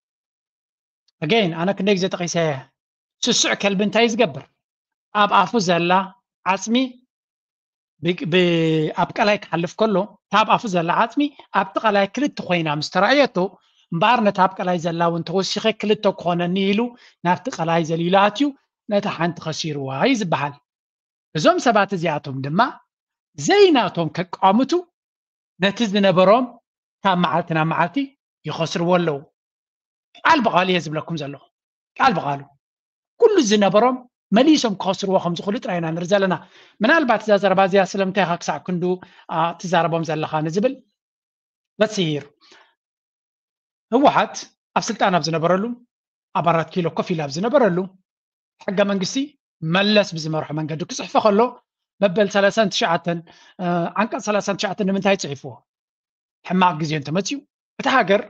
ኣገይን ኣነ ክንደይ ግዜ ጠቂሰ እየ። ስሱዕ ከልቢ እንታይ ዝገብር? ኣብ ኣፉ ዘላ ዓፅሚ ብ- ብ- ኣብ ቀላይ ክሓልፍ ከሎ እታ ኣብ ኣፉ ዘላ ዓፅሚ ኣብቲ ቀላይ ክልተ ኮይና ምስ ተራእየቶ እምበኣር ነታ ኣብ ቀላይ ዘላ እውን ተወሲኸ ክልተ ክኾነኒ ኢሉ ናብቲ ቀላይ ዘሊሉ ኣትዩ ነታ ሓንቲ ከሲርዋ እዩ ዝበሃል። እዞም ሰባት እዚኣቶም ድማ ዘይናቶም ከቃምቱ ነቲ ዝነበሮም ካብ መዓልቲ ናብ መዓልቲ ይኸስርዎ ኣለዉ። ቃል ብቃሉ እየ ዝብለኩም ዘለኹ። ቃል ብቃሉ ኩሉ ዝነበሮም መሊሶም ክኸስርዎ ከም ዝኽእሉ ጥራይ ኢና ንርኢ ዘለና። ምናልባት እዛ ዘረባ እዚኣ ስለምንታይ ኢኻ ክሳዕ ክንዱ ትዛረቦም ዘለኻ ንዝብል let's hear። ህወሓት ኣብ ስልጣን ኣብ ዝነበረሉ ኣብ ኣራት ኪሎ ኮፍ ኢሉ ኣብ ዝነበረሉ ሕገ መንግስቲ መለስ ብዝመርሖ መንገዲ ክፅሕፎ ከሎ መበል ሰላሳን ትሽዓተን ዓንቀፅ ሰላሳን ትሽዓተን ንምንታይ ፅሒፍዎ? ሕማቕ ግዜ እንተመፅኡ እቲ ሃገር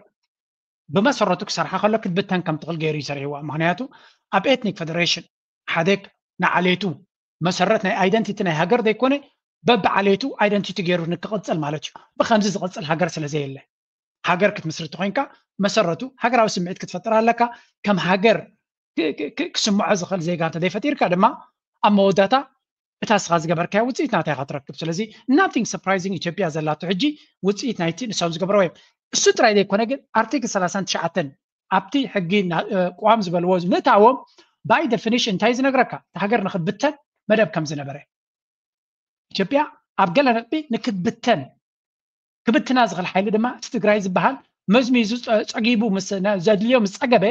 ብመሰረቱ ክሰርሓ ከሎ ክትብተን ከም ትኽእል ገይሩ ይሰርሕዋ። ምክንያቱ ኣብ ኤትኒክ ፌደሬሽን ሓደ ንዓሌቱ መሰረት ናይ ኣይደንቲቲ ናይ ሃገር ዘይኮነ በብዓሌቱ ኣይደንቲቲ ገይሩ ንክቕፅል ማለት እዩ። ብከምዚ ዝቕፅል ሃገር ስለ ዘየለ ሃገር ክትምስርቲ ኮይንካ መሰረቱ ሃገራዊ ስምዒት ክትፈጥር ኣለካ። ከም ሃገር ክስምዖ ዝኽእል ዜጋ እንተዘይፈጢርካ ድማ ኣብ መወዳእታ እታ ስኻ ዝገበርካያ ውፅኢት ናታ ኢኻ ትረክብ። ስለዚ nothing surprising ኢትዮጵያ ዘላቶ ሕጂ ውፅኢት ናይቲ ንሶም ዝገበረዎ እዮም። እሱ ጥራይ ዘይኮነ ግን ኣርቲክል ሰላሳን ትሽዓተን ኣብቲ ሕጊ ቅዋም ዝበልዎ ምእታዎም by definition እንታይ ዝነግረካ እቲ ሃገር ንክብተን መደብ ከም ዝነበረ ኢትዮጵያ ኣብ ገለ ነጥቢ ንክትብተን ክብትና ዝኽእል ሓይሊ ድማ እቲ ትግራይ ዝበሃል መዝሚዙ ጸጊቡ ዘድልዮ ምስ ጸገበ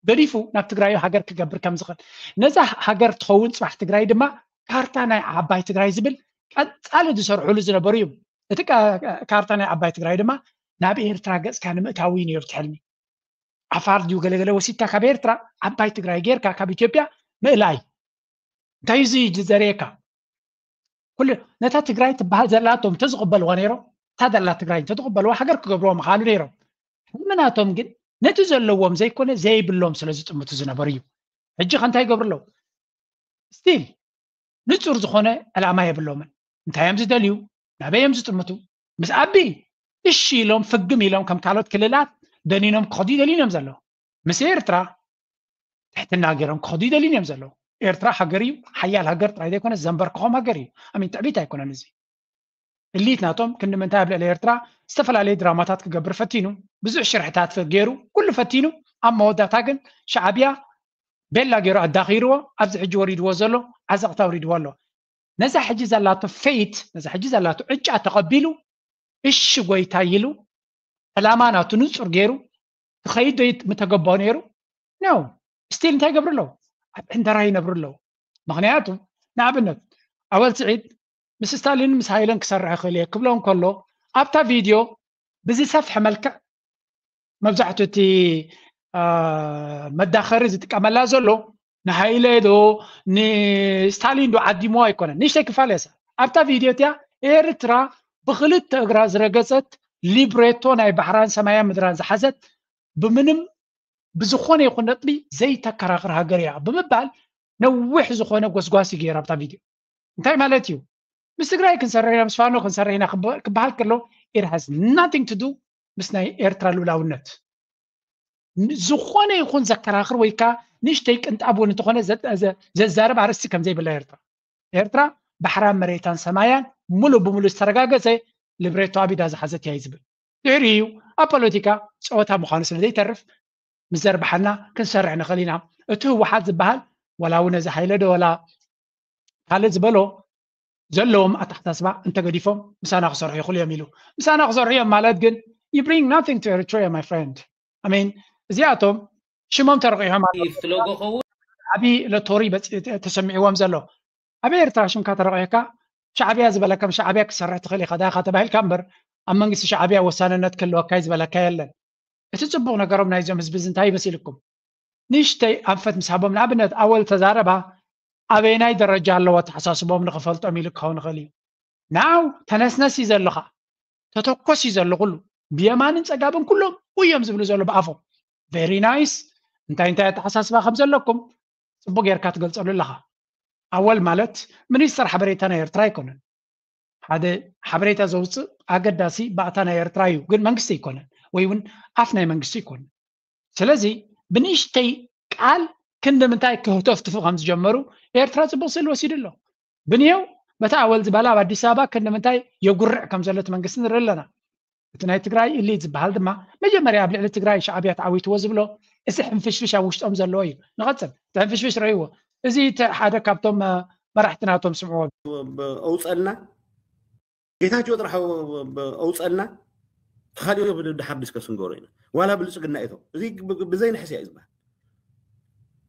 ገዲፉ ናብ ትግራዩ ሃገር ክገብር ከም ዝኽእል ነዛ ሃገር ትኸውን ፅባሕ ትግራይ ድማ ካርታ ናይ ዓባይ ትግራይ ዝብል ቀፃሊ ዝሰርሕሉ ዝነበሩ እዩ። እቲ ካርታ ናይ ዓባይ ትግራይ ድማ ናብ ኤርትራ ገፅካ ንምእታው እዩ ነይሩ ትሕልሚ። ዓፋር ድዩ ገለገለ ወሲድካ ካብ ኤርትራ ዓባይ ትግራይ ጌርካ ካብ ኢትዮጵያ ምእላይ እንታይ እዚ ዘርእየካ? ኩሉ ነታ ትግራይ ትበሃል ዘላቶም እንተዝቕበልዋ ነይሮም እታ ዘላ ትግራይ እንተዝቕበልዋ ሃገር ክገብርዎ ምኽኣሉ ነይሮም። ሕልሚ ናቶም ግን ነቲ ዘለዎም ዘይኮነ ዘይብሎም ስለ ዝጥምቱ ዝነበሩ እዩ። ሕጂ ከ እንታይ ይገብሩ ኣለዉ? ስቲል ንፁር ዝኾነ ዕላማ የብሎምን። እንታይ እዮም ዝደልዩ? ናበይ እዮም ዝጥምቱ? ምስ ኣቢ እሺ ኢሎም ፍግም ኢሎም ከም ካልኦት ክልላት ደኒኖም ክኸዱ ይደልዩ እዮም ዘለዉ። ምስ ኤርትራ ትሕትና ገይሮም ክኸዱ ይደልዩ እዮም ዘለዉ። ኤርትራ ሃገር እዩ፣ ሓያል ሃገር ጥራይ ዘይኮነ ዘንበርክኾም ሃገር እዩ። ኣሚን ትዕቢት ኣይኮነን እዚ። እሊት ናቶም ክንዲ ምንታይ ኣብ ልዕሊ ኤርትራ ዝተፈላለዩ ድራማታት ክገብር ፈቲኑ፣ ብዙሕ ሽርሕታት ገይሩ፣ ኩሉ ፈቲኑ፣ ኣብ መወዳእታ ግን ሻዕብያ ቤላ ገይሩ ኣዳኺርዎ፣ ኣብዚ ሕጂ ወሪድዎ ዘሎ ዓዘቕታ ወሪድዎ ኣሎ። ነዛ ሕጂ ዘላቶ ፌት፣ ነዛ ሕጂ ዘላቶ ዕጫ ተቐቢሉ እሺ ጎይታ ኢሉ ዕላማ ናቱ ንፁር ገይሩ ክኸይድ ዶ ምተገባኦ ነይሩ? ኖ። ስቲል እንታይ ይገብሩ ኣለዉ? ኣብ ዕንደራ ይነብሩ ኣለዉ። ምክንያቱ ንኣብነት ኣወል ስዒድ ምስ ስታሊን ምስ ሃይለን ክሰርሕ ይኽእል እየ ክብሎ እንከሎ ኣብታ ቪድዮ ብዝሰፍሐ መልክዕ መብዛሕትኡ እቲ መዳኸሪ ዝጥቀመላ ዘሎ ንሃይለ ዶ ንስታሊን ዶ ዓዲምዋ ኣይኮነን። ንእሽተይ ክፋል እያ ኣብታ ቪድዮ እቲኣ ኤርትራ ብክልተ እግራ ዝረገፀት ሊብሬቶ ናይ ባሕራን ሰማያን ምድራን ዝሓዘት ብምንም ብዝኾነ ይኹን ነጥቢ ዘይተከራኽር ሃገር እያ ብምባል ነዊሕ ዝኾነ ጎስጓስ ይገይር ኣብታ ቪድዮ። እንታይ ማለት እዩ? ምስ ትግራይ ክንሰርሕ ኢና፣ ምስ ፋኖ ክንሰርሕ ኢና ክበ- ክበሃል ከሎ it has nothing to do ምስ ናይ ኤርትራ ልኡላውነት። ዝኾነ ይኹን ዘከራኽር ወይ ከዓ ንእሽተይ ቅንጣብ እውን እንተኾነ ዘ- ዘ- ዘዛርብ ኣርእስቲ ከም ዘይብላ ኤርትራ ኤርትራ ባሕራን መሬታን ሰማያን ሙሉ ብሙሉ ዝተረጋገጸ ሊብሬቶ ኣብ ኢዳ ዝሓዘት እያ እዩ ዝብል። ድሕሪኡ ኣብ ፖለቲካ ጸወታ ምዃኑ ስለ ዘይተርፍ ምስ ዘርብሓና ክንሰርሕ ንኽእል ኢና። እቲ ህወሓት ዝበሃል ዋላ እውን እዚ ሃይለ ዶ ዋላ ካልእ ዝበሎ ዘለዎም ኣተሓሳስባ እንተገዲፎም ምሳና ክሰርሑ ይኽእሉ እዮም ኢሉ። ምሳና ክሰርሑ እዮም ማለት ግን you bring nothing to Eritrea, my friend. I mean እዚኣቶም ሽሞም ተረቂሖም ኣለዉ። ኢፍ ሎጎ ኸውን ዓብዪ ሎቶሪ በፂ- ተሰሚዕዎም ዘሎ ኣብ ኤርትራ ሽምካ ተረቂሕካ ሻዕብያ ዝበለካ ሻዕብያ ክሰርሕ ትኽእል ኢኻ ዳኻ ተባሂልካ እምበር ኣብ መንግስቲ ሻዕብያ ወሳንነት ክህልወካ እዩ ዝበለካ የለን። እቲ ፅቡቕ ነገሮም ናይዞም ህዝቢ እዚ እንታይ ይመስልኩም? ንእሽተይ ኣንፈት ምስ ሃቦም ንኣብነት ኣወል ተዛረባ ኣበየናይ ደረጃ ኣለዎ ኣተሓሳስቦም ንኽፈልጦም ኢሉ ክኸውን ይኽእል እዩ። ናው ተነስነስ እዩ ዘለኻ ተተኮስ እዩ ዘሎ ኩሉ ብየማንን ፀጋብን ኩሎም እዮም ዝብሉ ዘሎ ብኣፎም very nice እንታይ እንታይ ኣተሓሳስባ ከም ዘለኩም ፅቡቅ ጌርካ ትገልፀሉ ኣለኻ። ኣወል ማለት ሚኒስተር ሓበሬታ ናይ ኤርትራ ኣይኮነን። ሓደ ሓበሬታ ዘውፅእ ኣገዳሲ ባእታ ናይ ኤርትራ እዩ፣ ግን መንግስቲ ኣይኮነን ወይ እውን ኣፍ ናይ መንግስቲ ኣይኮነን። ስለዚ ብንእሽተይ ቃል ክንዲ ምንታይ ክህተፍትፉ ከም ዝጀመሩ ኤርትራ ፅቡቅ ስእሊ ወሲዱ ኣሎ። ብንየው በታ ኣወል ዝበላ ኣብ ኣዲስ ኣበባ ክንዲ ምንታይ የጉርዕ ከም ዘሎ እቲ መንግስቲ ንርኢ ኣለና። እቲ ናይ ትግራይ ኢሊት ዝበሃል ድማ መጀመርያ ኣብ ልዕሊ ትግራይ ሻዕብያ ተዓዊትዎ ዝብሎ እዚ ሕንፍሽፍሽ ኣብ ውሽጦም ዘለዎ እዩ። ንቐፅል እቲ ሕንፍሽፍሽ ረእይዎ። እዚ እቲ ሓደ ካብቶም መራሕቲ ናቶም ስምዕዎ። ኣውፀልና ጌታቸው ጥራሕ ኣውፀልና ተኻሊኦ ድሓር ዲስከስ ንገብሮ ኢና ዋላ ብልፅግና ኢቶ እዚ ብዘይንሕስያ እዩ ዝበሃል።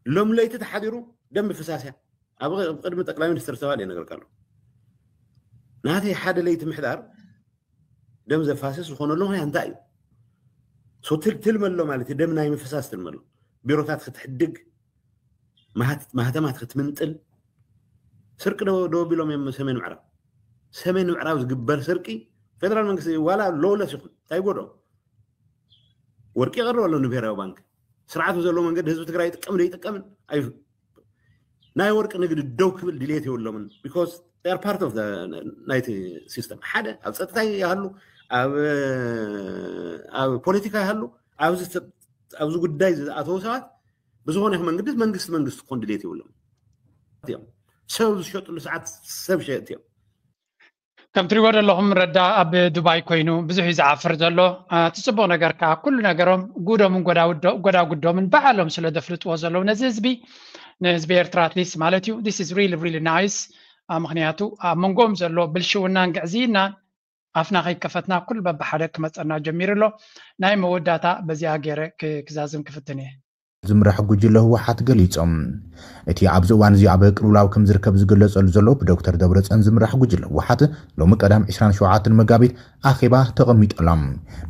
ሎም ለይቲ ተሓዲሩ ደም ፍሳስያ ኣብ ቅድሚ ጠቅላይ ሚኒስትር ሰባል እየ ነገርካ ኣሎ ናተይ ሓደ ለይቲ ምሕዳር ደም ዘፋስስ ዝኾነሉ ምክንያት እንታይ እዩ? ትልመሎ ማለት እዩ ደም ናይ ምፍሳስ ትልመሎ ቢሮታት ክትሕድግ ማህተማት ክትምንጥል ስርቂ ደወቢሎም እዮም ሰሜን ምዕራብ ሰሜን ምዕራብ ዝግበር ስርቂ ፌደራል መንግስቲ ዋላ ሎውለስ ይኹን እንታይ ጎዶ ወርቂ ይቀርብ ኣሎ ንብሔራዊ ባንክ ስርዓቱ ዘሎ መንገዲ ህዝቢ ትግራይ ይጥቀም ዶ ይጥቀምን ናይ ወርቂ ንግዲ ደው ክብል ድሌት የብሎምን because part of ናይቲ ሲስተም ሓደ ኣብ ፀጥታ ይሃሉ ኣብ ፖለቲካ ይሃሉ ኣብዚ ጉዳይ ዝኣተው ሰባት ብዝኾነ ይኹን መንግዲ መንግስቲ መንግስቲ ክኾን ድሌት የብሎም እዮም ሰብ ዝሸጥሉ ሰዓት ሰብ ሸጥ እዮም ከም ትሪዎ ዘለኹም ረዳ ኣብ ዱባይ ኮይኑ ብዙሕ እዩ ዝዓፍር ዘሎ እቲ ፅቡቕ ነገር ከዓ ኩሉ ነገሮም ጉዶምን ጎዳጉዶምን ባዕሎም ስለ ዘፍልጥዎ ዘለዉ ነዚ ህዝቢ ንህዝቢ ኤርትራ ኣትሊስት ማለት እዩ this is really really nice ምክንያቱ ኣብ መንጎኦም ዘሎ ብልሽውናን ግዕዝይናን ኣፍና ከይከፈትና ኩሉ በብሓደ ክመፀና ጀሚሩ ኣሎ ናይ መወዳታ በዚኣ ገይረ ክዛዝም ክፍትን እየ ዝምራሕ ጉጅለ ህወሓት ገሊጾም። እቲ ኣብዚ እዋን እዚ ኣብ ቅልውላው ከም ዝርከብ ዝግለጸሉ ዘሎ ብዶክተር ደብረጽዮን ዝምራሕ ጉጅለ ህወሓት ሎሚ ቀዳም ዕስራን ሸውዓተን መጋቢት ኣኼባ ተቐሚጡ ኣሎ።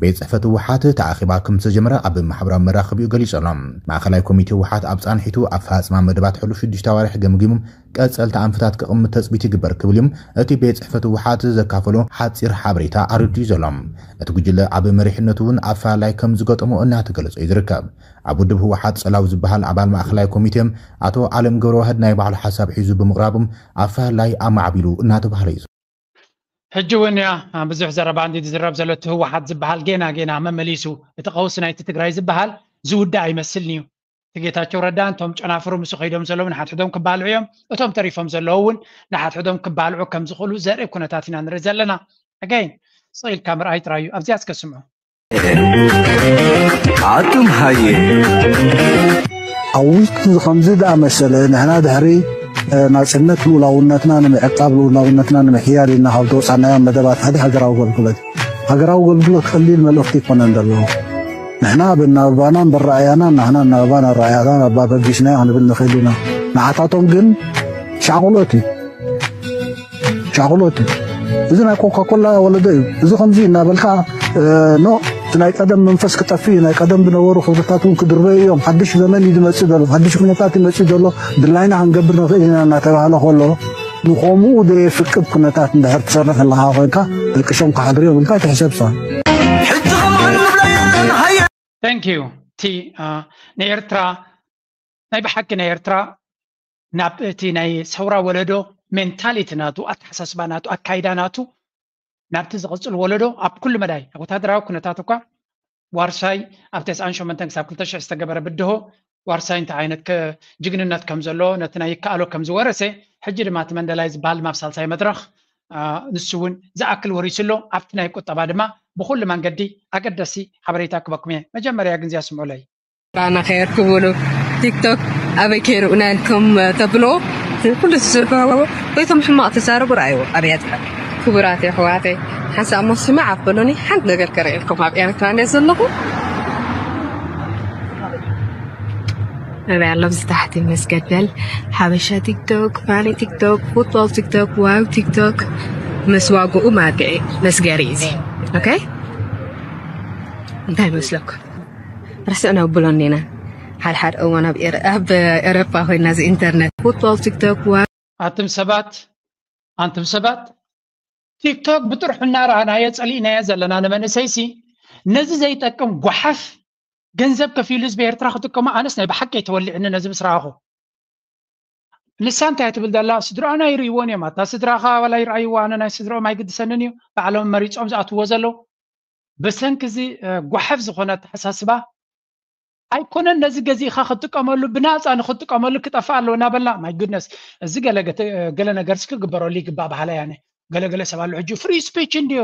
ቤት ጽሕፈት ህወሓት እቲ ኣኼባ ከም ዝተጀመረ ኣብ ማሕበራዊ መራኸቢኡ ገሊጹ ኣሎ። ማእኸላይ ኮሚቴ ህወሓት ኣብ ጻንሒቱ ኣፈጻጽማ መደባት ሕሉፍ ሽዱሽተ ኣዋርሕ ገምጊሙ ቀጸልቲ ኣንፈታት ክቕምጥ ተጽቢት ይግበር ክብል እዩ እቲ ቤት ጽሕፈት ህወሓት ዘካፈሎ ሓጺር ሓበሬታ ኣረዲኡ ዘሎ። እቲ ጉጅለ ኣብ መሪሕነቱ እውን ኣፈላላይ ከም ዝገጠሞ እናተገለጸ እዩ ዝርከብ። ኣብ ውድብ ህወሓት ጸላው ዝበሃል ኣባል ማእኸላይ ኮሚቴ ኣቶ ኣለም ገብረዋህድ ናይ ባዕሉ ሓሳብ ሒዙ ብምቕራቡ ኣፈላላይ ኣማዕቢሉ እናተባህለ እዩ። ሕጂ እውን እያ ብዙሕ ዘረባ እንዲ ዝዝረብ ዘሎ እቲ ህወሓት ዝበሃል ጌና ጌና መመሊሱ እቲ ቀውሲ ናይቲ ትግራይ ዝበሃል ዝውዳእ ኣይመስልን እዩ። እቲ ጌታቸው ረዳ እንቶም ጨናፍሩ ምስ ከይዶም ዘለዉ ንሓድሕዶም ክባልዑ እዮም። እቶም ተሪፎም ዘለዉ እውን ንሓድሕዶም ክባልዑ ከም ዝኽእሉ ዘርኢ ኩነታት ኢና ንርኢ ዘለና። ኣጋይን ስቕ ኢልካ ምርኣይ ጥራይ እዩ። ኣብዚኣ እስከ ስምዑ። ኣቱም ሃየ ኣብ ውሽጢ ከምዚ ዝኣመሰለ ንሕና ድሕሪ ናፅነት ልኡላውነትና ንምዕቃብ ልኡላውነትና ንምሕያል ኢልና ካብ ተወፃናዮ መደባት ሓደ ሃገራዊ ኣገልግሎት ሃገራዊ ኣገልግሎት ቀሊል መልእኽቲ ይኮነን ዘለዎ ንሕና ብናባባናን ብረኣያናን ንሕና እናባባን ኣረኣያና ኣባበጊስናዮ ክንብል ንኽእል ኢና ንዓታቶም ግን ሻቕሎት እዩ ሻቕሎት እዩ እዚ ናይ ኮካኮላ ወለዶ እዩ እዚ ከምዚ እናበልካ ኖ እቲ ናይ ቀደም መንፈስ ክጠፍእ እዩ ናይ ቀደም ዝነበሩ ክብርታት እውን ክድርበዩ እዮም ሓድሽ ዘመን እዩ ዝመፅእ ዘሎ ሓድሽ ኩነታት ይመፅእ ዘሎ ድላይና ክንገብር ንኽእል ኢና እናተባህለ ከሎ ንኸምኡ ዘየፍቅድ ኩነታት እንድሕር ትሰርሕ ኣለካ ኮይንካ ደቂ ሸም ክሓድሩ እዮም ኢልካ ትሕሰብ ሰ Thank you። እቲ ንኤርትራ ናይ ብሓቂ ናይ ኤርትራ ናብ እቲ ናይ ሰውራ ወለዶ ሜንታሊቲ ናቱ፣ ኣተሓሳስባ ናቱ፣ ኣካይዳ ናቱ ናብቲ ዝቕፅል ወለዶ ኣብ ኩሉ መዳይ ወታደራዊ ኩነታት እኳ ዋርሳይ ኣብ ተስዓን ሸሞንተን ክሳብ ክልተ ሽሕ ዝተገበረ ብድሆ ዋርሳይ እንታይ ዓይነት ጅግንነት ከም ዘሎ ነቲ ናይ ይከኣሎ ከም ዝወረሰ ሕጂ ድማ እቲ መንደላይ ዝበሃል ኣብ ሳልሳይ መድረኽ ንሱ እውን ዝኣክል ወሪሱ ኣሎ። ኣብቲ ናይ ቁጠባ ድማ ብኩሉ መንገዲ ኣገደሲ ሓበሬታ ክበኩም እየ። መጀመርያ ግን እዚኣ ስምዑለይ። ባና ከየር ክብሉ ቲክቶክ ኣበይ ከይርኡና ኢልኩም ተብሎ ኩሉ ዝስርሑ ወይቶም ሕማቕ ተዛረቡ ረኣይዎ ኣብያት ክቡራት የሕዋተይ ሓንሳብ ሞ ስማዕ ኣበሎኒ ሓንቲ ነገር ከርእየልኩም ኣብ ኤርትራ እንደ ዘለኹ ኣበይ ኣሎ ብዝታሕቲ መስገደል ሓበሻ ቲክቶክ ፋኒ ቲክቶክ ፉትቦል ቲክቶክ ዋው ቲክቶክ መስዋግኡ ማግዒ መስገሪ እዚ ኦኬ እንታይ መስለኩም ርስዕና ብሎኒ ኢና ሓድሓድ እዋን ኣብ ኤረ- ኣብ ኤረፓ ኮይና እዚ ኢንተርነት ፉትቦል ቲክቶክ ዋ ኣንቱም ሰባት ኣንቱም ሰባት ቲክቶክ ብጥርሑ እናረኣናዮ ፀሊእናዮ ዘለና ንመንእሰይሲ ነዚ ዘይጠቅም ጓሓፍ ገንዘብ ከፊሉ ህዝቢ ኤርትራ ክጥቀሞ ኣነስ ናይ ብሓቂ ኣይተወሊዕኒ ነዚ ምስ ረኣኹ ንሳ እንታይ ትብል ዘላ ስድራና ይርእይዎን እዮም ኣታ ስድራኻ ዋላ ይረኣይዎ ኣነ ናይ ስድራኦም ኣይግድሰንን እዩ ባዕሎም መሪፆም ዝኣትዎ ዘለዉ ብሰንኪ እዚ ጓሓፍ ዝኾነ ኣተሓሳስባ ኣይኮነን ነዚ ገዚእኻ ክትጥቀመሉ ብናፃ ንክትጥቀመሉ ክጠፍእ ኣለዎ እናበልና my goodness እዚ ገለ ነገር ክግበረሉ ይግባእ በሃላይ ኣነ ገለገለ ሰብ ኣሎ ሕጂ free speech እንድዮ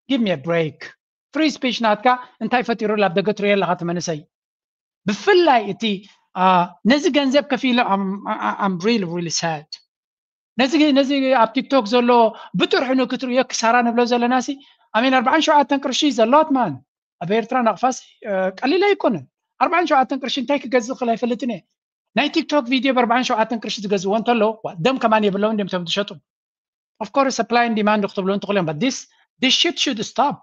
give me a break free speech ናትካ እንታይ ፈጢሩ ኣብ ደገ ትሪኦ ኣለኻ እቲ መንእሰይ ብፍላይ እቲ ነዚ ገንዘብ ከፊሉ I'm really really sad ነዚ ነዚ ኣብ ቲክቶክ ዘሎ ብጥርሑ ንክትርእዮ ክሳራ ንብሎ ዘለና ሲ ኣሜን ኣርባዓን ሸውዓተን ቅርሺ ዘለዋት ማን ኣብ ኤርትራ ናቕፋስ ቀሊል ኣይኮነን ኣርባዓን ሸውዓተን ቅርሺ እንታይ ክገዝእ ክእል ኣይፈልጥን እየ ናይ ቲክቶክ ቪድዮ ብኣርባዓን ሸውዓተን ቅርሺ ዝገዝእዎ እንተለዉ ደም ከማን የብለውን ድም ቶም ዝሸጡ of course supply and demand ክትብሉ እንትኽእሉ እዮም but this this shit should stop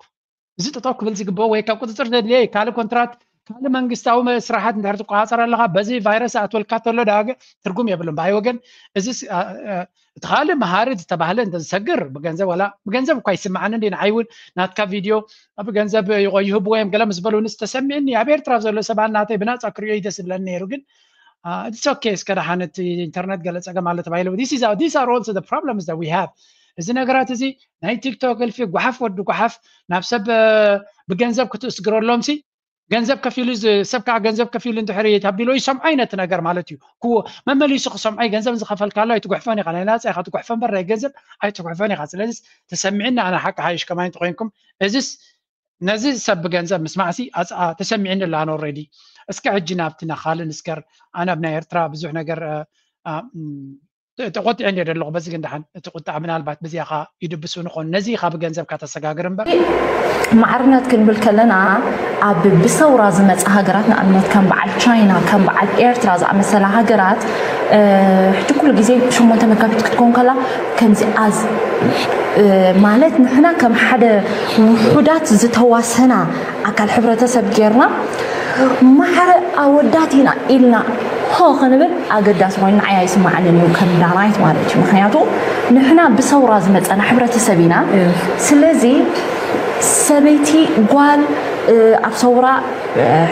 እዚ ጠጠው ክብል ዝግብኦ ወይ ካብ ቁፅፅር ዘድልየ ካልእ ኮንትራት ካልእ መንግስታዊ ስራሓት እንድሕር ትቆፃፀር ኣለካ በዚ ቫይረስ ኣትወልካ ተሎ ዳገ ትርጉም የብሉን ብሃይ ወገን እዚ እቲ ካልእ መሃሪ ዝተባህለ እንተ ዝሰግር ብገንዘብ ወላ ብገንዘብ እኳ ይስምዓኒ እንዲ ንዓይ እውን ናትካ ቪድዮ ብገንዘብ ይህብዎ እዮም ገለ ምስ በሉኒ ዝተሰሚዕኒ ኣብ ኤርትራ ዘሎ ሰባት ናተይ ብናፃ ክሪኦ ይደስ ዝብለኒ ነይሩ ግን it's okay እስከ ደሓን እቲ ኢንተርነት ገለ ፀገም ኣሎ ተባሂሉ these are also the problems that we have እዚ ነገራት እዚ ናይ ቲክቶክ እልፊ ጓሓፍ ወዲ ጓሓፍ ናብ ሰብ ብገንዘብ ክትእስግረሎም ሲ ገንዘብ ከፊሉ ሰብ ከዓ ገንዘብ ከፊሉ እንድሕር ተቢሎ ይሰምዖ ዓይነት ነገር ማለት እዩ ክዎ መመሊሱ ክሰምዖ ገንዘብ ዝኸፈልካሉ ኣይትጉሕፈን ኢኻ ናይ ናፃ ኢኻ ትጉሕፈ እምበር ናይ ገንዘብ ኣይትጉሕፈን ኢኻ ስለዚ ተሰሚዕና ኣነ ሓቂ ሓይሽ ከማይ እንተኮይንኩም እዚስ ነዚ ሰብ ብገንዘብ ምስማዕሲ ኣፅኣ ተሰሚዕኒ ኣላ ኣነ already እስከ ሕጂ ናብቲ ናኻልን እስከር ኣነ ኣብ ናይ ኤርትራ ብዙሕ ነገር ተቆጢዐ እንደ ዘለኹ በዚ ግን ደሓን እቲ ቁጣዕ ምናልባት ብዚያኻ ይድብሱ ንኾን ነዚ ካብ ገንዘብካ ተሰጋግር እምበር ማዕርነት ክንብል ከለና ኣብ ብሰውራ ዝመፀ ሃገራት ንኣብነት ከም በዓል ቻይና ከም በዓል ኤርትራ ዝኣመሰላ ሃገራት ሕጂ ኩሉ ግዜ ሸሞንተ መጋቢት ክትከውን ከላ ከምዚ ኣዝ ማለት ንሕና ከም ሓደ ውሑዳት ዝተዋሰና ኣካል ሕብረተሰብ ጌርና ማዕረ ኣወዳት ኢና ኢልና ሆ ክንብል ኣገዳሲ ኮይኑ ንዓይ ኣይስማዓንን እዩ ከም ዳናይት ማለት እዩ ምክንያቱ ንሕና ብሰውራ ዝመፀና ሕብረተሰብ ኢና ስለዚ ሰበይቲ ጓል ኣብ ሰውራ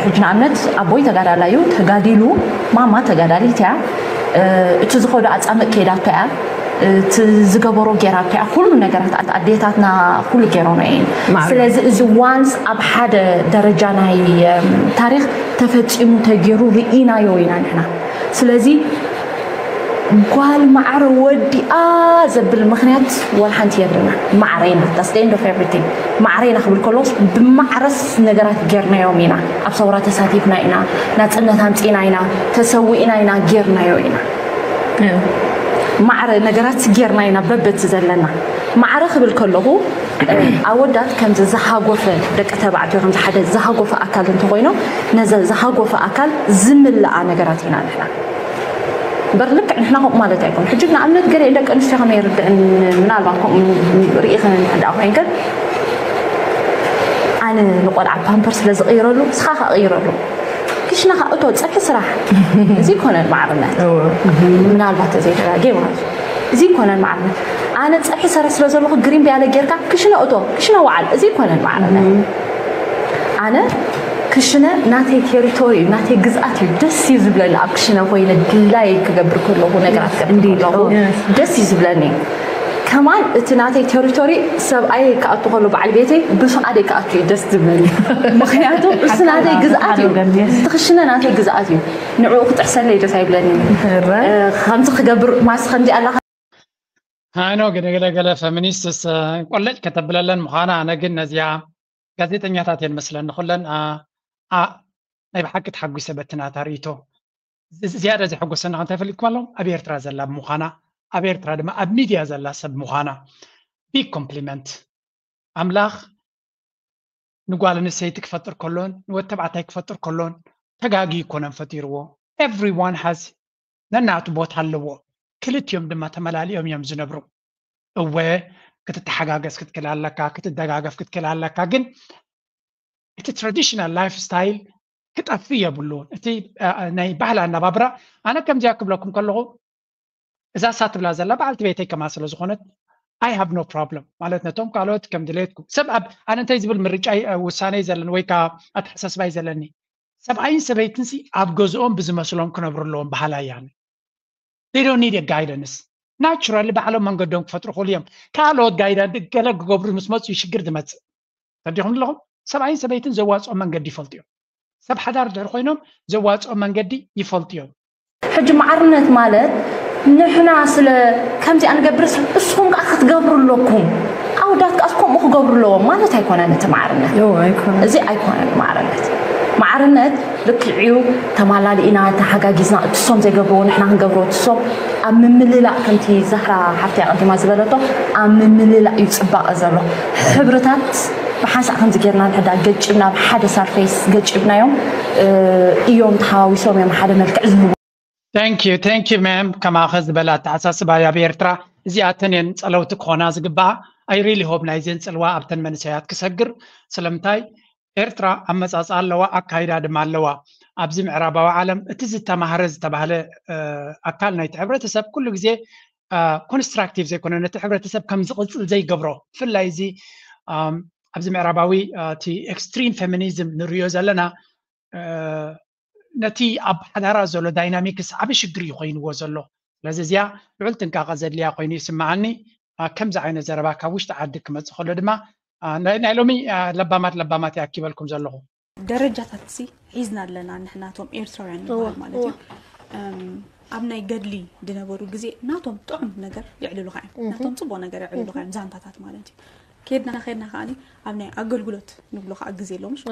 ሕጂ ንኣብነት ኣቦይ ተጋዳላ እዩ ተጋዲሉ ማማ ተጋዳሊት እያ እቲ ዝኸዶ ኣፃምእ ከይዳቶ እያ እቲ ዝገበሮ ጌራቶ እያ ኩሉ ነገራት ኣዴታትና ኩሉ ጌሮኖ እየን ስለዚ እዚ ዋንስ ኣብ ሓደ ደረጃ ናይ ታሪክ ተፈፂሙ ተጌሩ ርኢናዮ ኢና ንሕና ስለዚ ጓል ማዕረ ወዲኣ ዘብል ምክንያት ወላ ሓንቲ የብልና ማዕረ ኢና that's the end of everything ማዕረ ኢና ክብል ከሎስ ብማዕረስ ነገራት ጌርናዮም ኢና ኣብ ሰውራ ተሳቲፍና ኢና ናፅነት ኣምፂና ኢና ተሰዊእና ኢና ጌርናዮ ኢና ማዕረ ነገራት ጌርና ኢና በበቲ ዘለና ማዕረ ክብል ከለኹ ኣወዳት ከምዚ ዝሃጎፈ ደቂ ተባዕትዮ ከምዚ ሓደ ዝሃጎፈ ኣካል እንተኮይኖም ነዚ ዝሃጎፈ ኣካል ዝምልኣ ነገራት ኢና ንሕና እምበር ልክዕ ንሕና ከምኡ ማለት ኣይኮን ሕጂ ንኣብነት ገለ ደቂ ኣንስትዮ ከመይ ይርድዕን ምናልባት ከምኡ ርኢኺ እንድኣ ኮይንክን ኣነ ንቆልዓ ፓምፐር ስለ ዝቕይረሉ ንስኻ ከቕይረሉ ክሽነኻ እቶ ፀብሒ ስራሕ እዚ ይኮነን ማዕርነት ምናልባት ተዘይተጋጌ ማለት እዚ ይኮነን ማዕርነት ኣነ ፀብሒ ሰረ ስለ ዘለኹ ግሪን ቢያለ ጌርካ ክሽነ እቶ ክሽነ ወዓል እዚ ይኮነን ማዕርነት ኣነ ክሽነ ናተይ ቴሪቶሪ እዩ፣ ናተይ ግዝኣት እዩ። ደስ እዩ ዝብለኒ ኣብ ክሽነ ኮይነ ድላይ ክገብር ከለኹ፣ ነገራት ክገብር Indeed. ከለኹ Oh, yes. ደስ እዩ ዝብለኒ። ከማን እቲ ናተይ ቴሪቶሪ ሰብኣይ ክኣቱ ከሎ በዓል ቤተይ ብፍቓደይ ክኣቱ እዩ ደስ ዝብለኒ። ምክንያቱ እሱ ናተይ ግዝኣት እዩ። ሓደገን፣ yes. እቲ ክሽነ ናተይ ግዝኣት እዩ። ንዕኡ ክጥሕሰለይ ደስ ኣይብለኒ። እረ። ከምዚ ክገብር ማስ ከምዚ ኣላ ሃይኖ ገለገለ ገለ ፈሚኒስትስ ቆለጭ ከተብለለን ምዃና፣ ኣነ ግን ነዚኣ ጋዜጠኛታት እየን መስለኒ ኩለን። ኣ- ኣ- ናይ ብሓቂ ተሓጒሰ በቲ ናታ ርእይቶ። እዚ- ዝያዳ ዘሐጎሰኒ ከ እንታይ ፈሊጥኩም ኣለኹም? ኣብ ኤርትራ ዘላ ብምዃና፣ ኣብ ኤርትራ ድማ ኣብ ሚድያ ዘላ ሰብ ምዃና። ቢግ ኮምፕሊመንት። ኣምላኽ ንጓል ኣንስተይቲ ክፈጥር ከሎን ንወዲ ተባዕታይ ክፈጥር ከሎን ተጋጊ ይኮነን ፈጢርዎ። Everyone has ነናቱ ቦታ ኣለዎ። ክልቲኦም ድማ ተመላሊኦም እዮም ዝነብሩ። እወ ክትተሓጋገዝ ክትክእል ኣለካ፣ ክትደጋገፍ ክትክእል ኣለካ። ግን እቲ ትራዲሽናል ላይፍ ስታይል ክጠፍእ የብሉን። እቲ አ፣ ናይ ባህሊ ኣነባብራ ኣነ ከምዚኣ ክብለኩም ከለኹ እዛ እሳ ትብላ ዘላ በዓልቲ ቤተይ ከማ ስለ ዝኾነት I have no problem ማለት ነቶም ካልኦት ከም ድሌትኩም ሰብ ኣብ ኣነ እንታይ ዝብል ምርጫ ውሳነ ዘለኒ ወይ ከዓ ኣተሓሳስባይ ዘለኒ ሰብኣይን ሰበይትንሲ ኣብ ገዝኦም ብዝመስሎም ክነብሩ ኣለዎም ባህላ እያ። They don't need a guidance. ናቹራሊ ባዕሎም መንገዶም ክፈጥሩ ክኽእሉ እዮም። ካልኦት ጋይዳንስ ገለ ክገብሩ ምስ መፁ ሽግር ዝመፅእ ተዲኹም ኣለኹም። ሰብኣይን ሰበይትን ዘዋፅኦ መንገዲ ይፈልጡ እዮም። ሰብ ሓዳር ድሕሪ ኮይኖም ዘዋፅኦ መንገዲ ይፈልጡ እዮም። ሕጂ ማዕርነት ማለት ንሕና ስለ ከምዚኣ ንገብርስ እስኹም ከዓ ክትገብሩ ኣለኩም ኣወዳት ከዓ ከምኡ ክገብሩ ኣለዎም ማለት ኣይኮነን። እቲ ማዕርነት ዮ ኣይኮነ እዚ ኣይኮነን ማዕርነት። ማዕርነት ልክዕዩ ተማላሊእና ተሓጋጊዝና እትሶም ዘይገብርዎ ንሕና ክንገብርዎ እትሶም ኣብ ምምልላእ ከምቲ ዛህራ ሓፍቲ ኣቐዲማ ዝበለቶ ኣብ ምምልላእ እዩ ፅባቐ ዘሎ። ሕብርታት ብሓንሳእ ከምዚ ጌርና ንሕዳ ገጭብና ብሓደ ሳርፌስ ገጭብናዮም እዮም ተሓዋዊሶም እዮም ሓደ መልክዕ ዝህቡ። Thank you, thank you ma'am። ከማኸ ዝበለ ኣተሓሳስባ ኣብ ኤርትራ እዚኣተን እየን ጸለውቲ ክኾና ዝግባኣ። I really hope ናይዘን ጽልዋ ኣብተን መንሰያት ክሰግር። ስለምንታይ ኤርትራ ኣመጻጽኣ ኣለዋ፣ ኣካይዳ ድማ ኣለዋ። ኣብዚ ምዕራባዊ ዓለም እቲ ዝተማህረ ዝተባህለ ኣካል ናይቲ ሕብረተሰብ ኩሉ ግዜ ኮንስትራክቲቭ ዘይኮነ ነቲ ሕብረተሰብ ከም ዝቕጽል ዘይገብሮ ብፍላይ እዚ ኣብዚ ምዕራባዊ እቲ ኤክስትሪም ፌሚኒዝም ንሪዮ ዘለና ነቲ ኣብ ሓዳራ ዘሎ ዳይናሚክስ ዓቢ ሽግር እዩ ኮይንዎ ዘሎ። ስለዚ እዚኣ ልዑል ጥንቃቐ ዘድልያ ኮይኑ ይስምዓኒ። ከምዚ ዓይነት ዘረባ ካብ ውሽጢ ዓዲ ክመፅእ ከሎ ድማ ናይ ሎሚ ለባማት ለባማት ይኣኪበልኩም ዘለኹ። ደረጃታት ሲ ሒዝና ኣለና ንሕና ቶም ኤርትራውያን ንበሃል ማለት እዩ። ኣብ ናይ ገድሊ ዝነበሩ ግዜ ናቶም ጥዑም ነገር የዕልሉካ እዮም፣ ናቶም ፅቡቅ ነገር የዕልሉካ እዮም ዛንታታት ማለት እዩ። ከድና ከድና ከዓኒ ኣብ ናይ ኣገልግሎት ንብሎ ከዓ ግዜ ኣሎ ምሽ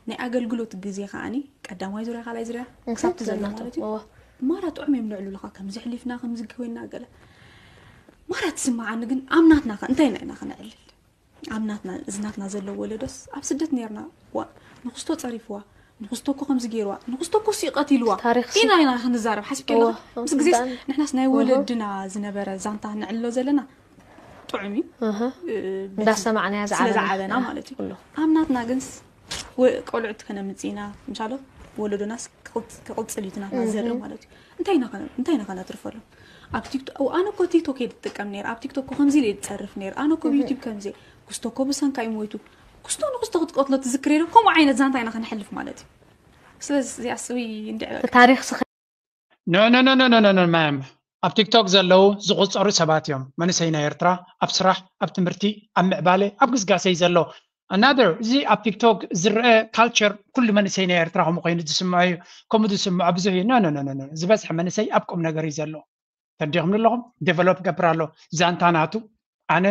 ናይ ኣገልግሎት ግዜ ከዓኒ ቀዳማይ ዙርያ ካልኣይ ዙርያ ክሳብ ትዘሎ ማለት እዩ። ማራ ጥዑም እዮም ንዕልሉካ ከምዚ ሕሊፍና ከምዚ ኮይና ገለ ማራ ትስምዓኒ ግን ኣብ ናትና ከ እንታይ ኢና ኢና ክነዕልል? ኣብ ናትና እዚ ናትና ዘሎ ወለዶስ ኣብ ስደት ነርና ዋ ንክስቶ ጸሪፍዋ ንክስቶ እኮ ከምዚ ገይርዋ ንክስቶ እኮ ሲ ቀቲልዋ ታሪኽ ሲ- ኢና ኢና ክንዛረብ ሓሲብ ከለካ እወ፣ ምስ ግዜስ ብጣዕሚ። ንሕናስ ናይ ወለድና ዝነበረ ዛንታ ንዕሎ ዘለና ጥዑም እዩ እህ፣ እ፣ እንዳሰማዕናያ ስለ ዝዓበና ዝዓበና ንሕና ማለት እዩ ኩሉ። ኣብ ናትና ግንስ ወ- ቆልዑት ከነምፅኢና ምሻሎ ወለዶናስ ክቕፅ- ክቕፅል እዩ እቲ ናትና ዘርኢ ማለት እዩ እንታይ ኢና ከነ- እንታይ ኢና ከነትርፈሎም ኣብ ቲክቶክ ኣነ እኮ ቲክቶክ እየ ዝጥቀም ነይረ ኣብ ቲክቶክ እኮ ከምዚ ኢለ ዝፀርፍ ነይረ ኣነ እኮ ብዩቲብ ከምዚ እየ ክስቶ እኮ ብሰንካ እዩ ሞይቱ ክስቶ ንክስቶ ክትቀትሎ ትዝክር የለ ከምኡ ዓይነት ዛንታ ኢና ከነሕልፍ ማለት እዩ ስለዚ እዚኣ ስዊ እንድዕ እቲ ታሪኽ ስኸ No, no, no, no, no, no, no, ma'am. ኣብ ቲክቶክ ዘለዉ ዝቑፀሩ ሰባት እዮም መንእሰይ ናይ ኤርትራ ኣብ ስራሕ ኣብ ትምህርቲ ኣብ ምዕባለ ኣብ ግስጋሰ እዩ ዘሎ another እዚ ኣብ ቲክቶክ ዝረአ ካልቸር ኩሉ መንእሰይ ናይ ኤርትራ ከምኡ ኮይኑ ዝስምዖ እዩ ከምኡ ዝስምዖ ብዙሕ እዩ no no no no no ዝበዝሐ መንእሰይ ኣብ ቁም ነገር እዩ ዘሎ ተዲኹም ኣለኹም ዴቨሎፕ ገብር ኣሎ ዛንታ ናቱ ኣነ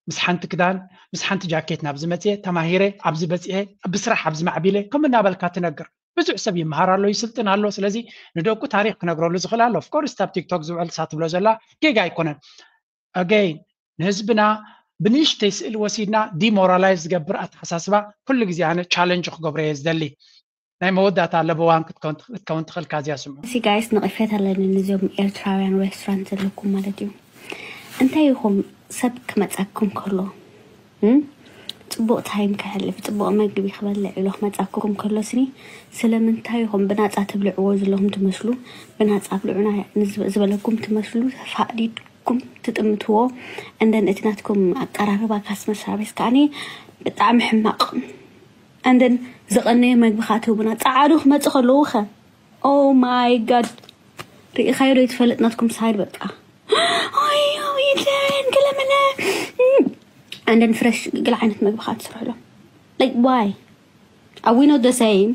ምስ ሓንቲ ክዳን ምስ ሓንቲ ጃኬት ናብ ዝመፅየ ተማሂረ ኣብዚ በፅሐ ብስራሕ ኣብዚ ማዕቢለ ከምኡ እናበልካ ትነግር ብዙሕ ሰብ ይምሃር ኣሎ ይስልጥን ኣሎ ስለዚ ንደቁ ታሪክ ክነግረሉ ዝኽእል ኣሎ ኦፍኮርስ ኣብ ቲክቶክ ዝውዕል ሳ ትብሎ ዘላ ጌጋ ኣይኮነን ኣገይ ንህዝብና ብንእሽተይ ስእል ወሲድና ዲሞራላይዝ ዝገብር ኣተሓሳስባ ኩሉ ግዜ ኣነ ቻለንጅ ክገብሮ እየ ዝደሊ ናይ መወዳእታ ለበዋን ክትከውን ትኽእል ካዚያ ስምዑ እዚ ጋይስ ንቕፌት ኣለኒ ንዚኦም ኤርትራውያን ሬስቶራንት ዘለኩም ማለት እዩ እንታይ ኢኹም ሰብ ክመፀኩም ከሎ እም? ፅቡቕ ታይም ከሕልፍ ፅቡቕ መግቢ ክበልዕ ኢሎ ክመፃኩም ከሎ ስኒ ስለምንታይ ኢኹም ብናፃ ትብልዕዎ ዘለኹም ትመስሉ ብናፃ ብልዑና ንዝ- ዝበለኩም ትመስሉ ተፋዲድኩም ትጥምትዎ እንደን እቲ ናትኩም ኣቀራርባ ካስመር ሳርቪስ ከዓኒ ብጣዕሚ ሕማቕ And then ዝቐነየ መግቢ ከዓ ትህቡና። ጸዓዱ ክመጽእ ከለዉ ከ? Oh my God። ርኢኻዮ ዶ ይትፈልጥ ናትኩም ሳይድ በቃ። ኣዮ ይደን ክለምነ። And then ፍረሽ ገለ ዓይነት መግቢ ከዓ ትስርሕሎም። Like why? Are we not the same?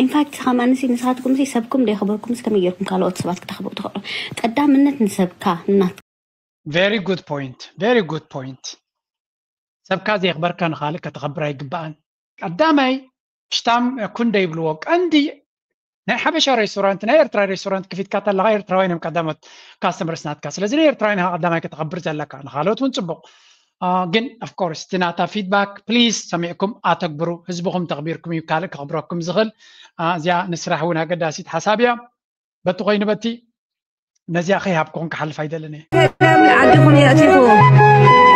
In fact ከማንሲ ንስኻትኩም ሲ ሰብኩም ደይኽበርኩም ከመይ ጌርኩም ካልኦት ሰባት ክተኽብሩ ትኽእሉ? ቀዳምነት ንሰብካ እናት Very good point. Very good point. ሰብካ ዘየኽበርካ ንኻልእ ከተኽብር ኣይግባእን። ቀዳማይ ሽታም ኩንደ ይብልዎ ቀንዲ ናይ ሓበሻ ሬስቶራንት ናይ ኤርትራ ሬስቶራንት ክፊትካ ተለኻ ኤርትራውያን እዮም ቀዳሞት ካስተመርስ ናትካ። ስለዚ ናይ ኤርትራውያን ኢኻ ቀዳማይ ከተኽብር ዘለካ፣ ንኻልኦት እውን ጽቡቕ። ግን of course እቲ ናታ ፊድባክ ፕሊዝ ሰሚዕኩም ኣተግብሩ። ህዝብኹም ተኽቢርኩም እዩ ካልእ ከኽብረኩም ዝኽእል። እዚኣ ንስራሕ እውን ኣገዳሲት ሓሳብ እያ። በቲ ኮይኑ በቲ ነዚኣ ከይሃብኩኹም ክሓልፍ ኣይደልን እየ። ሰላም ንዓድኹም የእቲኹም።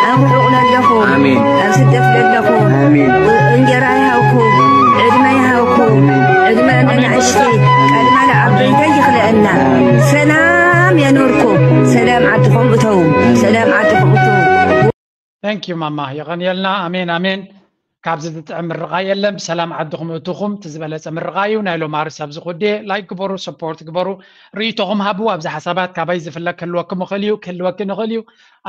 ኣብ ርሑቕ ለለኹም፣ ኣሜን። ኣብ ስደት ለለኹም፣ ኣሜን። እንጀራ ይሃብኩም፣ ዕድመ ይሃብኩም፣ ዕድመ ነናእሽቲ ቀድማ ንዓበይቲ ይኽለአና። ሰላም የኑርኩም። ሰላም ዓድኹም እተዉ፣ ሰላም ዓድኹም እተዉ። Thank you ማማ የቐንየልና። ኣሜን ኣሜን። ካብዚ ዝጥዕም ምርቓ የለን። ብሰላም ዓድኹም እትኹም እቲ ዝበለፀ ምርቓ እዩ። ናይ ሎም ኣርስ ኣብዚ ኩዴ ላይክ ግበሩ፣ ሰፖርት ግበሩ፣ ርእይቶኹም ሃቡ። ኣብዚ ሓሳባት ካባይ ዝፍለ ክህልወኩም ይኽእል እዩ፣ ክህልወክን ይኽእል እዩ።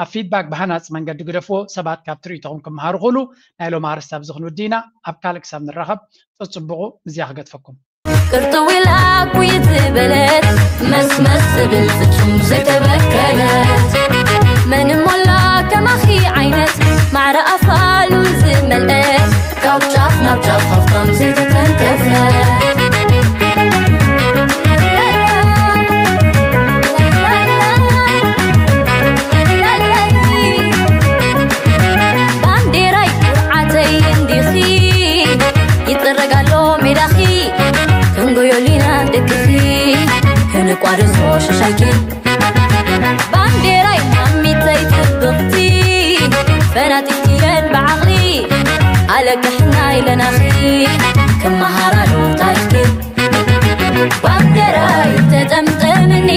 ኣብ ፊድባክ ብሃናፂ መንገዲ ግደፍዎ። ሰባት ካብ ትርኢቶኹም ክመሃሩ ክእሉ። ናይ ሎም ኣርስ ኣብዚ ክንውዲ ኢና። ኣብ ካልእ ክሳብ ንራኸብ ተፅብቑ። እዚኣ ክገድፈኩም። ቅርጥው ኢላ ኩይት ዝበለት መስመስ ዝብል ፍጹም ዘይተበከለት መን እሞ ኣላ ከማኺ ዓይነት ማዕረ ኣፋሉ ዝመልአት ካብ ጫፍ ናብ ጫፍ ሃፍታም ዘይተተንከፈት ባንዴራይ ኩርዓተይ እንዲኺ ይጥረግ ኣሎ ሜዳኺ ክንጎዮሊና ደቅኺ ክንቋደሶ ሽሻይኪ ባንዴራይ ማሚተይ ጽብቕቲ ፈናጢትየን ብዓቕሊ ኣለቅሕና ኢለናኺ ክመሃራሉ ታሪኽኪ ባንዴራይ ተጠምጠምኒ